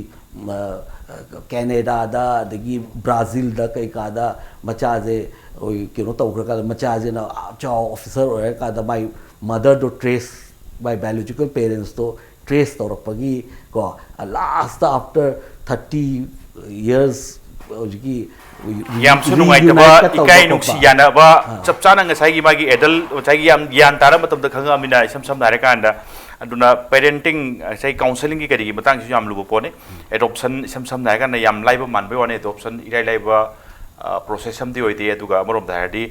ꯀꯦꯅꯦꯗꯥꯗ ꯑꯗꯒꯤ ꯕ꯭ꯔꯥꯖꯤꯜꯗ ꯀꯩꯀꯥꯗ ꯃꯆꯥꯁꯦ ꯑꯩꯈꯣꯏ ꯀꯩꯅꯣ ꯇꯧꯈ꯭ꯔꯀꯥꯟꯗ ꯃꯆꯥꯁꯤꯅ ꯆꯥꯎ ꯑꯣꯐꯤꯁꯔ ꯑꯣꯏꯔꯀꯥꯟꯗ ꯃꯥꯏ ꯃꯗꯔꯗꯣ ꯇ꯭ꯔꯦꯁ, ꯃꯥꯏ ꯕꯥꯏꯑꯣꯂꯣꯖꯤꯀꯦꯜ ꯄꯦꯔꯦꯟꯁꯇꯣ ꯇ꯭ꯔꯦꯁ ꯇꯧꯔꯛꯄꯒꯤ ꯀꯣ, ꯂꯥꯁꯇ ꯑꯥꯐꯇꯔ ꯊꯥꯔꯇꯤ ꯌꯔꯁ ꯍꯧꯖꯤꯛꯀꯤ ꯌꯥꯝꯁꯨ ꯅꯨꯡꯉꯥꯏꯇꯕ, ꯏꯀꯥꯏ ꯅꯨꯡꯁꯤ ꯌꯥꯅꯕ, ꯆꯞ ꯆꯥꯅ ꯉꯁꯥꯏꯒꯤ ꯃꯥꯒꯤ ꯑꯦꯗꯜ ꯉꯁꯥꯏꯒꯤ ꯌꯥꯝ ꯒ꯭ꯌꯥꯟ ꯇꯥꯔꯕ ꯃꯇꯝꯗ ꯈꯪꯉꯛꯑꯃꯤꯅ ꯏꯁꯝ ꯁꯝꯅ ꯍꯥꯏꯔꯀꯥꯟꯗ꯫ ꯑꯗꯨꯅ ꯄꯦꯔꯦꯟꯇꯤꯡ ꯉꯁꯥꯏ ꯀꯥꯎꯟꯁꯦꯂꯤꯡꯒꯤ ꯀꯔꯤꯒꯤ ꯃꯇꯥꯡꯁꯤꯁꯨ ꯌꯥꯝ ꯂꯨꯕ ꯄꯣꯠꯅꯤ꯫ ꯑꯦꯗꯣꯞꯁꯟ ꯏꯁꯝ ꯁꯝꯅ ꯍꯥꯏꯔꯀꯥꯟꯗ ꯌꯥꯝ ꯂꯥꯏꯕ ꯃꯥꯟꯕꯩ ꯋꯥꯅꯤ, ꯑꯦꯗꯣꯞꯁꯟ ꯏꯔꯥꯏ ꯂꯥꯏꯕ ꯄ꯭ꯔꯣꯁꯦꯁ ꯑꯃꯗꯤ ꯑꯣꯏꯗꯦ꯫ ꯑꯗꯨꯒ ꯑꯃꯔꯣꯝꯗ ꯍꯥꯏꯔꯗꯤ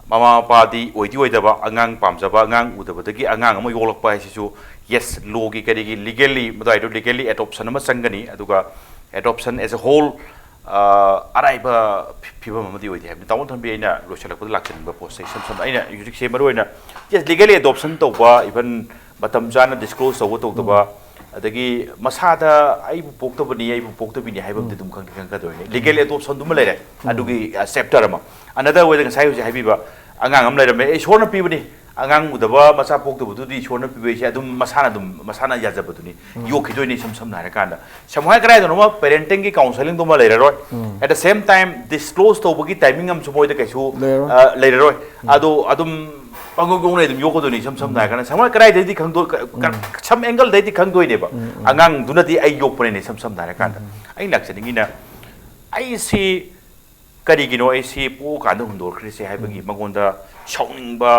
ꯃꯃꯥ ꯃꯄꯥꯗꯤ ꯑꯣꯏꯗꯤ ꯑꯣꯏꯗꯕ, ꯑꯉꯥꯡ ꯄꯥꯝꯖꯕ ꯑꯉꯥꯡ ꯎꯗꯕꯗꯒꯤ ꯑꯉꯥꯡ ꯑꯃ ꯌꯣꯛꯂꯛꯄ ꯍꯥꯏꯁꯤꯁꯨ, ꯌꯦꯁ, ꯂꯣꯒꯤ ꯀꯔꯤꯒꯤ ꯂꯤꯒꯦꯜꯂꯤ ꯃꯗꯨꯋꯥꯏꯗꯣ ꯂꯤꯒꯦꯜꯂꯤ ꯑꯦꯗꯣꯞꯁꯟ ꯑꯃ ꯆꯪꯒꯅꯤ꯫ ꯑꯗꯨꯒ ꯑꯦꯗꯣꯞꯁꯟ ꯑꯦꯁ ꯑꯦ ꯍꯣꯜ ꯑꯔꯥꯏꯕ ꯐꯤꯕꯝ ꯑꯃꯗꯤ ꯑꯣꯏꯗꯦ ꯍꯥꯏꯕꯅꯤ꯫ ꯇꯥꯃꯣ ꯊꯝꯕꯤ, ꯑꯩꯅ ꯂꯣꯏꯁꯤꯜꯂꯛꯄꯗ ꯂꯥꯛꯆꯅꯤꯡꯕ ꯄꯣꯠꯁꯦ ꯏꯁꯝ ꯁꯝꯅ ꯑꯩꯅ ꯍꯧꯖꯤꯛꯁꯦ ꯃꯔꯨꯑꯣꯏꯅ, ꯌꯦꯁ, ꯂꯤꯒꯦꯜꯂꯤ ꯑꯦꯗꯣꯞꯁꯟ ꯇꯧꯕ, ꯏꯚꯟ ꯃꯇꯝ ꯆꯥꯅ ꯗꯤꯁꯀ꯭ꯂꯣꯖ ꯇꯧꯕ ꯇꯧꯗꯕ, ꯑꯗꯒꯤ ꯃꯁꯥꯗ ꯑꯩꯕꯨ ꯄꯣꯛꯇꯕꯅꯤ, ꯑꯩꯕꯨ ꯄꯣꯛꯇꯕꯤꯅꯤ ꯍꯥꯏꯕ ꯑꯃꯗꯤ ꯑꯗꯨꯝ ꯈꯪꯗꯤ ꯈꯪꯒꯗꯣꯏꯅꯤ꯫ ꯂꯤꯒꯦꯜ ꯑꯦꯗꯣꯞꯁꯟꯗꯨꯃ ꯂꯩꯔꯦ, ꯑꯗꯨꯒꯤ ꯆꯦꯞꯇꯔ ꯑꯃ꯫ ꯑꯅꯗꯔ ꯋꯦꯗ ꯉꯁꯥꯏ ꯍꯧꯖꯤꯛ ꯍꯥꯏꯕꯤꯕ ꯑꯉꯥꯡ ꯑꯃ ꯂꯩꯔꯝꯃꯦ, ꯑꯩ ꯏꯁꯣꯔꯅ ꯄꯤꯕꯅꯤ, ꯑꯉꯥꯡ ꯎꯗꯕ ꯃꯆꯥ ꯄꯣꯛꯇꯕꯗꯨꯗꯤ ꯏꯁꯣꯔꯅ ꯄꯤꯕ ꯍꯥꯏꯁꯦ ꯑꯗꯨꯝ ꯃꯁꯥꯅ ꯑꯗꯨꯝ ꯃꯁꯥꯅ ꯌꯥꯖꯕꯗꯨꯅꯤ, ꯌꯣꯛꯈꯤꯗꯣꯏꯅꯤ ꯏꯁꯝ ꯁꯝꯅ ꯍꯥꯏꯔꯀꯥꯟꯗ꯫ ꯁꯝꯍꯥꯏ ꯀꯗꯥꯏꯗꯅꯣꯃ ꯄꯦꯔꯦꯟꯇꯤꯡꯒꯤ ꯀꯥꯎꯟꯁꯦꯂꯤꯡꯗꯨꯃ ꯂꯩꯔꯔꯣꯏ꯫ At the same time disclose ꯇꯧꯕꯒꯤ ꯇꯥꯏꯃꯤꯡ ꯑꯃꯁꯨ ꯃꯣꯏꯗ ꯀꯩꯁꯨ ꯂꯩꯔꯔꯣꯏ꯫ ꯑ, ꯂꯩꯔꯔꯣꯏ꯫ ꯑꯗꯣ ꯑꯗꯨꯝ ꯄꯪꯌꯣꯛ ꯌꯣꯛꯅꯩ ꯑꯗꯨꯝ ꯌꯣꯛꯀꯗꯣꯏꯅꯤ ꯏꯁꯝ ꯁꯝꯅ ꯍꯥꯏꯔꯀꯥꯟꯗ꯫ ꯁꯝꯍꯥꯏ ꯀꯗꯥꯏꯗꯩꯗꯤ ꯈꯪꯗꯣꯏ, ꯁꯝ ꯑꯦꯡꯒꯜꯗꯩꯗꯤ ꯈꯪꯗꯣꯏꯅꯦꯕ꯫ ꯑꯉꯥꯡꯗꯨꯅꯗꯤ ꯑꯩ ꯌꯣꯛꯄꯅꯦꯅ ꯏꯁꯝ ꯁꯝꯅ ꯍꯥꯏꯔꯀꯥꯟꯗ꯫ ꯑꯩꯅ ꯂꯥꯛꯆꯅꯤꯡꯉꯤꯅ, ꯑꯩꯁꯤ ꯀꯔꯤꯒꯤꯅꯣ ꯑꯩꯁꯤ ꯄꯣꯛꯑꯀꯥꯟꯗ ꯍꯨꯟꯗꯣꯛꯈ꯭ꯔꯤꯁꯦ ꯍꯥꯏꯕꯒꯤ ꯃꯉꯣꯟꯗ ꯁꯥꯎꯅꯤꯡꯕ,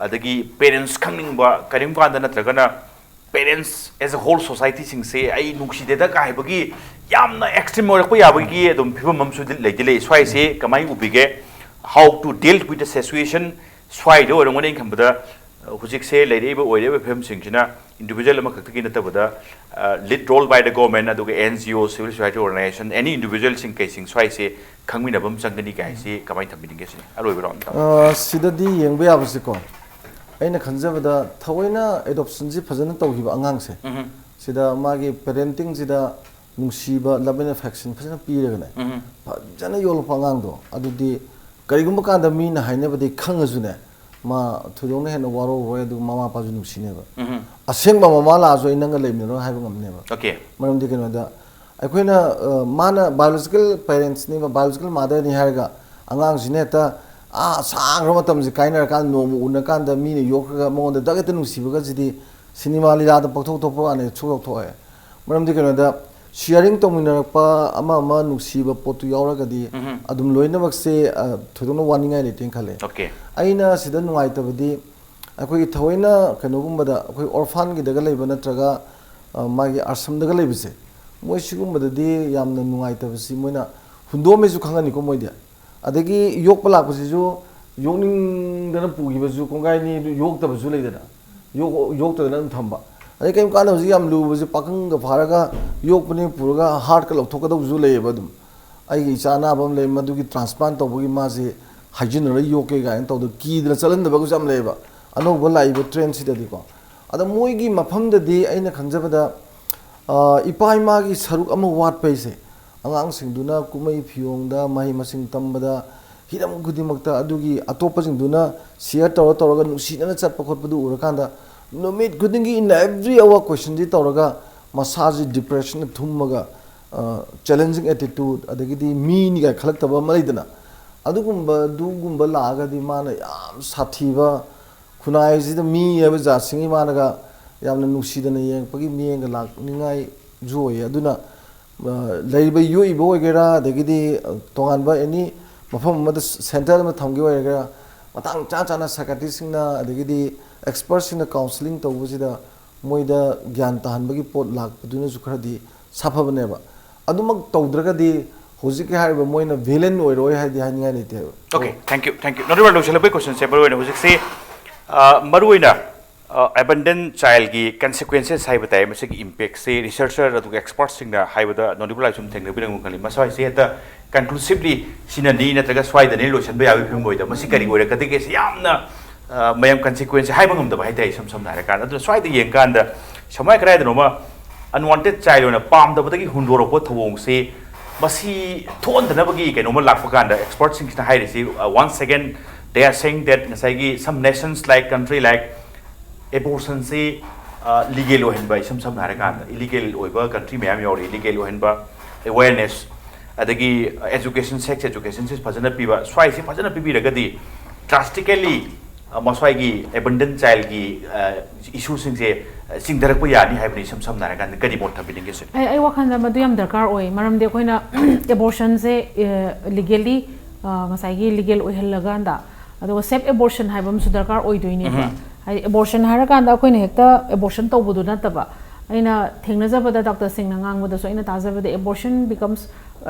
ꯑꯗꯒꯤ ꯄꯦꯔꯦꯟꯁ ꯈꯪꯅꯤꯡꯕ, ꯀꯔꯤꯒꯨꯝꯕ ꯀꯥꯟꯗ ꯅꯠꯇ꯭ꯔꯒꯅ Parents as a whole society ꯁꯤꯡꯁꯦ ꯑꯩ ꯅꯨꯡꯁꯤꯗꯦꯗ ꯀꯥꯏꯕꯒꯤ ꯌꯥꯝꯅ extreme ꯑꯣꯏꯔꯛꯄ ꯌꯥꯕꯒꯤ ꯑꯗꯨꯝ ꯐꯤꯕꯝ ꯑꯃꯁꯨ ꯂꯩꯗꯤ ꯂꯩ꯫ ꯁ꯭ꯋꯥꯏꯁꯦ ꯀꯃꯥꯏꯅ ꯎꯕꯤꯒꯦ? How to deal with the situation? ꯁ꯭ꯋꯥꯏꯗ ꯑꯣꯏꯔꯝꯒꯅꯤ ꯑꯩꯅ ꯈꯟꯕꯗ, ꯑ, ꯍꯧꯖꯤꯛꯁꯦ ꯂꯩꯔꯛꯏꯕ ꯑꯣꯏꯔꯛꯏꯕ ꯐꯤꯕꯝꯁꯤꯡꯁꯤꯅ individual ꯑꯃꯈꯛꯇꯒꯤ ꯅꯠꯇꯕꯗ, ꯑ, lead role by the government, ꯑꯗꯨꯒ N G O, civil society organization, any individual ꯁꯤꯡ ꯀꯩꯁꯤꯡ ꯁ꯭ꯋꯥꯏꯁꯦ ꯈꯪꯃꯤꯟꯅꯕ ꯑꯃ ꯆꯪꯒꯅꯤ ꯀꯥꯏꯁꯤ ꯀꯃꯥꯏꯅ ꯊꯝꯕꯤꯅꯤꯡꯒꯦ ꯁꯤꯅꯤ? ꯑꯔꯣꯏꯕ round ꯑꯃ꯫ ꯑ, ꯁꯤꯗꯗꯤ ꯌꯦꯡꯕ ꯌꯥꯕꯁꯤꯀꯣ, ꯑꯩꯅ ꯈꯟꯖꯕꯗ ꯊꯑꯣꯏꯅ adoption ꯁꯤ ꯐꯖꯅ ꯇꯧꯈꯤꯕ ꯑꯉꯥꯡꯁꯦ, ꯎꯝ꯫ ꯁꯤꯗ ꯃꯥꯒꯤ parenting ꯁꯤꯗ ꯅꯨꯡꯁꯤꯕ, love and affection ꯐꯖꯅ ꯄꯤꯔꯒꯅꯦ, ꯎꯝ꯫ ꯐꯖꯅ ꯌꯣꯛꯂꯛꯄ ꯑꯉꯥꯡꯗꯣ, ꯑꯗꯨꯗꯤ ꯀꯔꯤꯒꯨꯝꯕ ꯀꯥꯟꯗ ꯃꯤꯅ ꯍꯥꯏꯅꯕꯗꯤ ꯈꯪꯉꯁꯨꯅꯦ, ꯃꯥ ꯊꯣꯏꯗꯣꯛꯅ ꯍꯦꯟꯅ ꯋꯥꯔꯧꯔꯣꯏ, ꯑꯗꯨꯒ ꯃꯃꯥ ꯃꯄꯥꯁꯨ ꯅꯨꯡꯁꯤꯅꯦꯕ꯫ ꯎꯝ꯫ ꯑꯁꯦꯡꯕ ꯃꯃꯥ ꯂꯥꯛꯑꯁꯨ ꯑꯩ ꯅꯪꯒ ꯂꯩꯃꯤꯟꯅꯔꯣꯏ ꯍꯥꯏꯕ ꯉꯝꯅꯦꯕ꯫ Okay꯫ ꯃꯔꯝꯗꯤ ꯀꯩꯅꯣꯗ, ꯑꯩꯈꯣꯏꯅ, ꯑ, ꯃꯥꯅ biological parents ꯅꯦꯕ, biological mother ꯅꯤ ꯍꯥꯏꯔꯒ ꯑꯉꯥꯡꯁꯤꯅ ꯍꯦꯛꯇ ꯑꯥ ꯁꯥꯡꯈ꯭ꯔꯕ ꯃꯇꯝꯁꯦ ꯀꯥꯏꯅꯔꯀꯥꯟꯗ ꯅꯣꯡꯃ ꯎꯅꯀꯥꯟꯗ ꯃꯤꯅ ꯌꯣꯛꯈ꯭ꯔꯒ ꯃꯉꯣꯟꯗ ꯗꯛ ꯍꯦꯛꯇ ꯅꯨꯡꯁꯤꯕꯒꯁꯤꯗꯤ ꯁꯤꯅꯦꯃꯥ ꯂꯤꯂꯥꯗ ꯄꯪꯊꯣꯛ ꯊꯣꯛꯄ ꯋꯥꯅꯤ, ꯁꯨꯛꯊꯣꯛ ꯊꯣꯛꯑꯦ꯫ ꯃꯔꯝꯗꯤ ꯀꯩꯅꯣꯗ, sharing ꯇꯧꯃꯤꯟꯅꯔꯛꯄ ꯑꯃ ꯑꯃ ꯅꯨꯡꯁꯤꯕ ꯄꯣꯠꯇꯨ ꯌꯥꯎꯔꯒꯗꯤ ꯎꯝ꯫ ꯑꯗꯨꯝ ꯂꯣꯏꯅꯃꯛꯁꯦ, ꯑ, ꯊꯣꯏꯗꯣꯛꯅ ꯋꯥꯅꯤꯡꯉꯥꯏ ꯂꯩꯇꯦꯅ ꯈꯜꯂꯦ꯫ Okay꯫ ꯑꯩꯅ ꯁꯤꯗ ꯅꯨꯡꯉꯥꯏꯇꯕꯗꯤ, ꯑꯩꯈꯣꯏꯒꯤ ꯊꯑꯣꯏꯅ ꯀꯩꯅꯣꯒꯨꯝꯕꯗ, ꯑꯩꯈꯣꯏ orphan ꯒꯤꯗꯒ ꯂꯩꯕ ꯅꯠꯇ꯭ꯔꯒ, ꯑ, ꯃꯥꯒꯤ ꯑꯥꯁ꯭ꯔꯝꯗꯒ ꯂꯩꯕꯁꯦ, ꯃꯣꯏ ꯁꯤꯒꯨꯝꯕꯗꯗꯤ ꯌꯥꯝꯅ ꯅꯨꯡꯉꯥꯏꯇꯕꯁꯤ ꯃꯣꯏꯅ ꯍꯨꯟꯗꯣꯛꯑꯝꯃꯦꯁꯨ ꯈꯪꯉꯅꯤꯀꯣ ꯃꯣꯏꯗꯤ꯫ ꯑꯗꯒꯤ ꯌꯣꯛꯄ ꯂꯥꯛꯄꯁꯤꯁꯨ ꯌꯣꯛꯅꯤꯡꯗꯅ ꯄꯨꯈꯤꯕꯁꯨ ꯀꯣꯡꯒꯥꯏꯅꯤ, ꯑꯗꯨ ꯌꯣꯛꯇꯕꯁꯨ ꯂꯩꯗꯅ, ꯌꯣꯛ-, ꯌꯣꯛꯇꯗꯅ ꯑꯗꯨꯝ ꯊꯝꯕ꯫ ꯑꯗꯩ ꯀꯔꯤꯝ ꯀꯥꯟꯗ ꯍꯧꯖꯤꯛ ꯌꯥꯝ ꯂꯨꯕꯁꯦ, ꯄꯥꯈꯪꯒ ꯐꯥꯔꯒ ꯌꯣꯛꯄꯅꯦ ꯄꯨꯔꯒ heart ꯀ ꯂꯧꯊꯣꯛꯀꯗꯧꯕꯁꯨ ꯂꯩꯌꯦꯕ꯫ ꯑꯗꯨꯝ ꯑꯩꯒꯤ ꯏꯆꯥ ꯑꯅꯥꯕ ꯑꯃ ꯂꯩ, ꯃꯗꯨꯒꯤ transplant ꯇꯧꯕꯒꯤ ꯃꯥꯁꯦ ꯍꯥꯏꯖꯤꯟꯅꯔ ꯌꯣꯛꯀꯦ ꯀꯥꯏꯅ ꯇꯧꯗꯅ ꯀꯤꯗꯅ ꯆꯠꯍꯟꯗꯕꯒꯁꯨ ꯌꯥꯝ ꯂꯩꯌꯦꯕ, ꯑꯅꯧꯕ ꯂꯥꯛꯏꯕ trend ꯁꯤꯗꯗꯤꯀꯣ꯫ ꯑꯗ ꯃꯣꯏꯒꯤ ꯃꯐꯝꯗꯗꯤ ꯑꯩꯅ ꯈꯟꯖꯕꯗ, ꯑ, ꯏꯄꯥ ꯏꯃꯥꯒꯤ ꯁꯔꯨꯛ ꯑꯃ ꯋꯥꯠꯄ ꯍꯥꯏꯁꯦ, ꯑꯉꯥꯡꯁꯤꯡꯗꯨꯅ ꯀꯨꯝꯍꯩ ꯐꯤꯌꯣꯡꯗ, ꯃꯍꯩ ꯃꯁꯤꯡ ꯇꯝꯕꯗ, ꯍꯤꯔꯝ ꯈꯨꯗꯤꯡꯃꯛꯇ ꯑꯗꯨꯒꯤ ꯑꯇꯣꯞꯄꯁꯤꯡꯗꯨꯅ share ꯇꯧꯔ ꯇꯧꯔꯒ ꯅꯨꯡꯁꯤꯅꯅ ꯆꯠꯄ ꯈꯣꯠꯄꯗꯨ ꯎꯔꯀꯥꯟꯗ, ꯅꯨꯃꯤꯠ ꯈꯨꯗꯤꯡꯒꯤ, in every hour, question ꯁꯤ ꯇꯧꯔꯒ ꯃꯁꯥꯁꯤ depression ꯗ ꯊꯨꯝꯃꯒ, ꯑ, challenging attitude, ꯑꯗꯒꯤꯗꯤ ꯃꯤꯅꯤ ꯀꯥꯏ ꯈꯜꯂꯛꯇꯕ ꯑꯃ ꯂꯩꯗꯅ, ꯑꯗꯨꯒꯨꯝꯕ, ꯑꯗꯨꯒꯨꯝꯕ ꯂꯥꯛꯑꯒꯗꯤ ꯃꯥꯅ ꯌꯥꯝ ꯁꯥꯊꯤꯕ, ꯈꯨꯟꯅꯥꯏꯁꯤꯗ ꯃꯤ ꯍꯥꯏꯕ ꯖꯥꯠꯁꯤꯡꯒꯤ ꯃꯥꯅꯒ ꯌꯥꯝꯅ ꯅꯨꯡꯁꯤꯗꯅ ꯌꯦꯡꯉꯛꯄꯒꯤ ꯃꯤꯠꯌꯦꯡꯒ ꯂꯥꯛꯅꯤꯡꯉꯥꯏꯁꯨ ꯑꯣꯏꯌꯦ꯫ ꯑꯗꯨꯅ, ꯑ, ꯂꯩꯔꯤꯕ ꯌꯣꯛꯏꯕ ꯑꯣꯏꯒꯦꯔꯥ, ꯑꯗꯒꯤꯗꯤ, ꯑ, ꯇꯣꯉꯥꯟꯕ any ꯃꯐꯝ ꯑꯃꯗ ꯁ-, centre ꯑꯃ ꯊꯝꯒꯦ ꯑꯣꯏꯒꯦꯔꯥ, ꯃꯇꯥꯡ ꯆꯥ ꯆꯥꯅ psychiatrist ꯁꯤꯡꯅ ꯑꯗꯒꯤꯗꯤ expert ꯁꯤꯡꯅ counselling ꯇꯧꯕꯁꯤꯗ ꯃꯣꯏꯗ ꯒ꯭ꯌꯥꯟ ꯇꯥꯍꯟꯕꯒꯤ ꯄꯣꯠ ꯂꯥꯛꯄꯗꯨꯅꯁꯨ ꯈꯔꯗꯤ ꯁꯥꯐꯕꯅꯦꯕ꯫ ꯑꯗꯨꯃꯛ ꯇꯧꯗ꯭ꯔꯒꯗꯤ ꯍꯧꯖꯤꯛꯀꯤ ꯍꯥꯏꯔꯤꯕ ꯃꯣꯏꯅ ꯚꯤꯂꯦꯟ ꯑꯣꯏꯔꯣꯏ ꯍꯥꯏꯗꯤ ꯍꯥꯏꯅꯤꯡꯉꯥꯏ ꯂꯩꯇꯦꯕ꯫ Okay, thank you, thank you. ꯅꯣꯅꯤꯕ ꯂꯣꯏꯁꯤꯜꯂꯛꯄꯒꯤ ꯀꯣꯏꯁꯟꯁꯦ ꯃꯔꯨꯑꯣꯏꯅ ꯍꯧꯖꯤꯛꯁꯤ ꯑ, ꯃꯔꯨꯑꯣꯏꯅ ꯑꯦꯕꯟꯗꯟ ꯆꯥꯏꯜꯒꯤ ꯀꯟꯁꯤꯀ꯭ꯋꯦꯟꯁꯦꯁ ꯍꯥꯏꯕ ꯇꯥꯏ꯫ ꯃꯁꯤꯒꯤ ꯏꯝꯄꯦꯛꯁꯦ ꯔꯤꯁꯔꯆꯔ ꯑꯗꯨꯒ ꯑꯦꯛꯁꯄꯔꯠꯁꯤꯡꯅ ꯍꯥꯏꯕꯗ ꯅꯣꯅꯤꯕ ꯂꯥꯏꯁꯨꯝ ꯊꯦꯡꯅꯕꯤꯔꯝꯒꯅꯤ ꯈꯜꯂꯤ꯫ ꯃꯁ꯭ꯋꯥꯏꯁꯦ ꯍꯦꯛꯇ ꯀꯟꯀ꯭ꯂꯨꯁꯤꯚꯂꯤ ꯁꯤꯅꯅꯤ ꯅꯠꯇ꯭ꯔꯒ ꯁ꯭ꯋꯥꯏꯗꯅꯤ ꯂꯣꯏꯁꯤꯟꯕ ꯌꯥꯕꯒꯤ ꯐꯤꯕꯝ ꯑꯣꯏꯗꯕ꯫ ꯃꯁꯤ ꯀꯔꯤ ꯑꯣꯏꯔꯛꯀꯗꯒꯦ? ꯁꯤ ꯌꯥꯝꯅ ꯑ, ꯃꯌꯥꯝ ꯀꯟꯁꯤꯀ꯭ꯋꯦꯟꯁꯁꯦ ꯍꯥꯏꯕ ꯉꯝꯗꯕ ꯍꯥꯏꯇꯥꯔꯦ, ꯏꯁꯝ ꯁꯝꯅ ꯍꯥꯏꯔꯀꯥꯟꯗ꯫ ꯑꯗꯨꯅ ꯁ꯭ꯋꯥꯏꯗ ꯌꯦꯡꯀꯥꯟꯗ ꯁꯃꯥꯏ ꯀꯗꯥꯏꯗꯅꯣꯃ ꯑꯟꯋꯥꯟꯇꯦꯗ ꯆꯥꯏꯜ ꯑꯣꯏꯅ ꯄꯥꯝꯗꯕꯗꯒꯤ ꯍꯨꯟꯗꯣꯔꯛꯄ ꯊꯧꯑꯣꯡꯁꯤ, ꯃꯁꯤ ꯊꯣꯛꯍꯟꯗꯅꯕꯒꯤ ꯀꯩꯅꯣꯝꯃ ꯂꯥꯛꯄ ꯀꯥꯟꯗ ꯑꯦꯛꯁꯄꯔꯠꯁꯤꯡꯁꯤꯅ ꯍꯥꯏꯔꯤꯁꯤ, once again they are saying that ꯉꯁꯥꯏꯒꯤ some nations like country like abortionꯁꯤ ꯂꯤꯒꯦꯜ ꯑꯣꯏꯍꯟꯕ, ꯏꯁꯝ ꯁꯝꯅ ꯍꯥꯏꯔꯀꯥꯟꯗ ꯏꯂꯤꯒꯦꯜ ꯑꯣꯏꯕ ꯀꯟꯇ꯭ꯔꯤ ꯃꯌꯥꯝ ꯌꯥꯎꯔꯤ, ꯂꯤꯒꯦꯜ ꯑꯣꯏꯍꯟꯕ, ꯑꯦꯋꯦꯔꯅꯦꯁ, ꯑꯗꯒꯤ ꯑꯦꯖꯨꯀꯦꯁꯟ, ꯁꯦꯛꯁ ꯑꯦꯖꯨꯀꯦꯁꯟꯁꯤ ꯐꯖꯅ ꯄꯤꯕ, ꯁ꯭ꯋꯥꯏꯁꯤ ꯐꯖꯅ ꯄꯤꯕꯤꯔꯒꯗꯤ ꯗ꯭ꯔꯥꯁꯇꯤꯀꯦꯂꯤ ꯃꯁ꯭ꯋꯥꯏꯒꯤ ꯑꯦꯕꯟꯗꯟ ꯆꯥꯏꯜꯒꯤ ꯏꯁꯨꯁꯤꯡꯁꯦ ꯆꯤꯡꯊꯔꯛꯄ ꯌꯥꯅꯤ ꯍꯥꯏꯕꯅꯤ꯫ ꯏꯁꯝ ꯁꯝꯅ ꯍꯥꯏꯔꯀꯥꯟꯗ ꯀꯔꯤ ꯃꯣꯠ ꯊꯝꯕꯤꯅꯤꯡꯒꯦ ꯁꯤꯅꯤ? ꯑꯩ ꯑꯩ ꯋꯥꯈꯜꯗ ꯃꯗꯨ ꯌꯥꯝ ꯗꯔꯀꯥꯔ ꯑꯣꯏ꯫ ꯃꯔꯝꯗꯤ ꯑꯩꯈꯣꯏꯅ ꯑꯦꯕꯣꯔꯁꯟꯁꯦ ꯂꯤꯒꯦꯜꯂꯤ, ꯉꯁꯥꯏꯒꯤ ꯂꯤꯒꯦꯜ ꯑꯣꯏꯍꯜꯂꯀꯥꯟꯗ, ꯑꯗꯨꯒ ꯁꯦꯐ ꯑꯦꯕꯣꯔꯁꯟ ꯍꯥꯏꯕ ꯑꯃꯁꯨ ꯗꯔꯀꯥꯔ ꯑꯣꯏꯗꯣꯏꯅꯦꯕ꯫ ꯍꯥꯏꯗꯤ ꯑꯦꯕꯣꯔꯁꯟ ꯍꯥꯏꯔꯀꯥꯟꯗ ꯑꯩꯈꯣꯏꯅ ꯍꯦꯛꯇ ꯑꯦꯕꯣꯔꯁꯟ ꯇꯧꯕꯗꯨ ꯅꯠꯇꯕ, ꯑꯩꯅ ꯊꯦꯡꯅꯖꯕꯗ, ꯗꯣꯛꯇꯔꯁꯤꯡꯅ ꯉꯥꯡꯕꯗꯁꯨ ꯑꯩꯅ ꯇꯥꯖꯕꯗ, abortion becomes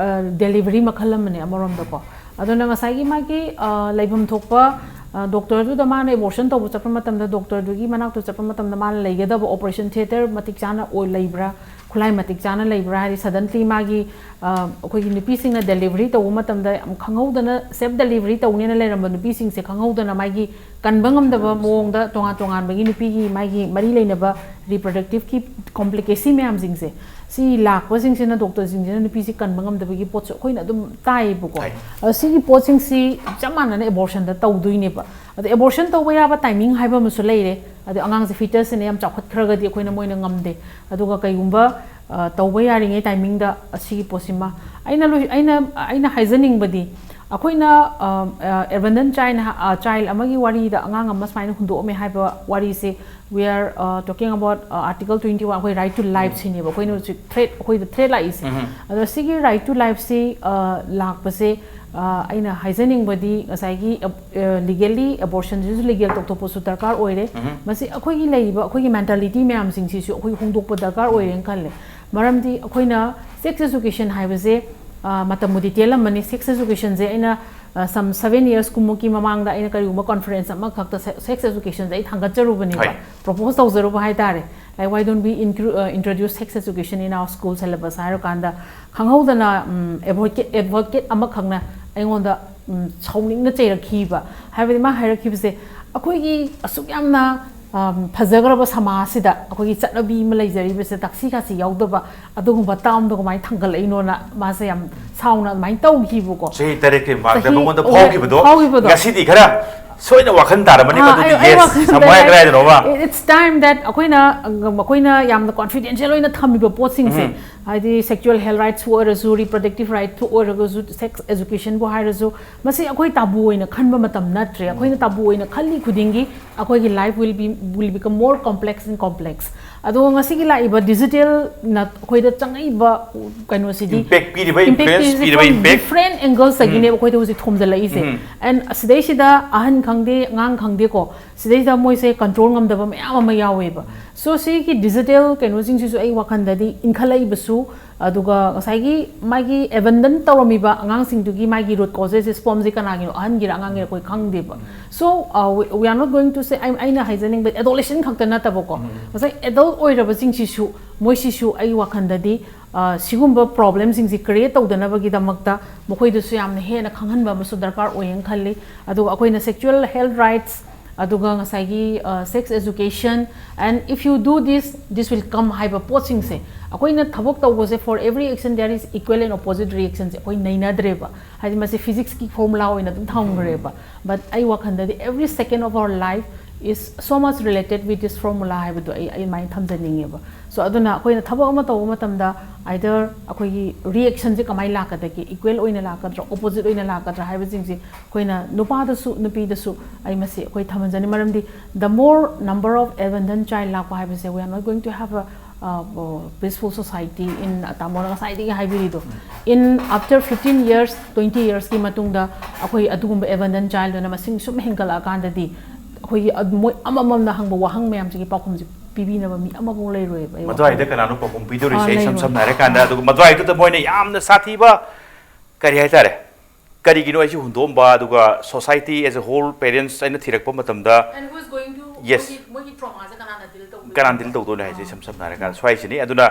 delivery ꯃꯈꯜ ꯑꯃꯅꯦ ꯑꯃꯔꯣꯝꯗꯀꯣ꯫ ꯑꯗꯨꯅ ꯉꯁꯥꯏꯒꯤ ꯃꯥꯒꯤ ꯂꯩꯐꯝ ꯊꯣꯛꯄ ꯗꯣꯛꯇꯔꯗꯨꯗ ꯃꯥꯅ ꯑꯦꯕꯣꯔꯁꯟ ꯇꯧꯕ ꯆꯠꯄ ꯃꯇꯝꯗ, ꯗꯣꯛꯇꯔꯗꯨꯒꯤ ꯃꯅꯥꯛꯇ ꯆꯠꯄ ꯃꯇꯝꯗ ꯃꯥꯅ ꯂꯩꯒꯗꯕ ꯑꯣꯄꯔꯦꯁꯟ ꯊꯤꯌꯦꯇꯔ ꯃꯇꯤꯛ ꯆꯥꯅ ꯑꯣꯏ ꯂꯩꯕ꯭ꯔꯥ, ꯈꯨꯠꯂꯥꯏ ꯃꯇꯤꯛ ꯆꯥꯅ ꯂꯩꯕ꯭ꯔꯥ? ꯍꯥꯏꯗꯤ ꯁꯗꯟꯂꯤ ꯃꯥꯒꯤ ꯑꯩꯈꯣꯏꯒꯤ ꯅꯨꯄꯤꯁꯤꯡꯅ ꯗꯦꯂꯤꯚꯔꯤ ꯇꯧꯕ ꯃꯇꯝꯗ ꯌꯥꯝ ꯈꯪꯍꯧꯗꯅ ꯁꯦꯐ ꯗꯦꯂꯤꯚꯔꯤ ꯇꯧꯅꯦꯅ ꯂꯩꯔꯝꯕ ꯅꯨꯄꯤꯁꯤꯡꯁꯦ ꯈꯪꯍꯧꯗꯅ ꯃꯥꯒꯤ ꯀꯟꯕ ꯉꯝꯗꯕ ꯃꯑꯣꯡꯗ ꯇꯣꯉꯥꯟ ꯇꯣꯉꯥꯟꯕꯒꯤ ꯅꯨꯄꯤꯒꯤ ꯃꯥꯒꯤ ꯃꯔꯤ ꯂꯩꯅꯕ ꯔꯤꯄ꯭ꯔꯗꯛꯇꯤꯚꯀꯤ ꯀꯣꯝꯄ꯭ꯂꯤꯀꯦꯁꯤ ꯃꯌꯥꯝꯁꯤꯡꯁꯦ, ꯁꯤ ꯂꯥꯛꯄꯁꯤꯡꯁꯤꯅ ꯗꯣꯛꯇꯔꯁꯤꯡꯁꯤꯅ ꯅꯨꯄꯤꯁꯤ ꯀꯟꯕ ꯉꯝꯗꯕꯒꯤ ꯄꯣꯠꯁꯨ ꯑꯩꯈꯣꯏꯅ ꯑꯗꯨꯝ ꯇꯥꯏꯌꯦꯕꯀꯣ꯫ ꯇꯥꯏ꯫ ꯑꯗꯣ ꯁꯤꯒꯤ ꯄꯣꯠꯁꯤꯡꯁꯤ ꯆꯞ ꯃꯥꯟꯅꯅ ꯑꯦꯕꯣꯔꯁꯟꯗ ꯇꯧꯗꯣꯏꯅꯦꯕ꯫ ꯑꯗꯣ ꯑꯦꯕꯣꯔꯁꯟ ꯇꯧꯕ ꯌꯥꯕ ꯇꯥꯏꯃꯤꯡ ꯍꯥꯏꯕ ꯑꯃꯁꯨ ꯂꯩꯔꯦ꯫ ꯑꯗꯣ ꯑꯉꯥꯡꯁꯦ ꯐꯤꯇꯁꯁꯤꯅ ꯌꯥꯝ ꯆꯥꯎꯈꯠꯈ꯭ꯔꯒꯗꯤ ꯑꯩꯈꯣꯏꯅ ꯃꯣꯏꯅ ꯉꯝꯗꯦ꯫ ꯑꯗꯨꯒ ꯀꯩꯒꯨꯝꯕ ꯇꯧꯕ ꯌꯥꯔꯤꯉꯩ ꯇꯥꯏꯃꯤꯡꯗ ꯑꯁꯤꯒꯤ ꯄꯣꯠꯁꯤꯃ ꯑꯩꯅ ꯂꯣꯏ ꯑꯩꯅ ꯑꯩꯅ ꯍꯥꯏꯖꯅꯤꯡꯕꯗꯤ, ꯑꯩꯈꯣꯏꯅ ꯑꯦꯕꯟꯗꯟ ꯆꯥꯏꯜ ꯆꯥꯏꯜ ꯑꯃꯒꯤ ꯋꯥꯔꯤꯗ ꯑꯉꯥꯡ ꯑꯃ ꯁꯨꯃꯥꯏꯅ ꯍꯨꯟꯗꯣꯛꯑꯝꯃꯦ ꯍꯥꯏꯕ ꯋꯥꯔꯤꯁꯦ, we are talking about article twenty one, ꯑꯩꯈꯣꯏ right to life ꯁꯤꯅꯦꯕ ꯑꯩꯈꯣꯏꯅ ꯍꯧꯖꯤꯛ ꯊ꯭ꯔꯦꯠ ꯑꯩꯈꯣꯏꯗ ꯊ꯭ꯔꯦꯠ ꯂꯥꯛꯏꯁꯦ꯫ ꯑꯗꯣ ꯁꯤꯒꯤ right to life ꯁꯤ ꯂꯥꯛꯄꯁꯦ, ꯑꯩꯅ ꯍꯥꯏꯖꯅꯤꯡꯕꯗꯤ ꯉꯁꯥꯏꯒꯤ ꯂꯤꯒꯦꯜꯂꯤ ꯑꯦꯕꯣꯔꯁꯟꯁꯤꯁꯨ ꯂꯤꯒꯦꯜ ꯇꯧꯊꯣꯛꯄꯁꯨ ꯗꯔꯀꯥꯔ ꯑꯣꯏꯔꯦ꯫ ꯃꯁꯤ ꯑꯩꯈꯣꯏꯒꯤ ꯂꯩꯔꯤꯕ ꯑꯩꯈꯣꯏꯒꯤ ꯃꯦꯟꯇꯥꯂꯤꯇꯤ ꯃꯌꯥꯝꯁꯤꯡꯁꯤꯁꯨ ꯑꯩꯈꯣꯏ ꯍꯣꯡꯗꯣꯛꯄ ꯗꯔꯀꯥꯔ ꯑꯣꯏꯔꯦꯅ ꯈꯜꯂꯦ꯫ ꯃꯔꯝꯗꯤ ꯑꯩꯈꯣꯏꯅ ꯁꯦꯛꯁ ꯑꯦꯖꯨꯀꯦꯁꯟ ꯍꯥꯏꯕꯁꯦ, ꯃꯇꯝꯕꯨꯗꯤ ꯇꯦꯜꯂꯝꯃꯅꯤ, ꯁꯦꯛꯁ ꯑꯦꯖꯨꯀꯦꯁꯟꯁꯦ ꯑꯩꯅ some seven years ꯀꯨꯝꯃꯨꯛꯀꯤ ꯃꯃꯥꯡꯗ ꯑꯩꯅ ꯀꯔꯤꯒꯨꯝꯕ ꯀꯣꯟꯐꯔꯦꯟꯁ ꯑꯃꯈꯛꯇ ꯁꯦꯛꯁ ꯑꯦꯖꯨꯀꯦꯁꯟꯁꯦ ꯑꯩ ꯊꯥꯡꯒꯠꯆꯔꯨꯕꯅꯦꯕ, ꯍꯣꯏ꯫ ꯄ꯭ꯔꯣꯄꯣꯁ ꯇꯧꯖꯔꯨꯕ ꯍꯥꯏꯇꯥꯔꯦ꯫ Like, why don't we incru- uh, introduce sex education in our school syllabus ꯍꯥꯏꯔꯀꯥꯟꯗ, ꯈꯪꯍꯧꯗꯅ ꯑꯦꯗꯚꯣꯀꯦꯠ ꯑꯃꯈꯛꯅ ꯑꯩꯉꯣꯟꯗ ꯁꯥꯎꯅꯤꯡꯅ ꯆꯩꯔꯛꯈꯤꯕ꯫ ꯍꯥꯏꯕꯗꯤ ꯃꯥ ꯍꯥꯏꯔꯛꯈꯤꯕꯁꯦ, ꯑꯩꯈꯣꯏꯒꯤ ꯑꯁꯨꯛ ꯌꯥꯝꯅ ꯐꯖꯈ꯭ꯔꯕ ꯁꯃꯥꯖꯁꯤꯗ ꯑꯩꯈꯣꯏꯒꯤ ꯆꯠꯅꯕꯤ ꯑꯃ ꯂꯩꯖꯔꯤꯕꯁꯦ, ꯇꯥꯛꯁꯤ ꯈꯥꯁꯤ ꯌꯥꯎꯗꯕ ꯑꯗꯨꯒꯨꯝꯕ ꯇꯥꯝꯗꯣ ꯀꯃꯥꯏꯅ ꯊꯥꯡꯒꯠꯂꯛꯏꯅꯣꯅ ꯃꯥꯁꯦ ꯌꯥꯝ ꯁꯥꯎꯅ ꯑꯗꯨꯃꯥꯏꯅ ꯇꯧꯈꯤꯕꯀꯣ꯫ ꯆꯍꯤ ꯇꯔꯦꯠꯀꯤ ꯃꯃꯥꯡꯗ ꯆꯍꯤ ꯃꯉꯣꯟꯗ ꯐꯥꯎꯈꯤꯕꯗꯣ ꯐꯥꯎꯈꯤꯕꯗꯣ꯫ ꯉꯁꯤꯗꯤ ꯈꯔ ꯁꯣꯏꯅ ꯋꯥꯈꯜ ꯇꯥꯔꯝꯃꯅꯤ, ꯑꯥ, ꯃꯗꯨꯗꯤ ꯑꯩ- ꯑꯩ yes, ꯋꯥꯈꯜꯗ ꯁꯃꯥꯏ ꯂꯩ꯫ ꯀꯗꯥꯏꯗꯅꯣꯃ꯫ It's time that ꯑꯩꯈꯣꯏꯅ, ꯑꯩꯈꯣꯏꯅ ꯌꯥꯝꯅ ꯀꯣꯟꯐꯤꯗꯦꯟꯁꯤꯌꯦꯜ ꯑꯣꯏꯅ ꯊꯝꯃꯤꯕ ꯄꯣꯠꯁꯤꯡꯁꯦ, ꯍꯥꯏꯗꯤ ꯁꯦꯛꯆꯨꯋꯦꯜ ꯍꯦꯜꯊ ꯔꯥꯏꯠꯁꯄꯨ ꯑꯣꯏꯔꯁꯨ, ꯔꯤꯄ꯭ꯔꯗꯛꯇꯤꯚ ꯔꯥꯏꯠꯄꯨ ꯑꯣꯏꯔꯒꯁꯨ, ꯁꯦꯛꯁ ꯑꯦꯖꯨꯀꯦꯁꯟꯕꯨ ꯍꯥꯏꯔꯁꯨ, ꯃꯁꯤ ꯑꯩꯈꯣꯏ ꯇꯥꯕꯨ ꯑꯣꯏꯅ ꯈꯟꯕ ꯃꯇꯝ ꯅꯠꯇ꯭ꯔꯦ꯫ ꯑꯩꯈꯣꯏꯅ ꯇꯥꯕꯨ ꯑꯣꯏꯅ ꯈꯜꯂꯤ ꯈꯨꯗꯤꯡꯒꯤ ꯑꯩꯈꯣꯏꯒꯤ life will be, will become more complex and complex꯫ ꯑꯗꯣ ꯉꯁꯤꯒꯤ ꯂꯥꯛꯏꯕ ꯗꯤꯖꯤꯇꯦꯜꯅ ꯑꯩꯈꯣꯏꯗ ꯆꯪꯉꯛꯏꯕ ꯀꯩꯅꯣꯁꯤꯗꯤ, ꯏꯝꯄꯦꯛ ꯄꯤꯔꯤꯕ, ꯏꯝꯄꯦꯛ ꯏꯟꯐ꯭ꯂꯨꯌꯦꯟꯁ ꯄꯤꯔꯤꯁꯤ ꯄꯤꯔꯤꯕ from ꯏꯝꯄꯦꯛ꯫ Different ꯑꯦꯡꯒꯜꯁꯇꯒꯤꯅꯦꯕ ꯑꯩꯈꯣꯏꯗ ꯍꯧꯖꯤꯛ ꯊꯣꯝꯖꯤꯜꯂꯛꯏꯁꯦ꯫ And ꯁꯤꯗꯩꯁꯤꯗ ꯑꯍꯟ ꯈꯪꯗꯦ, ꯑꯉꯥꯡ ꯈꯪꯗꯦꯀꯣ, ꯁꯤꯗꯩꯁꯤꯗ ꯃꯣꯏꯁꯦ ꯀꯟꯇ꯭ꯔꯣꯜ ꯉꯝꯗꯕ ꯃꯌꯥꯝ ꯑꯃ ꯌꯥꯎꯋꯦꯕ꯫ So ꯁꯤꯒꯤ ꯗꯤꯖꯤꯇꯦꯜ ꯀꯩꯅꯣꯁꯤꯡꯁꯤꯁꯨ ꯑꯩ ꯋꯥꯈꯜꯗꯗꯤ ꯏꯟꯈꯠꯂꯛꯏꯕꯁꯨ, ꯑꯗꯨꯒ ꯉꯁꯥꯏꯒꯤ ꯃꯥꯒꯤ ꯑꯦꯕꯟꯗꯟ ꯇꯧꯔꯝꯃꯤꯕ ꯑꯉꯥꯡꯁꯤꯡꯗꯨꯒꯤ ꯃꯥꯒꯤ ꯔꯨꯠ ꯀꯣꯖꯦꯁ, ꯁ꯭ꯄꯣꯝꯁꯦ ꯀꯅꯥꯒꯤꯅꯣ, ꯑꯍꯟꯒꯤꯔ ꯑꯉꯥꯡꯒꯤꯔ ꯑꯩꯈꯣꯏ ꯈꯪꯗꯦꯕ꯫ So uh, we, we are not going to say, ꯑꯩ- ꯑꯩꯅ ꯍꯥꯏꯖꯅꯤꯡꯕ ꯑꯦꯗꯣꯂꯦꯁꯟ ꯈꯛꯇ ꯅꯠꯇꯕꯀꯣ, ꯉꯁꯥꯏ ꯑꯦꯗꯜꯠ ꯑꯣꯏꯔꯕꯁꯤꯡꯁꯤꯁꯨ, ꯃꯣꯏꯁꯤꯁꯨ ꯑꯩ ꯋꯥꯈꯜꯗꯗꯤ ꯑ, ꯁꯤꯒꯨꯝꯕ ꯄ꯭ꯔꯣꯕ꯭ꯂꯦꯝꯁꯤꯡꯁꯤ ꯀ꯭ꯔꯤꯌꯦꯠ ꯇꯧꯗꯅꯕꯒꯤꯗꯃꯛꯇ ꯃꯈꯣꯏꯗꯁꯨ ꯌꯥꯝꯅ ꯍꯦꯟꯅ ꯈꯪꯍꯟꯕ ꯑꯃꯁꯨ ꯗꯔꯀꯥꯔ ꯑꯣꯏꯌꯦꯅ ꯈꯜꯂꯤ꯫ ꯑꯗꯨꯒ ꯑꯩꯈꯣꯏꯅ ꯁꯦꯛꯆꯨꯋꯦꯜ ꯍꯦꯜꯊ ꯔꯥꯏꯠꯁ, ꯑꯗꯨꯒ ꯉꯁꯥꯏꯒꯤ sex education, and if you do this, this will come ꯍꯥꯏꯕ ꯄꯣꯠꯁꯤꯡꯁꯦ, ꯑꯩꯈꯣꯏꯅ ꯊꯕꯛ ꯇꯧꯕꯁꯦ, for every action there is equal and opposite reactionꯁꯦ ꯑꯩꯈꯣꯏ ꯅꯩꯅꯗ꯭ꯔꯦꯕ꯫ ꯍꯥꯏꯗꯤ ꯃꯁꯤ ꯐꯤꯖꯤꯛꯁꯀꯤ ꯐꯣꯔꯃꯨꯂꯥ ꯑꯣꯏꯅ ꯑꯗꯨꯝ ꯊꯝꯈ꯭ꯔꯦꯕ꯫ But ꯑꯩ ꯋꯥꯈꯜꯗꯗꯤ every second of our life is so much related with this formula ꯍꯥꯏꯕꯗꯣ ꯑꯩ ꯑꯩ ꯑꯗꯨꯃꯥꯏꯅ ꯊꯝꯖꯅꯤꯡꯉꯦꯕ꯫ So ꯑꯗꯨꯅ ꯑꯩꯈꯣꯏꯅ ꯊꯕꯛ ꯑꯃ ꯇꯧꯕ ꯃꯇꯝꯗ either ꯑꯩꯈꯣꯏꯒꯤ reaction ꯁꯦ ꯀꯃꯥꯏꯅ ꯂꯥꯛꯀꯗꯒꯦ, equal ꯑꯣꯏꯅ ꯂꯥꯛꯀꯗ꯭ꯔꯥ, opposite ꯑꯣꯏꯅ ꯂꯥꯛꯀꯗ꯭ꯔꯥ ꯍꯥꯏꯕꯁꯤꯡꯁꯦ ꯑꯩꯈꯣꯏꯅ ꯅꯨꯄꯥꯗꯁꯨ ꯅꯨꯄꯤꯗꯁꯨ ꯑꯩ ꯃꯁꯤ ꯑꯩꯈꯣꯏ ꯊꯝꯍꯟꯖꯅꯤꯡꯉꯤ꯫ ꯃꯔꯝꯗꯤ the more number of abandoned child ꯂꯥꯛꯄ ꯍꯥꯏꯕꯁꯦ, we are not going to have a peaceful society in, ꯇꯥꯃꯣꯅ ꯉꯁꯥꯏꯗꯒꯤ ꯍꯥꯏꯕꯤꯔꯤꯗꯣ, in after fifteen years, twenty years ꯀꯤ ꯃꯇꯨꯡꯗ ꯑꯩꯈꯣꯏ ꯑꯗꯨꯒꯨꯝꯕ abandoned child ꯗꯨꯅ ꯃꯁꯤꯡ ꯁꯨꯝ ꯍꯦꯟꯒꯠꯂꯛꯑꯀꯥꯟꯗꯗꯤ ꯑꯩꯈꯣꯏꯒꯤ ꯑ- ꯃꯣꯏ ꯑꯃꯃꯝꯅ ꯍꯪꯕ ꯋꯥꯍꯪ ꯃꯌꯥꯝꯁꯤꯒꯤ ꯄꯥꯎꯈꯨꯝꯁꯦ ꯄꯤꯕꯤꯅꯕ ꯃꯤ ꯑꯃꯐꯥꯎ ꯂꯩꯔꯣꯏꯕ ꯑꯩ ꯃꯗꯨꯋꯥꯏꯗ ꯋꯥꯈꯜꯗ꯫ ꯀꯅꯥꯅꯣ ꯄꯥꯎꯈꯨꯝ ꯄꯤꯗꯣꯔꯤꯁꯦ? ꯑꯥ, ꯏꯁꯝ ꯂꯩꯔꯣꯏ꯫ ꯁꯝꯅ ꯍꯥꯏꯔꯀꯥꯟꯗ, ꯑꯗꯨꯒ ꯃꯗꯨꯋꯥꯏꯗꯨꯗ ꯃꯣꯏꯅ ꯌꯥꯝꯅ ꯁꯥꯊꯤꯕ ꯀꯔꯤ ꯍꯥꯏꯇꯥꯔꯦ, ꯀꯔꯤꯒꯤꯅꯣ ꯑꯩꯁꯤ ꯍꯨꯟꯗꯣꯛꯑꯝꯕ, ꯑꯗꯨꯒ society as a whole, parents ꯑꯩꯅ ꯊꯤꯔꯛꯄ ꯃꯇꯝꯗ And who is going to, Yes. ꯃꯣꯏꯒꯤ ꯃꯣꯏꯒꯤ trauma ꯁꯦ ꯀꯅꯥꯅ deal ꯇꯧꯗꯣꯏꯅꯣ? ꯀꯅꯥꯅ deal ꯇꯧꯗꯣꯏꯅꯣ ꯍꯥꯏꯁꯦ? ꯏꯁꯝ ꯁꯝꯅ ꯍꯥꯏꯔꯀꯥꯟꯗ ꯁ꯭ꯋꯥꯏꯁꯤꯅꯤ꯫ ꯑꯗꯨꯅ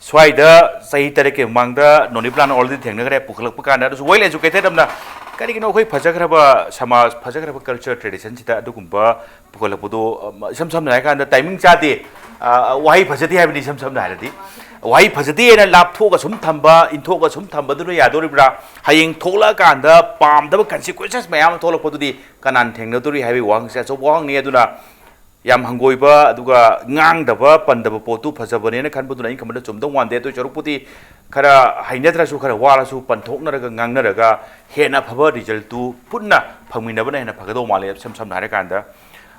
ꯁ꯭ꯋꯥꯏꯗ ꯆꯍꯤ ꯇꯔꯦꯠꯀꯤ ꯃꯃꯥꯡꯗ ꯅꯣꯅꯤꯄ꯭ꯂꯥꯟ already ꯊꯦꯡꯅꯈ꯭ꯔꯦ, ꯄꯨꯈꯠꯂꯛꯄ ꯀꯥꯟꯗ ꯑꯗꯨꯁꯨ well educated ꯑꯃꯅ, ꯀꯔꯤꯒꯤꯅꯣ ꯑꯩꯈꯣꯏ ꯐꯖꯈ꯭ꯔꯕ ꯁꯃꯥꯖ, ꯐꯖꯈ꯭ꯔꯕ culture tradition ꯁꯤꯗ ꯑꯗꯨꯒꯨꯝꯕ ꯄꯨꯈꯠꯂꯛꯄꯗꯣ, ꯑ, ꯏꯁꯝ ꯁꯝꯅ ꯍꯥꯏꯔꯀꯥꯟꯗ timing ꯆꯥꯗꯦ꯫ ꯑ, ꯋꯥꯍꯩ ꯐꯖꯗꯦ ꯍꯥꯏꯕꯅꯤ ꯏꯁꯝ ꯁꯝꯅ ꯍꯥꯏꯔꯗꯤ꯫ ꯋꯥꯍꯩ ꯐꯖꯗꯦꯅ ꯂꯥꯞꯊꯣꯛꯑꯒ ꯁꯨꯝ ꯊꯝꯕ, ꯏꯟꯊꯣꯛꯑꯒ ꯁꯨꯝ ꯊꯝꯕꯗꯨꯅ ꯌꯥꯗꯣꯔꯤꯕ꯭ꯔꯥ? ꯍꯌꯦꯡ ꯊꯣꯛꯂꯛꯑꯀꯥꯟꯗ ꯄꯥꯝꯗꯕ consequences ꯃꯌꯥꯝ ꯑꯃ ꯊꯣꯛꯂꯛꯄꯗꯨꯗꯤ ꯀꯅꯥꯅ ꯊꯦꯡꯅꯗꯣꯔꯤ ꯍꯥꯏꯕꯒꯤ ꯋꯥꯍꯪꯁꯦ ꯑꯆꯧꯕ ꯋꯥꯍꯪꯅꯤ꯫ ꯑꯗꯨꯅ ꯌꯥꯝ ꯍꯪꯒꯣꯏꯕ, ꯑꯗꯨꯒ ꯉꯥꯡꯗꯕ, ꯄꯟꯗꯕ ꯄꯣꯠꯇꯨ ꯐꯖꯕꯅꯦꯅ ꯈꯟꯕꯗꯨꯅ ꯑꯩ ꯈꯟꯕꯗ ꯆꯨꯝꯗꯧ ꯃꯥꯟꯗꯦ꯫ ꯑꯗꯨ ꯁꯔꯨꯛꯄꯨꯗꯤ ꯈꯔ ꯍꯩꯅꯗ꯭ꯔꯁꯨ, ꯈꯔ ꯋꯥꯔꯁꯨ ꯄꯟꯊꯣꯛꯅꯔꯒ, ꯉꯥꯡꯅꯔꯒ ꯍꯦꯟꯅ ꯑꯐꯕ result ꯇꯨ ꯄꯨꯟꯅ ꯐꯪꯃꯤꯟꯅꯕꯅ ꯍꯦꯟꯅ ꯐꯒꯗꯧ ꯃꯥꯜꯂꯦ꯫ ꯏꯁꯝ ꯁꯝꯅ ꯍꯥꯏꯔꯀꯥꯟꯗ,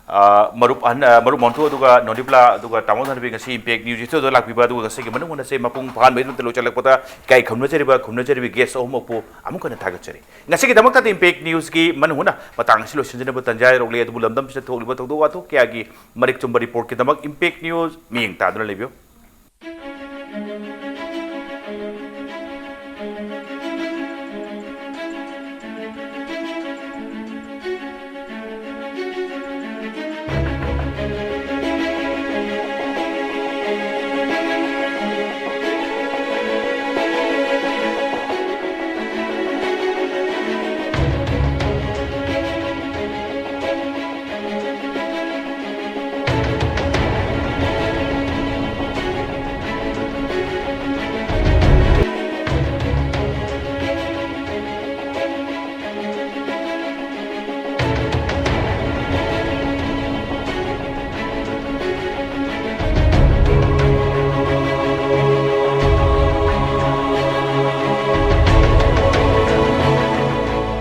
ꯑ, ꯃꯔꯨꯞ ꯑꯍꯟ, ꯑ, ꯃꯔꯨꯞ ꯃꯣꯟꯇꯨ ꯑꯗꯨꯒ ꯅꯣꯗꯤꯞꯂꯥ ꯑꯗꯨꯒ ꯇꯥꯃꯣ ꯙꯅꯕꯤ ꯉꯁꯤ Impact News Studio ꯗ ꯂꯥꯛꯄꯤꯕ, ꯑꯗꯨꯒ ꯉꯁꯤꯒꯤ ꯃꯅꯨꯡ ꯍꯨꯠꯅꯁꯦ ꯃꯄꯨꯡ ꯐꯥꯍꯟꯕꯒꯤꯗꯃꯛꯇ ꯂꯣꯏꯁꯤꯜꯂꯛꯄꯗ ꯏꯀꯥꯏ ꯈꯨꯝꯅꯖꯔꯤꯕ, ꯈꯨꯝꯅꯖꯔꯤꯕ guest ꯑꯍꯨꯝꯃꯛꯄꯨ ꯑꯃꯨꯛ ꯍꯟꯅ ꯊꯥꯒꯠꯆꯔꯤ꯫ ꯉꯁꯤꯒꯤꯗꯃꯛꯇꯗꯤ Impact News ꯀꯤ ꯃꯅꯨꯡ ꯍꯨꯠꯅ ꯃꯇꯥꯡ ꯑꯁꯤ ꯂꯣꯏꯁꯤꯟꯖꯅꯕ ꯇꯟꯖꯥ ꯌꯧꯔꯛꯂꯦ꯫ ꯑꯗꯨꯕꯨ ꯂꯝꯗꯝꯁꯤꯗ ꯊꯣꯛꯂꯤꯕ ꯊꯧꯗꯣꯛ ꯋꯥꯊꯣꯛ ꯀꯌꯥꯒꯤ ꯃꯔꯤꯛ ꯆꯨꯝꯕ report ꯀꯤꯗꯃꯛ Impact News ꯃꯤꯠꯌꯦꯡ ꯇꯥꯗꯨꯅ ꯂꯩꯕꯤꯌꯨ꯫